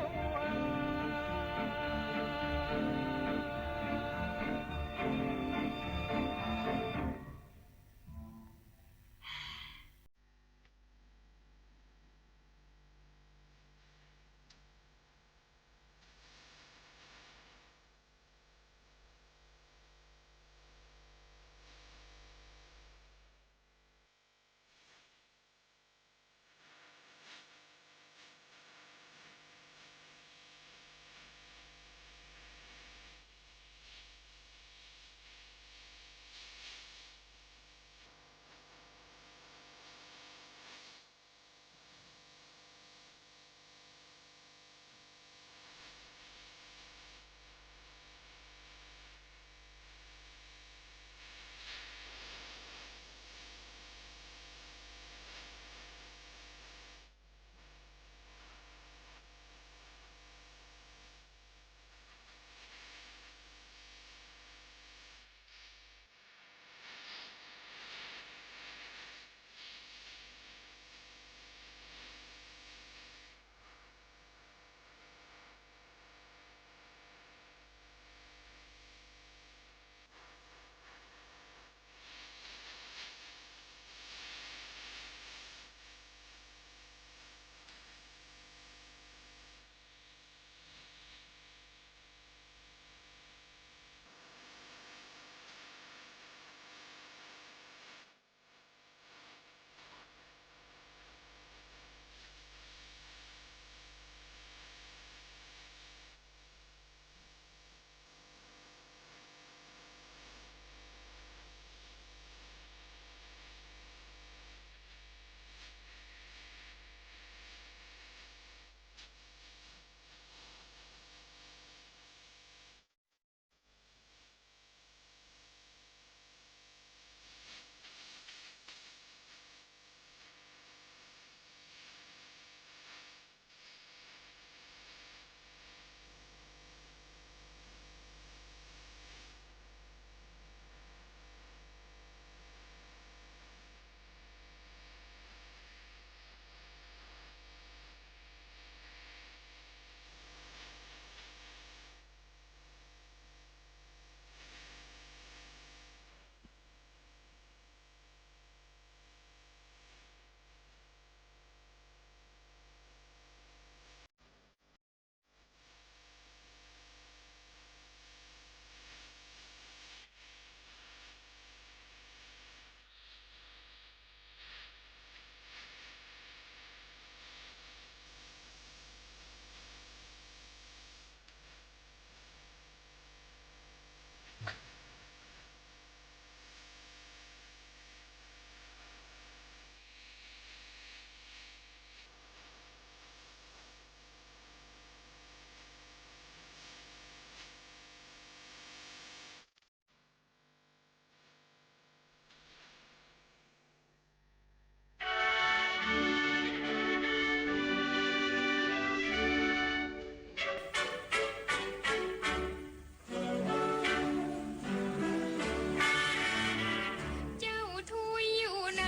เจ้าถุยอยู่ไหน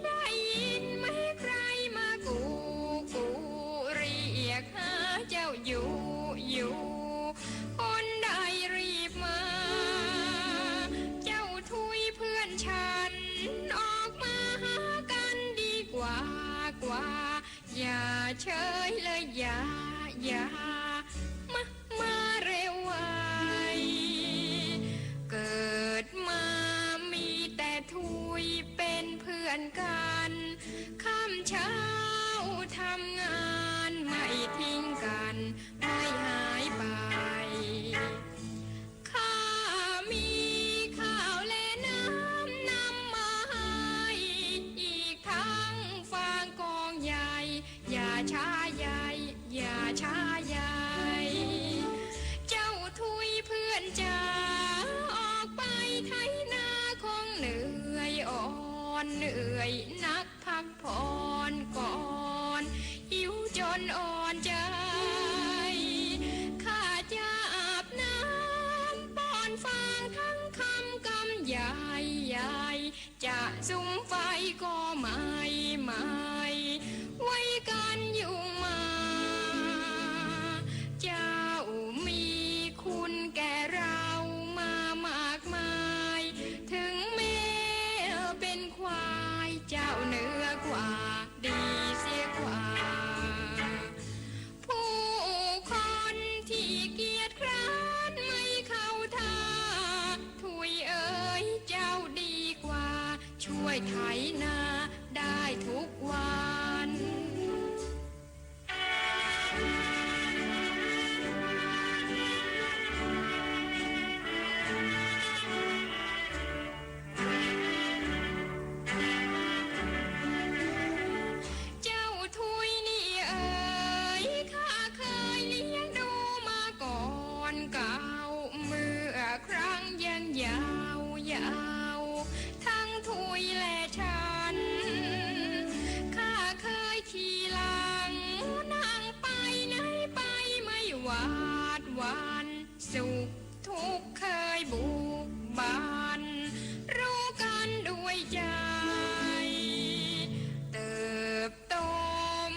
ได้ยินไหมใครมากู้กู้ เรียกหาเจ้าอยู่อยู่ คนใดรีบมา เจ้าถุยเพื่อนฉัน ออกมาหากันดีกว่ากว่า อย่าเฉยเลยอย่า อย่า มา มาเร็วไว เกิดมามีแต่ถุยเป็นเพื่อนกัน ค่ำเช้าทำงานไม่ทิ้งกัน ไม่หายไป ใย อย่าช้าใย เจ้าถุยเพื่อนจ๋า ออกไปไถนาคงเหนื่อย อ่อนเหนื่อยนัก พักผ่อนก่อน หิวจนอ่อนใจ๋ ข้าจะอาบน้ำป้อนฟางทั้งคำ กำใหญ่ใหญ่ จะสุมไฟก็ไหม้ไหม้ ไว้กั๋นยุงมา เจ้ามีคุณแก่เรามามากมาย ถึงแม้เป็นควาย เจ้าเหนือกว่า ดีเสียกว่า ผู้คนที่เกียจคร้านไม่เข้าท่า ถุยเอ๋ย เจ้าดีกว่า ช่วยไถนาได้ทุกวัน เจ้าถุยนี่เอ๋ย ข้าเคยเลี้ยงดูมาก่อนเก่า เมื่อครั้งยังเยาว์เยาว์ ทั้งถุยและฉัน ข้าเคยขี่หลัง นั่งไปไหนไปไม่หวาดหวั่น สุขทุกข์เคยบุกบั่น รู้กันด้วยใจ เติบโต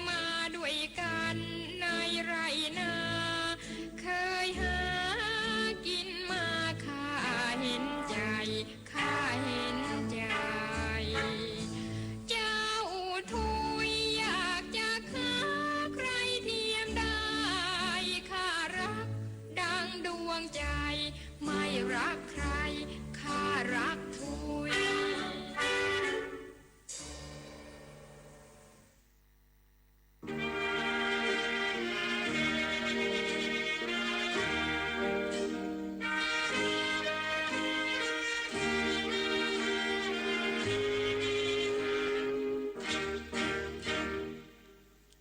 มาด้วยกันในไร่นา เคยหากิ๋นมา ข้าเห็นใจ๋ ข้าเห็นใจ๋ เจ้าถุยอยากจะหาใครเทียมได้ ข้ารักดังดวงใจ๋ ไม่รักใคร ข้ารักถุย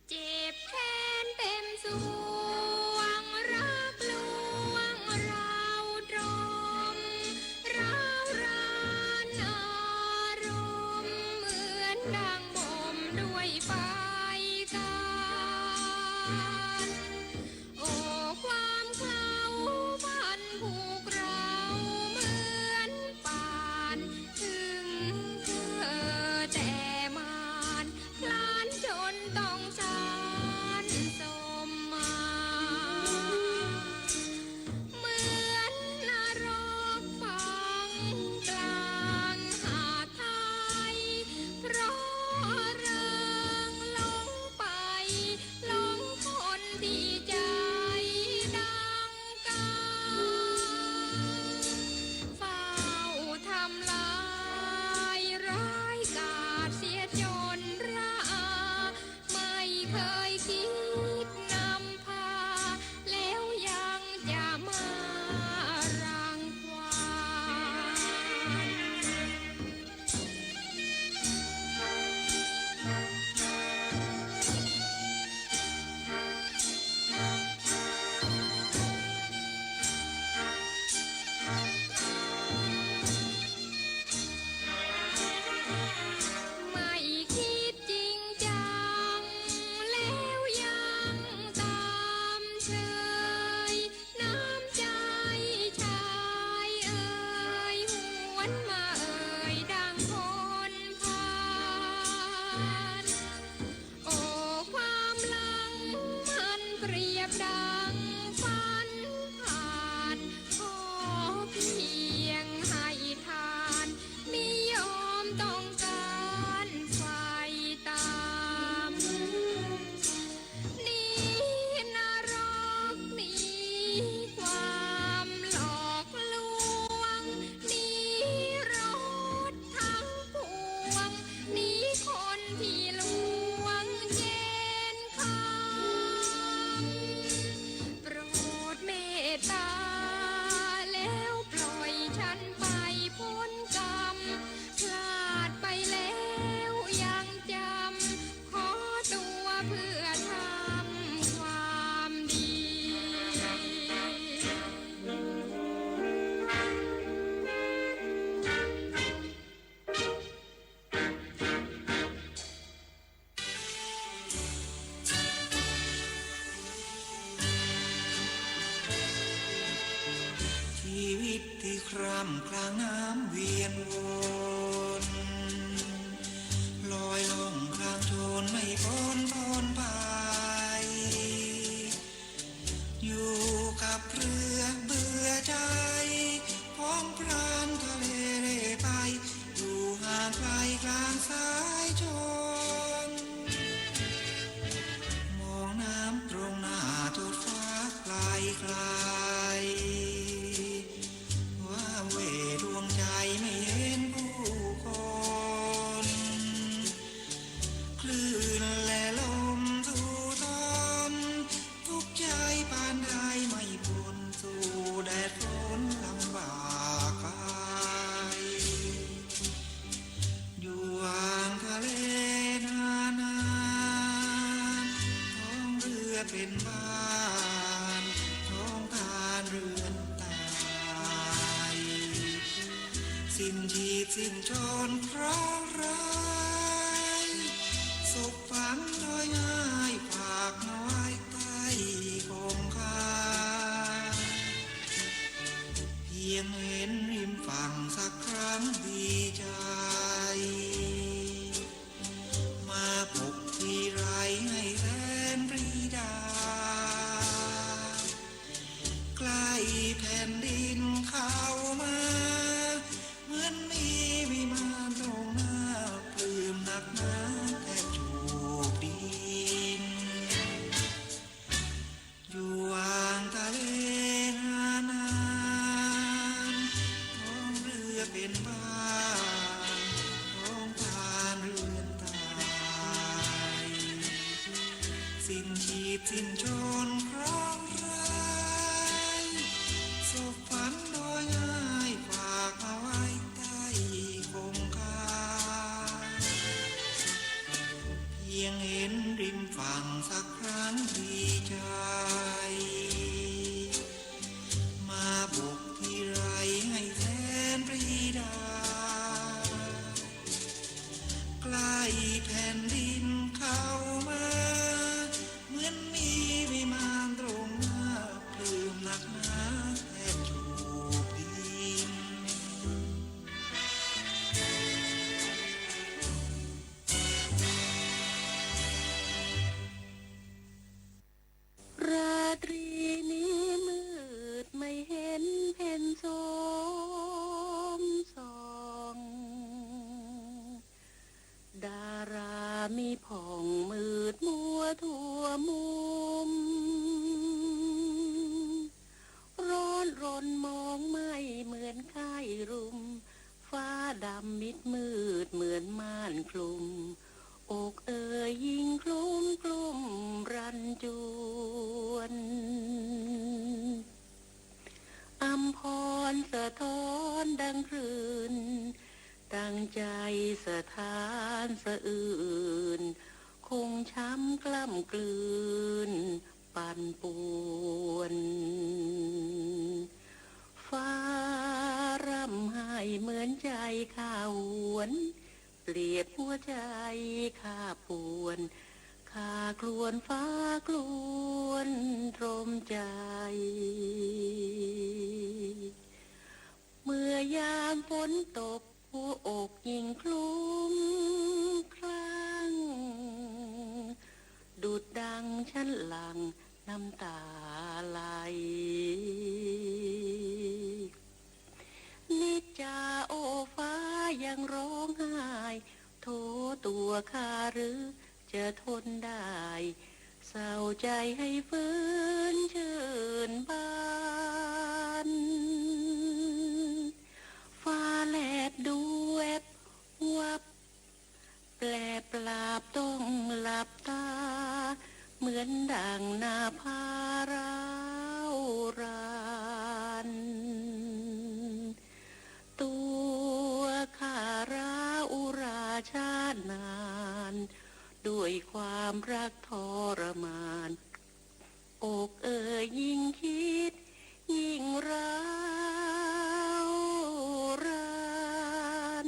เจ็บแค้นเต็มสวง รักลวงร้าวตรม ร้าวรานอารมณ์ เหมือนดังบ่มด้วยไฟกา โอ้ ความเคล้าพันผูกเราเหมือนป่าน ถึงเธอแต่มาน พลันจนต้องสานสมมา เหมือนนรกฝังกลางหาดไทย เพราะเริงหลงไป หลงคนที่ใจดังกา เฝ้าทำลายร้ายกาจเสียจนระอา ไม่เคยคิดนำพา แล้วยังจะมารังควาน ไม่คิดจริงจัง แล้วยังตามเชย น้ำใจชายเอ่ย หวนมาเอ่ยดังคนพาล โอ้ ความหลังมันเปรียบดังฝันผ่าน ขอเพียงให้ทาน มิยอมต้องการไฟตาม นี่นรก นี่ความหลอกลวง นี่รถทั้งปวง นี่คนที่ลวงเจนคำ ร่ำกลางน้ำเวียนวน ลอยล่องกลางชลไม่พ้นพ้นไป อยู่กับเรือเบื่อใจ ของพรานทะเลเร่ไป อยู่ห่างไกลกลางสายชน มองน้ำตรงหน้าทอดฟ้าไกลไกล ว้าเหว่ดวงใจไม่เห็นผู้คน คลื่นและลมสู้ทน ทุกข์ใจปานใดไม่พ้น สู้แดดฝนลำบากกาย อยู่ห่างทะเลนานๆ ท้องเรือเป็นบ้าน ท้องทานเรือนตาย สิ้นชีพสิ้นชนเคราะห์ร้าย ศพฝังโดยง่าย ฝากเอาไว้ใต้คงคา เพียงเห็นริมฝั่งสักครั้งดีใจ มาปกทีไรให้แสนปรีดา ใกล้แผ่นดินเข้ามา เหมือนมีวิมานตรงหน้า ปลื้มนักหนาแทบจูบดิน อยู่ห่างทะเลนานๆ ท้องเรือเป็นบ้าน ท้องทานเรือนตาย สิ้นชีพสิ้นชนเคราะห์ร้าย ศพฝังโดยง่าย ฝากเอาไว้ใต้คงคา เพียงเห็นริมฝั่งสักครั้งดีใจ มาปกทีไรให้แสนปรีดา ใกล้แผ่นดินเข้ามา เหมือนมีวิมานตรงหน้า ปลื้มนักหนาแทบจูบดิน ราตรีนี้มืดไม่เห็นเพ็ญโสมส่อง ดารามิผ่องมืดมัวทั่วมุม ร้อนรนมองไหม้เหมือนไข้รุม ฟ้าดำมิดมืดเหมือนม่านคลุม อกเอ่ยยิ่งคลุ้มกลุ้มรันจวน อำพรสะท้อนดังคลื่น ตั้งใจสถานสะอื้น คงช้ำกล้ำกลืนปั่นป่วน ฟ้าร่ำไห้เหมือนใจข้าหวน เปรียบหัวใจข้าป่วน ข้าครวญฟ้าครวญตรมใจ เมื่อยามฝนตกหัวอกยิ่งคลุ้มคลั่ง ดุจดังฉันหลั่งน้ำตาไหล นิจจาโอฟ้ายังร้องไห้ โถตัวข้าหรือจะทนได้ เศร้าใจให้ฟื้นชื่นบาน ฟ้าแลบดูแวบวับ แปลปราบต้องหลับตา เหมือนดั่งนาพาร้าวราน ตัวข้าร้าวอุราชานาน ด้วยความรักทรมาน อกเอ่ยยิ่งคิดยิ่งร้าวราน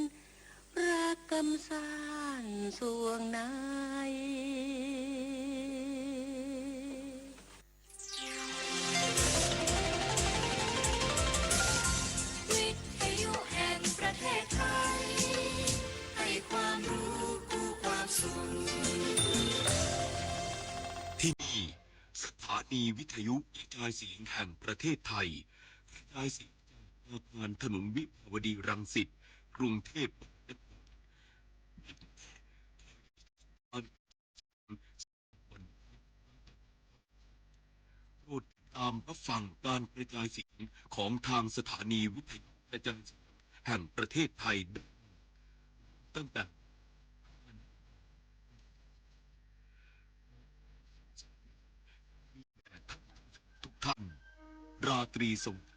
รักกำซ่านสวงใน วิท นีวิทยุกระจายเสียงแห่งประเทศไทย กระจายเสียงจากอาคารถนนวิภาวดีรังสิต กรุงเทพมหานคร โปรดติดตามรับฟังการกระจายเสียงของทางสถานีวิทยุกระจายเสียงแห่งประเทศไทย ตั้งแต่ ทุกท่าน ราตรีสวัสดิ์